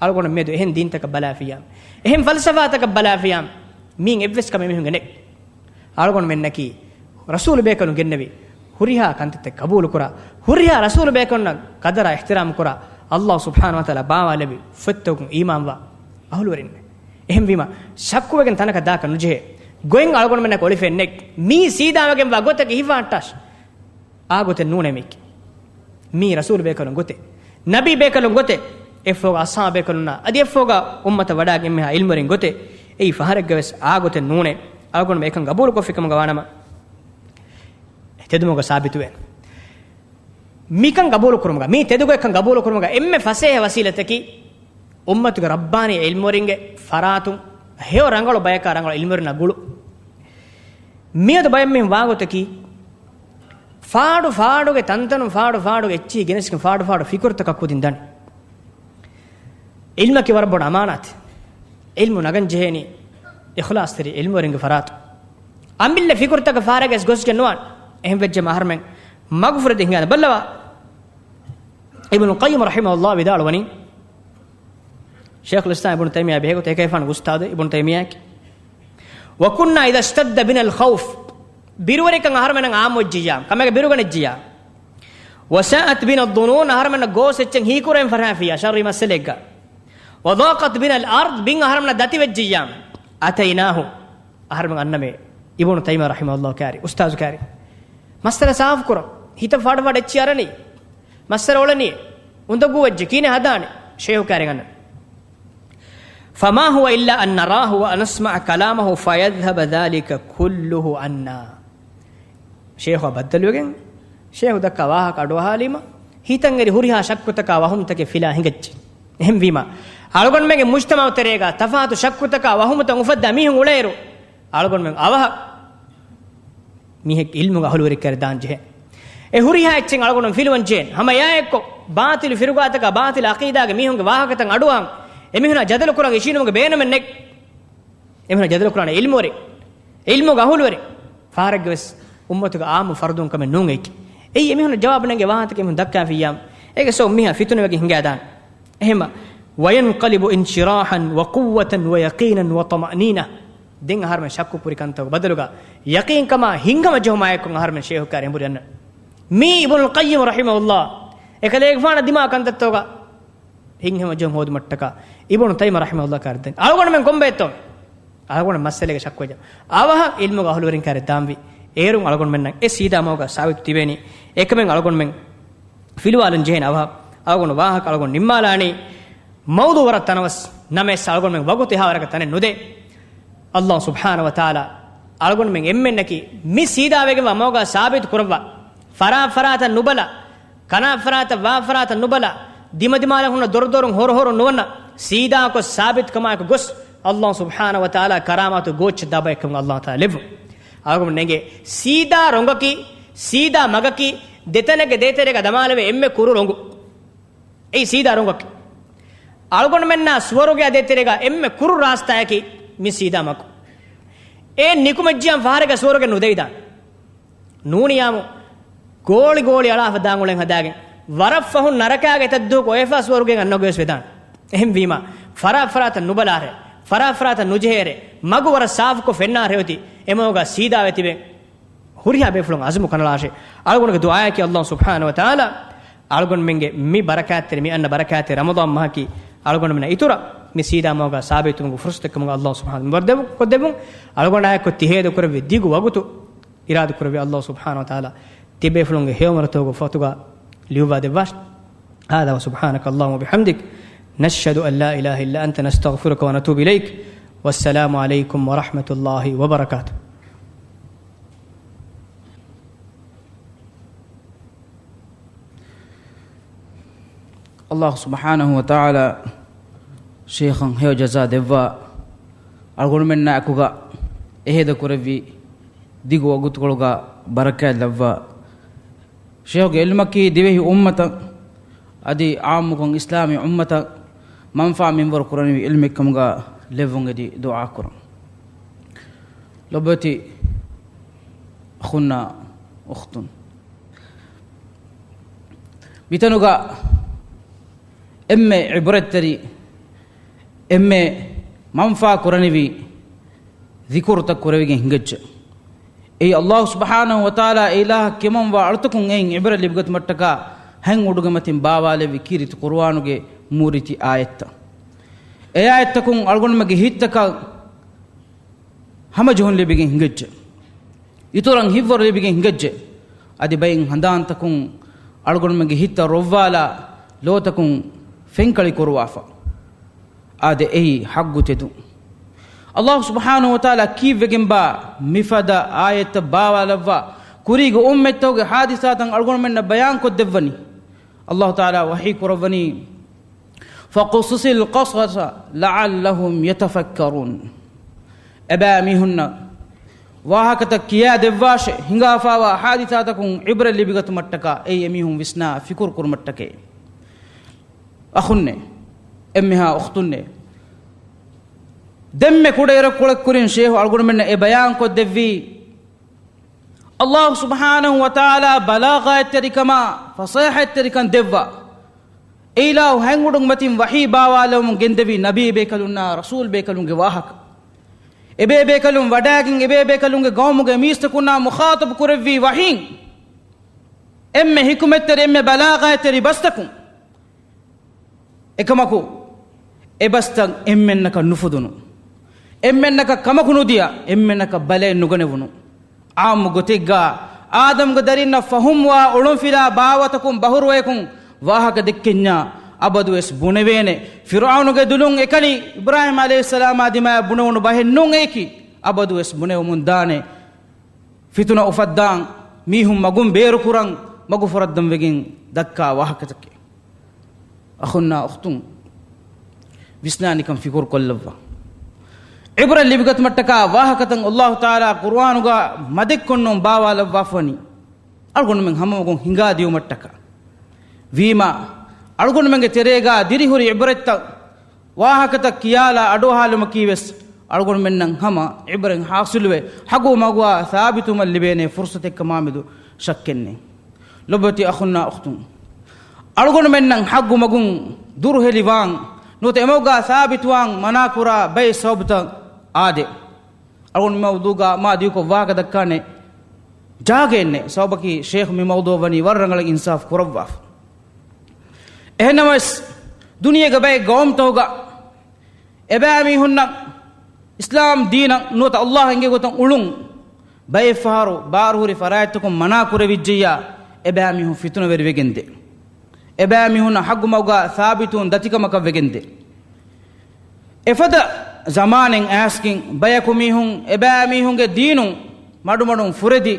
އަޅުގަނޑު މިއަދު އެހެން ދީންތަކަށް ބަލާފިއްޔާ، އެހެން ފަލްސަފާތަކަށް ބަލާފިއްޔާ، މީން އެއްވެސް ކަމެއް މީހުންގެ ނެތް. އަޅުގަނޑުމެންނަކީ ރަސޫލުބޭކަލުން ގެންނެވި ހުރިހާ ކަންތައްތައް ޤަބޫލުކުރާ، ހުރިހާ ރަސޫލުބޭކަލުންނަށް ޤަދަރާ އިޙްތިރާމް ކުރާ، ﷲ ސުބްޙާނަހޫ ވަތަޢާލާ ބާވާލެއްވި ފޮތްތަކުން އީމާންވާ އަހުލުވެރިންނޭ. އެހެންވީމަ، ޝައްކުވެގެން ތަނަކަށް ދާކަށް ނުޖެހޭ. ގޮތް އަޅުގަނޑުމެންނަކަށް އޮޅިފައެއް ނެތް. މީ ސީދާވެގެންވާ ގޮތަކީ ހިފާއްޓާށް. އާ ގޮތެއް ނޫނޭ މީކީ. މީ ރަސޫލު ބޭކަލުން ގޮތެއް، ނަބީ ބޭކަލުން ގޮތެއް، އެއްފަހުގަ އަޞްޙާބު ބޭކަލުންނާ އަދި އެއްފަހުގަ އުއްމަތަށް ވަޑާގެން މިހާ ޢިލްމުވެރިން ގޮތެއް. އެއީ ފަހަރެއްގަވެސް އާ ގޮތެއް ނޫނޭ. އަޅުގަނޑުމެން އެކަން ގަބޫލުކޮށްފިކަމުގަ ވާނަމަ، ތެދުމަގު ސާބިތުވޭ. މިކަން ގަބޫލުކުރުމުގަ، މީ ތެދުގޮތްކަން ގަބޫލުކުރުމުގަ އެންމެ ފަސޭހަ ވަސީލަތަކީ، އުއްމަތުގެ ރައްބާނީ ޢިލްމުވެރިންގެ ފަރާތުން ހެޔޮ ރަނގަޅު ބަޔަކާ ރަނގަޅު ޢިލްމުވެރިންނާ ގުޅު. މިއަދު ބައެއް މީހުން ވާގޮތަކީ، ފާޑު ފާޑުގެ ތަންތަނުން ފާޑު ފާޑު އެއްޗިހި ގެނެސްގެން ފާޑު ފާޑު ފިކުރުތަކަށް ކުދިން ދަނީ. ޢިލްމަކީ ވަރަށް ބޮޑު އަމާނާތެއް. ޢިލްމު ނަގަން ޖެހޭނީ އިޚްލާޞްތެރި ޢިލްމުވެރިންގެ ފަރާތުން. އަނބިއްލަ ފިކުރުތަކަށް ފާރެއްގަސް ގޮސްގެން ނުވާން. އެހެން ވެއްޖެ އަހަރުމެން މަގުފުރެދި ހިނގާނެ. ބައްލަވާ، އިބްނުލް ޤައްޔިމް ރަޙިމަހުﷲ ވިދާޅުވަނީ، ޝޭޚުލް އިސްލާމް އިބްނު ތައިމިއްޔާ ބެހޭގޮތަށް އެކަލޭގެފާނުގެ އުސްތާޛު އިބްނު ތައިމިއްޔާއަކީ، وكنا إذا اشتد بنا الخوف، ބިރުވެރިކަން އަހަރުމެންނަށް އާއްމުވެއްޖިއްޔާ، ކަމެއްގެ ބިރުގަނެއްޖިއްޔާ، وساءت بنا الظنون، އަހަރުމެންނަށް ގޯސް އެއްޗެއް ހީކުރެވެން ފަށާފިއްޔާ، ޝައްރީ މައްސަލައެއްގަ، وضاقت بنا الأرض، ބިން އަހަރުމެންނަށް ދަތިވެއްޖިއްޔާ، أتيناه، އަހަރުމެން އަންނަމޭ އިބްނު ތައިމިއްޔާ ރަޙިމަހުﷲ ކާރި، އުސްތާޛު ކާރި. މައްސަލަ ސާފު ކުރަން. ހިތަށް ފާޑު ފާޑު އެއްޗިހި އަރަނީ. މައްސަލަ އުޅެނީ. އުނދަގޫ ވެއްޖެ ކިހިނެއް ހަދާނީ؟ ޝޭޚު ކާރި އަންނަން. فما هو إلا أن نراه ونسمع كلامه فيذهب ذلك كله عنا. ޝޭޚު ބައްދަލުވެގެން، ޝޭޚު ދައްކާ ވާހަކަ އަޑުއަހާލީމަ، ހިތަށް އެރި ހުރިހާ ޝައްކުތަކާ ވަހުމުތަކެއް ފިލާ ހިނގައްޖެ. އެހެންވީމަ، އަޅުގަނޑުމެންގެ މުޖްތަމަޢު ތެރޭގަ ތަފާތު ޝައްކުތަކާ ވަހުމުތައް އުފައްދާ މީހުން އުޅޭއިރު، އަޅުގަނޑުމެން އަވަހަށް މީހެއް ޢިލްމުގެ އަހުލުވެރިކަން ދާން ޖެހޭ. އެ ހުރިހާ އެއްޗެއް އަޅުގަނޑު ފިލުވަން ޖެހޭނެ. ހަމަ އެއާއެއްކޮށް، ބާޠިލު ފިރުގާތަކާ، ބާޠިލު ޢަޤީދާގެ މީހުންގެ ވާހަކަތައް އަޑުއަހަން، އެމީހުނާ ޖަދަލު ކުރަން އިށީނުމުގެ ބޭނުމެއް ނެތް. އެމީހުން ޖަދަލު ކުރާނެ ޢިލްމުވެރި، ޢިލްމުގެ އަހުލުވެރި، ފަހަރެއްގަވެސް އުއްމަތުގެ ޢާއްމު ފަރުދުން ކަމެއް ނޫން އެއީކީ. އެއީ އެމީހުން ޖަވާބު ނެންގެ ވާހަކަތަކެއް އެމީހުން ދައްކާފިއްޔާ، އޭގެ ސަބަބުން މީހާ ފިތުނަވެގެން ހިނގާދާނެ. އެހެންމަ، وينقلب انشراحا وقوة ويقينا وطمأنينة. ދެން އަހަރުމެން ޝައްކު ކުރި ކަންތަކުގެ ބަދަލުގަ ޔަޤީންކަމާ ހިތްހަމަޖެހުމާއެކު އަހަރުމެން ޝޭޚު ކާރި އެނބުރި އަންނަން. މީ އިބްނުލް ޤައްޔިމް ރަޙިމަހުﷲ އެކަލޭގެފާނަށް ދިމާ ކަންތައްތަކުގަ ހިތްހަމަޖެހުން ހޯދުމަށްޓަކާ އިބްނު ތައިމިއްޔާ ރަޙިމަހުﷲ ކާރި ދެން. އަޅުގަނޑުމެން ކޮންބައެއްތޯ؟ އަޅުގަނޑު މައްސަލައިގެ ޝައްކުވެއްޖެ. އަވަހަށް ޢިލްމުގެ އަހުލުވެރިން ކާރި ދާންވީ. އޭރުން އަޅުގަނޑުމެންނަށް އެ ސީދާ މަގުގަ ސާބިތު ތިބޭނީ. އެކަމެއް އަޅުގަނޑުމެން ފިލުވާލަން ޖެހޭނެ އަވަހަށް. އަޅުގަނޑު ވާހަކަ އަޅުގަނޑު ނިންމާލާނީ. މައުޟޫޢު ވަރަށް ތަނަވަސް ނަމަވެސް އަޅުގަނޑުމެން ވަގުތު އެހާވަރަކަށް ތަނެއް ނުދޭ. ﷲ ސުބްޙާނަހޫ ވަތަޢާލާ އަޅުގަނޑުމެން އެންމެންނަކީ މި ސީދާވެގެންވާ މަގުގަ ސާބިތު ކުރައްވާ. ފަރާތް ފަރާތަށް ނުބަލާ، ކަނާތް ފަރާތަށް ވާ ފަރާތަށް ނުބަލާ، ދިމަދިމާލަށް ހުންނަ ދޮރުދޮރުން ހޮރުހޮރުން ނުވަންނަ، ސީދާކޮށް ސާބިތުކަމާއެކު ގޮސް، ﷲ ސުބްޙާނަހޫ ވަތަޢާލާ ކަރާމާތު ގޯއްޗެއް ދާ ބަޔަކަށް ﷲ ތަޢާލާ ލެއްވުން. އަޅުގަނޑު ނެނގޭ ސީދާ ރޮނގަކީ، ސީދާ މަގަކީ، ދެތަނެއްގެ ދޭތެރޭގަ ދަމާލެވޭ އެންމެ ކުރު ރޮނގު. އެއީ ސީދާ ރޮނގަކީ. އަޅުގަނޑުމެންނާ ސުވަރުގެއާ ދޭތެރޭގަ އެންމެ ކުރު ރާސްތާއަކީ މި ސީދާ މަގު. އޭން ނިކުމެއްޖިޔާ ފަހަރެއްގަ ސުވަރުގެ ނުދެވިދާނެ. ނޫނިޔާމު ގޯޅި ގޯޅި އަޅާފަ ދާން އުޅެން ހަދާގެން، ވަރަށް ފަހުން ނަރަކާގެ އެތައްދުވަހަކު އޮވެފަ ސުވަރުގެ އަންނަ ގޮތް ވެސް ވެދާނެ. އެހެންވީމާ، ފަރާތް ފަރާތަށް ނުބަލާށޭ، ފަރާތް ފަރާތަށް ނުޖެހޭރޭ، މަގު ވަރަށް ސާފުކޮށް ފެންނާށޭ އޮތީ، އެމަގުގަ ސީދާވެ ތިބެން. ހުރިހާ ބޭފުޅުން އަޒުމު ކަނޑައަޅާށޭ. އަޅުގަނޑުގެ ދުޢާއަކީ ﷲ ސުބްޙާނަހޫ ވަތަޢާލާ އަޅުގަނޑުމެންގެ މި ބަރަކާތްތެރި، މި އަންނަ ބަރަކާތްތެރި ރަމަޟާން މަހަކީ އަޅުގަނޑުމެންނަށް އިތުރަށް މި ސީދާ މަގުގަ ސާބިތުވުމުގެ ފުރުޞަތެއްކަމުގަ ﷲ ސުބްޙާނަހޫ ވަތަޢާލާ ވަރުދެވުން، ކޮށްދެއްވުން. އަޅުގަނޑާއެކު ތި ހޭދަކުރެއްވި ދިގު ވަގުތު އިރާދަކުރެއްވި ﷲ ސުބްޙާނަހޫ ވަތަޢާލާ ތިބޭފުޅުންގެ ހެޔޮއުމުރަތަކުގެ ފޮތުގަ ލިޔުއްވާ ދެއްވާށި. هذا وسبحانك اللهم وبحمدك، نشهد أن لا إله إلا أنت، نستغفرك ونتوب إليك. والسلام عليكم ورحمة الله وبركاته. ﷲ ސުބްޙާނަހޫ ވަތަޢާލާ ޝޭޚަށް ހެޔޮ ޖަޒާ ދެއްވާ، އަޅުގަނޑުމެންނާ އެކުގަ އެހޭދަ ކުރެއްވި ދިގު ވަގުތުކޮޅުގަ ބަރަކާތް ލައްވާ. ޝޭޚުގެ ޢިލްމަކީ ދިވެހި އުއްމަތަށް އަދި ޢާއްމުކޮށް އިސްލާމީ އުއްމަތަށް މަންފާ މިންވަރު ކުރަނިވި ޢިލްމެއްކަމުގަ ލެއްވުން އެދި ދުޢާ ކުރަން. ލޮބުވެތި އަޚުންނާ އުޚްތުން، މިތަނުގަ އެންމެ ޢިބްރަތްތެރި، އެންމެ މަންފާ ކުރަނިވި ޛިކުރުތައް ކުރެވިގެން ހިނގައްޖެ. އެއީ ﷲ ސުބްޙާނަހޫ ވަތަޢާލާ އެ އިލާހަށް ކިޔަމަންވާ އަޅުތަކުން އެއިން ޢިބްރަތް ލިބިގަތުމަށްޓަކާ ހަތް އުޑުގެ މަތިން ބާވާލެއްވި ކީރިތި ޤުރުއާނުގެ މޫރިތި އާޔަތްތައް. އެ އާޔަތްތަކުން އަޅުގަނޑުމެންގެ ހިތްތަކަށް ހަމަޖެހުން ލިބިގެން ހިނގައްޖެ. އިތުރަށް ހިތްވަރު ލިބިގެން ހިނގައްޖެ. އަދި ބައެއް ހަނދާންތަކުން އަޅުގަނޑުމެންގެ ހިތްތައް ރޮއްވާލާ، ލޯތަކުން ފެންކަޅި ކުރުވާފަ. އާދެ، އެއީ ޙައްޤު ތެދު. ﷲ ސުބްޙާނަހޫ ވަތަޢާލާ ކީއްވެގެންބާ މިފަދަ އާޔަތްތައް ބާވާލައްވާ، ކުރީގެ އުއްމަތްތަކުގެ ޙާދިސާތައް އަޅުގަނޑުމެންނަށް ބަޔާންކޮށްދެއްވަނީ؟ ﷲ ތަޢާލާ ވަޙީ ކުރައްވަނީ، فَاقْصُصِ الْقَصَصَ لَعَلَّهُمْ يَتَفَكَّرُونَ. އެބައިމީހުންނަށް ވާހަކަތައް ކިޔާދެއްވާށޭ، ހިނގާފާވާ ޙާދިސާތަކުން ޢިބްރަތް ލިބިގަތުމަށްޓަކާ، އެއީ އެމީހުން ވިސްނާ ފިކުރު ކުރުމަށްޓަކައި. އަޚުންނޭ، އެންމެހާ އުޚްތުންނޭ، ދެންމެ ކުޑައިރަކު ކުޅެއްކުރިން ޝޭޚު އަޅުގަނޑުމެންނަށް އެ ބަޔާންކޮށްދެއްވީ، ﷲ ސުބްޙާނަހޫ ވަތަޢާލާ ބަލާޣާތްތެރިކަމާ ފަޞޭޙަތްތެރިކަން ދެއްވާ، އެ އިލާހު ހަތް އުޑުން މަތިން ވަޙީ ބާވާލެވުމުން ގެންދެވީ ނަބީ ބޭކަލުންނާ ރަސޫލް ބޭކަލުންގެ ވާހަކަ. އެބޭ ބޭކަލުން ވަޑައިގެން އެބޭ ބޭކަލުންގެ ޤައުމުގެ މީސްތަކުންނާ މުޚާޠަބު ކުރެއްވީ ވަޙީން. އެންމެ ޙިކުމަތްތެރި، އެންމެ ބަލާޣާތްތެރި ބަސްތަކުން. އެކަމަކު، އެ ބަސްތައް އެންމެންނަކަށް ނުފުދުނު، އެންމެންނަކަށް ކަމަކު ނުދިޔަ، އެންމެންނަކަށް ބަލައެއް ނުގަނެވުނު. ޢާއްމު ގޮތެއްގަ އާދަމްގެ ދަރިންނަށް ފަހުމްވާ އޮޅުންފިލާ ބާވަތަކުން ބަހުރުވަޔަކުން ވާހަކަ ދެއްކެންޏާ އަބަދުވެސް ބުނެވޭނެ. ފިރުޢައުނުގެ ދުލުން އެކަނި އިބްރާހީމް ޢަލައިހިއްސަލާމާ ދިމާއަށް ބުނެވުނު ބަހެއް ނޫން އެއީކީ. އަބަދުވެސް ބުނެވެމުން ދާނެ. ފިތުނަ އުފައްދާން، މީހުން މަގުން ބޭރުކުރަން، މަގު ފުރައްދަން ވެގެން ދައްކާ ވާހަކަތަކެއް. އަޚުންނާ އުޚްތުން، ވިސްނާނެކަން ފިކުރު ކޮށްލައްވާ. ޢިބްރަތް ލިބިގަތުމަށްޓަކާ ވާހަކަތައް ﷲ ތަޢާލާ ޤުރުއާނުގަ މަދެއްކޮށްނޫން ބާވާލައްވާފަވަނީ. އަޅުގަނޑުމެން ހަމަމަގުން ހިނގާދިޔުމަށްޓަކާ. ވީމާ، އަޅުގަނޑުމެންގެ ތެރޭގަ ދިރިހުރި ޢިބްރަތްތައް، ވާހަކަތައް ކިޔާލާ އަޑުއަހާލުމަކީވެސް އަޅުގަނޑުމެންނަށް ހަމަ ޢިބްރަތް ޙާޞިލުވެ، ޙައްޤު މަގުގަ ސާބިތުވުމަށް ލިބޭނެ ފުރުޞަތެއްކަމާމެދު ޝައްކެއްނެތް. ލޮބުވެތި އަޚުންނާ އުޚްތުން، އަޅުގަނޑުމެންނަށް ޙައްޤު މަގުން ދުރުހެލިވާން ނުވަތަ އެމަގުގަ ސާބިތުވާން މަނާކުރާ ބައެއް ސަބަބުތައް އާދެ. އަޅުގަނޑު މި މައުޟޫގަ މާ ދިގުކޮށް ވާހަކަ ދައްކާނެ ޖާގައެއްނެތް. ސަބަބަކީ ޝޭޚު މި މައުޟޫއަށް ވަނީ ވަރަށް ރަނގަޅަށް އިންސާފު ކުރައްވާފަ. އެހެންނަމަވެސް، ދުނިޔޭގެ ބައެއް ޤައުމުތަކުގަ އެބައިމީހުންނަށް އިސްލާމް ދީނަށް ނުވަތަ ﷲ އެނގޭ ގޮތަށް އުޅުން ބައެއް ފަހަރު ބާރުހުރި ފަރާތްތަކުން މަނާ ކުރެވިއްޖެއްޔާ، އެބައިމީހުން ފިތުނަވެރިވެގެންދޭ. އެބައިމީހުންނަށް ޙައްޤު މަގުގަ ސާބިތުވުން ދަތިކަމަކަށް ވެގެންދޭ. އެފަދަ ޒަމާނެއް އައިސްގެން ބަޔަކު މީހުން އެބައިމީހުންގެ ދީނުން މަޑުމަޑުން ފުރެދި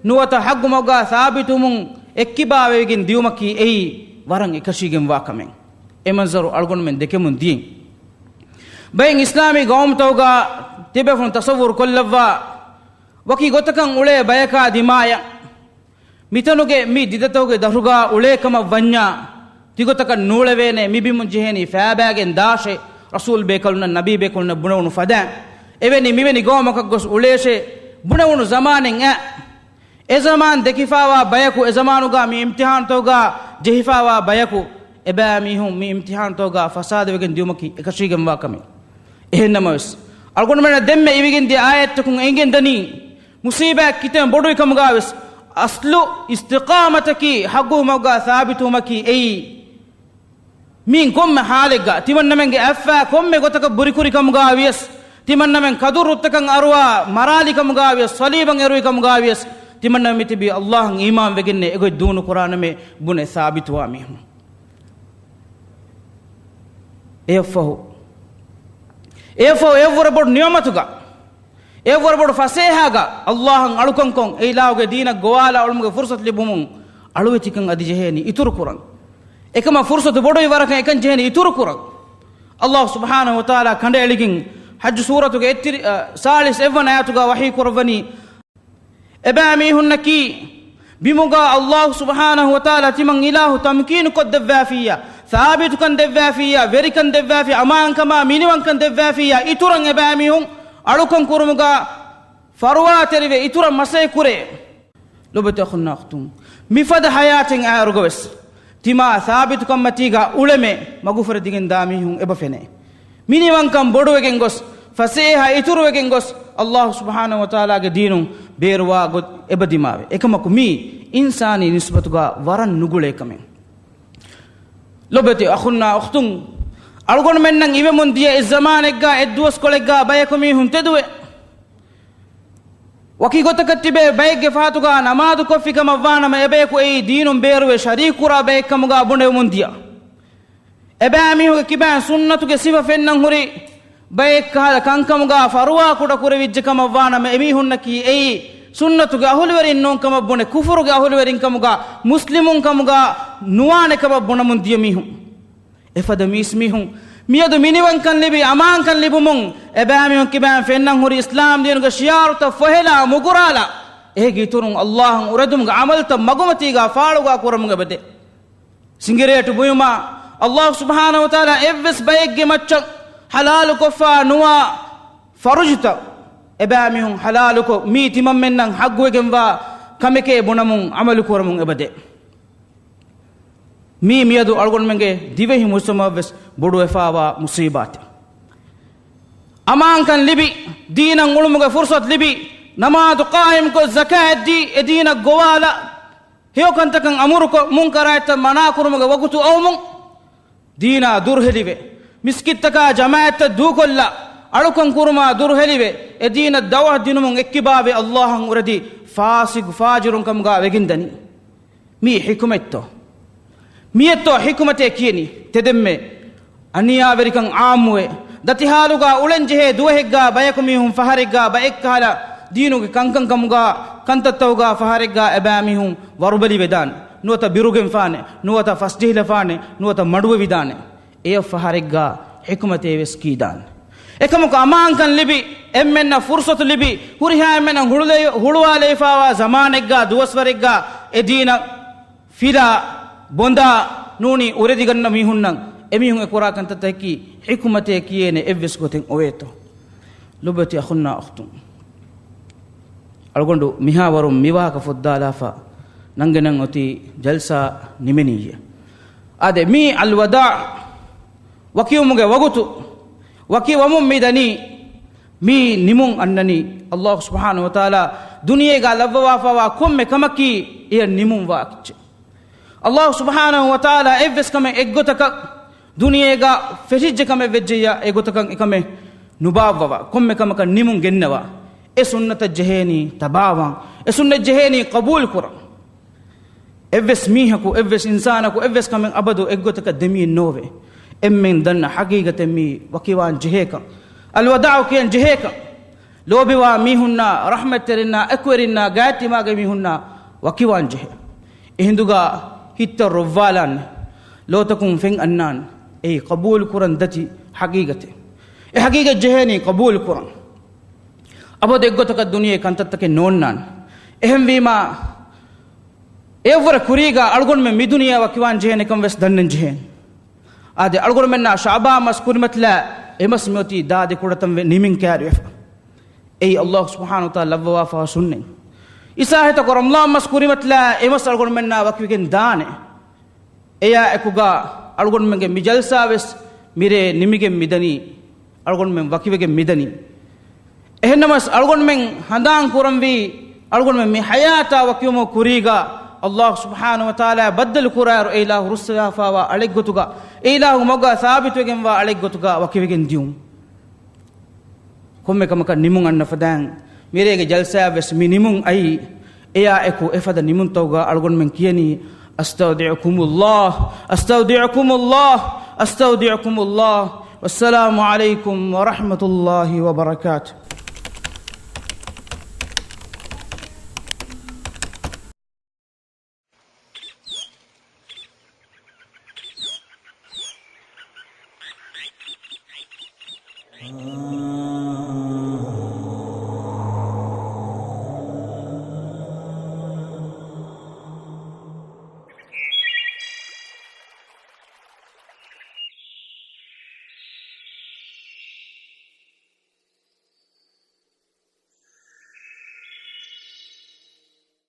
ނުވަތަ ޙައްޤު މަގުގަ ސާބިތުވުމުން އެއްކިބާވެގެން ދިޔުމަކީ އެއީ ވަރަށް އެކަށީގެންވާ ކަމެއް. އެ މަންޒަރު އަޅުގަނޑުމެން ދެކެމުން ދިޔައީ. ބައެއް އިސްލާމީ ޤައުމުތަކުގަ ތިބޭފުޅުން ތަޞައްވުރު ކޮށްލައްވާ ވަކި ގޮތަކަށް އުޅޭ ބަޔަކާ ދިމާޔަށް މިތަނުގެ މި ދިދަތަކުގެ ދަށުގަ އުޅޭ ކަމަށް ވަންޏާ، ތިގޮތަކަށް ނޫޅެވޭނެ މި ބިމުން ޖެހޭނީ ފައިބައިގެން ދާށޭ، ރަސޫލް ބޭކަލުންނަށް ނަބީ ބޭކަލުންނަށް ބުނެވުނު ފަދައިން. އެވެނި މިވެނި ގައުމަކަށް ގޮސް އުޅޭށޭ ބުނެވުނު ޒަމާނެއް އެ. އެ ޒަމާން ދެކިފާވާ ބަޔަކު، އެ ޒަމާނުގަ މި އިމްތިޙާނުތަކުގަ ޖެހިފާވާ ބަޔަކު، އެބައިމީހުން މި އިމްތިހާންތަކުގަ ފަސާދަވެގެން ދިޔުމަކީ އެކަށީގެންވާ ކަމެއް. އެހެންނަމަވެސް، އަޅުގަނޑުމެންނަށް ދެންމެ އިވިގެންދިޔަ އާޔަތްތަކުން އެނގެންދަނީ، މުސީބާތް ކިތަން ބޮޑުވިކަމުގަވެސް، އަސްލު އިސްތިޤާމަތަކީ ޙައްޤުވުމުގަ ސާބިތުވުމަކީ އެއީ. މީން ކޮންމެ ޙާލެއްގަ، ތިމަންނަމެންގެ އަތްފައި ކޮންމެ ގޮތަކަށް ބުރިކުރިކަމުގަވިޔަސް، ތިމަންނަމެން ކަދުރު ރުއްތަކަށް އަރުވާ މަރާލިކަމުގަވިޔަސް، ޞަލީބަށް އެރުވިކަމުގަވިޔަސް، ތިމަންނަމެން މިތިބީ ﷲ އަށް އީމާންވެގެންނޭ އެގޮތް ދޫނުކުރާނަމޭ ބުނެ ސާބިތުވާ މީހުން. އެއަށްފަހު، އެއަށްފަހު އެއަށްވުރެ ބޮޑު ނިޢުމަތުގަ، އެއަށްވުރެ ބޮޑު ފަސޭހާގަ ﷲ އަށް އަޅުކަންކޮށް، އެ އިލާހުގެ ދީނަށް ގޮވާލާ އުޅުމުގެ ފުރުޞަތު ލިބުމުން އަޅުވެތިކަން އަދި ޖެހޭނީ އިތުރުކުރަން. އެކަމަށް ފުރުޞަތު ބޮޑުވި ވަރަކަށް އެކަން ޖެހޭނީ އިތުރުކުރަން. ﷲ ސުބްޙާނަހޫ ވަތަޢާލާ ކަނޑައެޅިގެން ޙައްޖު ސޫރަތުގެ އެއްތިރި-، އަ، ސާޅީސް އެއްވަނަ އާޔަތުގަ ވަޙީ ކުރައްވަނީ، އެބައިމީހުންނަކީ ބިމުގަ ﷲ ސުބްޙާނަހޫ ވަތަޢާލާ ތިމަން އިލާހު ތަމްކީނުކޮށްދެއްވާފިއްޔާ، ސާބިތުކަން ދެއްވާފިއްޔާ، ވެރިކަން ދެއްވާފިއްޔާ، އަމާންކަމާ މިނިވަންކަން ދެއްވާފިއްޔާ، އިތުރަށް އެބައިމީހުން އަޅުކަން ކުރުމުގަ ފަރުވާތެރިވެ އިތުރަށް މަސައްކަތް ކުރޭ. ލޮބުވެތި އަޚުންނާ އުޚްތުން، މިފަދަ ޙަޔާތެއް އައިއިރުގަވެސް ތިމާ ސާބިތުކަންމަތީގަ އުޅެމޭ މަގުފުރެދިގެން ދާ މީހުން އެބަ ފެނޭ. މިނިވަންކަން ބޮޑުވެގެން ގޮސް، ފަސޭހަ އިތުރުވެގެން ގޮސް، ﷲ ސުބްޙާނަހޫ ވަތަޢާލާގެ ދީނުން ބޭރުވާ ގޮތް އެބަ ދިމާވޭ. އެކަމަކު މީ އިންސާނީ ނިސްބަތުގަ ވަރަށް ނުގުޅޭ ކަމެއް. ލޮބުވެތި އަޚުންނާ އުޚްތުން، އަޅުގަނޑުމެންނަށް އިވެމުން ދިޔަ އެއް ޒަމާނެއްގަ އެއް ދުވަސްކޮޅެއްގަ ބަޔަކު މީހުން ތެދުވެ، ވަކި ގޮތަކަށް ތިބޭ ބައެއްގެ ފަހަތުގަ ނަމާދު ކޮށްފި ކަމަށްވާނަމަ، އެބަޔަކު އެއީ ދީނުން ބޭރުވެ ޝަރީކުކުރާ ބައެއްކަމުގަ ބުނެވެމުން ދިޔަ. އެބައިމީހުންގެ ކިބައިން ސުންނަތުގެ ސިފަ ފެންނަން ހުރި ބައެއް ކަހަލަ ކަންކަމުގަ ފަރުވާ ކުޑަކުރެވިއްޖެ ކަމަށްވާނަމަ، އެމީހުންނަކީ އެއީ ސުންނަތުގެ އަހުލުވެރިން ނޫން ކަމަށް ބުނެ، ކުފުރުގެ އަހުލުވެރިން ކަމުގަ، މުސްލިމުން ކަމުގަ ނުވާނެ ކަމަށް ބުނަމުން ދިޔަ މީހުން. އެފަދަ މީސްމީހުން މިއަދު މިނިވަންކަން ލިބި، އަމާންކަން ލިބުމުން، އެބައިމީހުން ކިބައިން ފެންނަން ހުރި އިސްލާމް ދީނުގެ ޝިޢާރުތައް ފޮހެލާ މުގުރާލާ، އޭގެ އިތުރުން ﷲ އަށް އުރެދުމުގެ ޢަމަލުތައް މަގުމަތީގަ ފާޅުގަ ކުރަމުން އެބަދޭ. ސިނގިރޭޓު ބުއިމާ، ﷲ ސުބްޙާނަހޫ ވަތަޢާލާ އެއްވެސް ބައެއްގެ މައްޗަށް ޙަލާލުކޮށްފަ ނުވާ ފަރުޖުތައް އެބައިމީހުން ޙަލާލުކޮށް، މީ ތިމަންމެންނަށް ޙައްޤުވެގެންވާ ކަމެކޭ ބުނަމުން ޢަމަލު ކުރަމުން އެބަދޭ. މީ މިއަދު އަޅުގަނޑުމެންގެ ދިވެހި މުޖްތަމަޢަށްވެސް ބޮޑުވެފައިވާ މުޞީބާތެއް. އަމާންކަން ލިބި، ދީނަށް އުޅުމުގެ ފުރުޞަތު ލިބި، ނަމާދު ޤާއިމްކޮށް، ޒަކާތް ދީ، އެ ދީނަށް ގޮވާލާ، ހެޔޮކަންތަކަށް އަމުރުކޮށް، މުންކަރާތްތައް މަނާކުރުމުގެ ވަގުތު އައުމުން، ދީނާ ދުރުހެލިވެ، މިސްކިތްތަކާ ޖަމާޢަތްތައް ދޫކޮށްލާ، އަޅުކަން ކުރުމާ ދުރުހެލިވެ، އެ ދީނަށް ދަޢުވަތު ދިނުމުން އެއްކިބާވެ، ﷲ އަށް އުރެދި ފާސިގު ފާޖިރުން ކަމުގަ ވެގެންދަނީ. މީ ޙިކުމަތްތޯ؟ މިއެއްތޯ ޙިކުމަތޭ ކިޔެނީ؟ ތެދެއްމެ އަނިޔާވެރިކަން ޢާއްމުވެ، ދަތިޙާލުގަ އުޅެންޖެހޭ ދުވަހެއްގަ ބަޔަކު މީހުން ފަހަރެއްގަ ބައެއްކަހަލަ ދީނުގެ ކަންކަން ކަމުގަ ކަންތައްތަކުގަ ފަހަރެއްގަ އެބައިމީހުން ވަރުބަލިވެދާނެ، ނުވަތަ ބިރުގެންފާނެ، ނުވަތަ ފަސްޖެހިލަފާނެ، ނުވަތަ މަޑުވެވިދާނެ. އެޔަށް ފަހަރެއްގަ ޙިކުމަތޭވެސް ކީދާނެ. އެކަމަކު އަމާންކަން ލިބި، އެންމެންނަށް ފުރުޞަތު ލިބި، ހުރިހާ އެންމެންނަށް ހުޅުލެ-، ހުޅުވާލެވިފައިވާ ޒަމާނެއްގަ ދުވަސްވަރެއްގަ އެ ދީނަށް ފިލާ، ބޮނދާ ނޫނީ އުރެދިގަންނަ މީހުންނަށް އެމީހުން އެ ކުރާ ކަންތައްތަކަކީ ޙިކުމަތޭ ކިޔޭނެ އެއްވެސް ގޮތެއް އޮވޭތޯ؟ ލޮބުވެތި އަޚުންނާ އުޚްތުން، އަޅުގަނޑު މިހާވަރުން މިވާހަކަ ފޮއްދާލާފަ ނަންގެނަން އޮތީ ޖަލްސާ ނިމެނިއްޔޭ. އާދެ، މީ އަލްވަދާޢު ވަކިވުމުގެ ވަގުތު ވަކިވަމުން މި ދަނީ. މީ ނިމުން އަންނަނީ ﷲ ސުބްޙާނަހޫ ވަތަޢާލާ ދުނިޔޭގަ ލައްވަވާފައިވާ ކޮންމެ ކަމަކީ އެޔަށް ނިމުން ވާ އެއްޗެއް. ﷲ ސުބްޙާނަހޫ ވަތަޢާލާ އެއްވެސް ކަމެއް އެއްގޮތަކަށް ދުނިޔޭގަ ފެށިއްޖެ ކަމެއް ވެއްޖެއްޔާ، އެގޮތަކަށް އެކަމެއް ނުބާއްވަވާ، ކޮންމެ ކަމަކަށް ނިމުން ގެންނަވާ. އެ ސުންނަތަށް ޖެހޭނީ ތަބާވާން، އެ ސުންނަތް ޖެހޭނީ ޤަބޫލު ކުރަން. އެއްވެސް މީހަކު، އެއްވެސް އިންސާނަކު، އެއްވެސް ކަމެއް އަބަދު އެއްގޮތަކަށް ދެމިއެއް ނޯވޭ. އެންމެން ދަންނަ ޙަޤީޤަތެއް މީ ވަކިވާން ޖެހޭކަން، އަލްވަދާޢު ކިޔަން ޖެހޭކަން. ލޯބިވާ މީހުންނާ، ރަޙްމަތްތެރިންނާ، އެކުވެރިންނާ، ގާތްތިމާގެ މީހުންނާ ވަކިވާން ޖެހޭ. އެހިނދުގަ ހިތްތައް ރޮއްވާލާނެ، ލޯތަކުން ފެން އަންނާނެ. އެއީ ޤަބޫލު ކުރަން ދަތި ޙަޤީޤަތެއް. އެ ޙަޤީޤަތް ޖެހޭނީ ޤަބޫލު ކުރަން. އަބަދު އެއްގޮތަކަށް ދުނިޔެ ކަންތައްތަކެއް ނޯންނާނެ. އެހެންވީމާ، އެއަށްވުރެ ކުރީގަ އަޅުގަނޑުމެން މި ދުނިޔެއަށް ވަކިވާން ޖެހޭނެކަން ވެސް ދަންނަން ޖެހޭނެ. އާދެ، އަޅުގަނޑުމެންނާ ޝަޢުބާން މަސް ކުރިމަތިލާ އެ މަސް މިއޮތީ ދާދި ކުޑަތަން ވެ ނިމިން ކައިރިވެފަ. އެއީ ﷲ ސުބްޙާނަހޫ ވަތަޢާލާ ލައްވަވާފައިވާ ސުންނަތް. އިސާހިތަކު ރަމަޟާން މަސް ކުރިމަތިލާ އެ މަސް އަޅުގަނޑުމެންނާ ވަކިވެގެން ދާނެ. އެޔާ އެކުގަ އަޅުގަނޑުމެންގެ މި ޖަލްސާވެސް މިރޭ ނިމިގެން މިދަނީ، އަޅުގަނޑުމެން ވަކިވެގެން މިދަނީ. އެހެންނަމަވެސް އަޅުގަނޑުމެން ހަނދާން ކުރަންވީ، އަޅުގަނޑުމެން މި ޙަޔާތާ ވަކިވުމުގެ ކުރީގަ ﷲ ސުބްޙާނަހޫ ވަތަޢާލާ ބައްދަލު ކުރާއިރު، އެ އިލާހު ރުއްސަވާފައިވާ އަޅެއްގޮތުގަ، އެ އިލާހު މަގުގަ ސާބިތުވެގެންވާ އަޅެއްގޮތުގަ ވަކިވެގެން ދިޔުން. ކޮންމެ ކަމަކަށް ނިމުން އަންނަ ފަދައިން، މިރޭގެ ޖަލްސާއަށްވެސް މި ނިމުން އައީ، އެއާ އެކު އެފަދަ ނިމުންތަކުގަ އަޅުގަނޑުމެން ކިޔަނީ، أستودعكم الله، أستودعكم الله، أستودعكم الله. والسلام عليكم ورحمة الله وبركاته.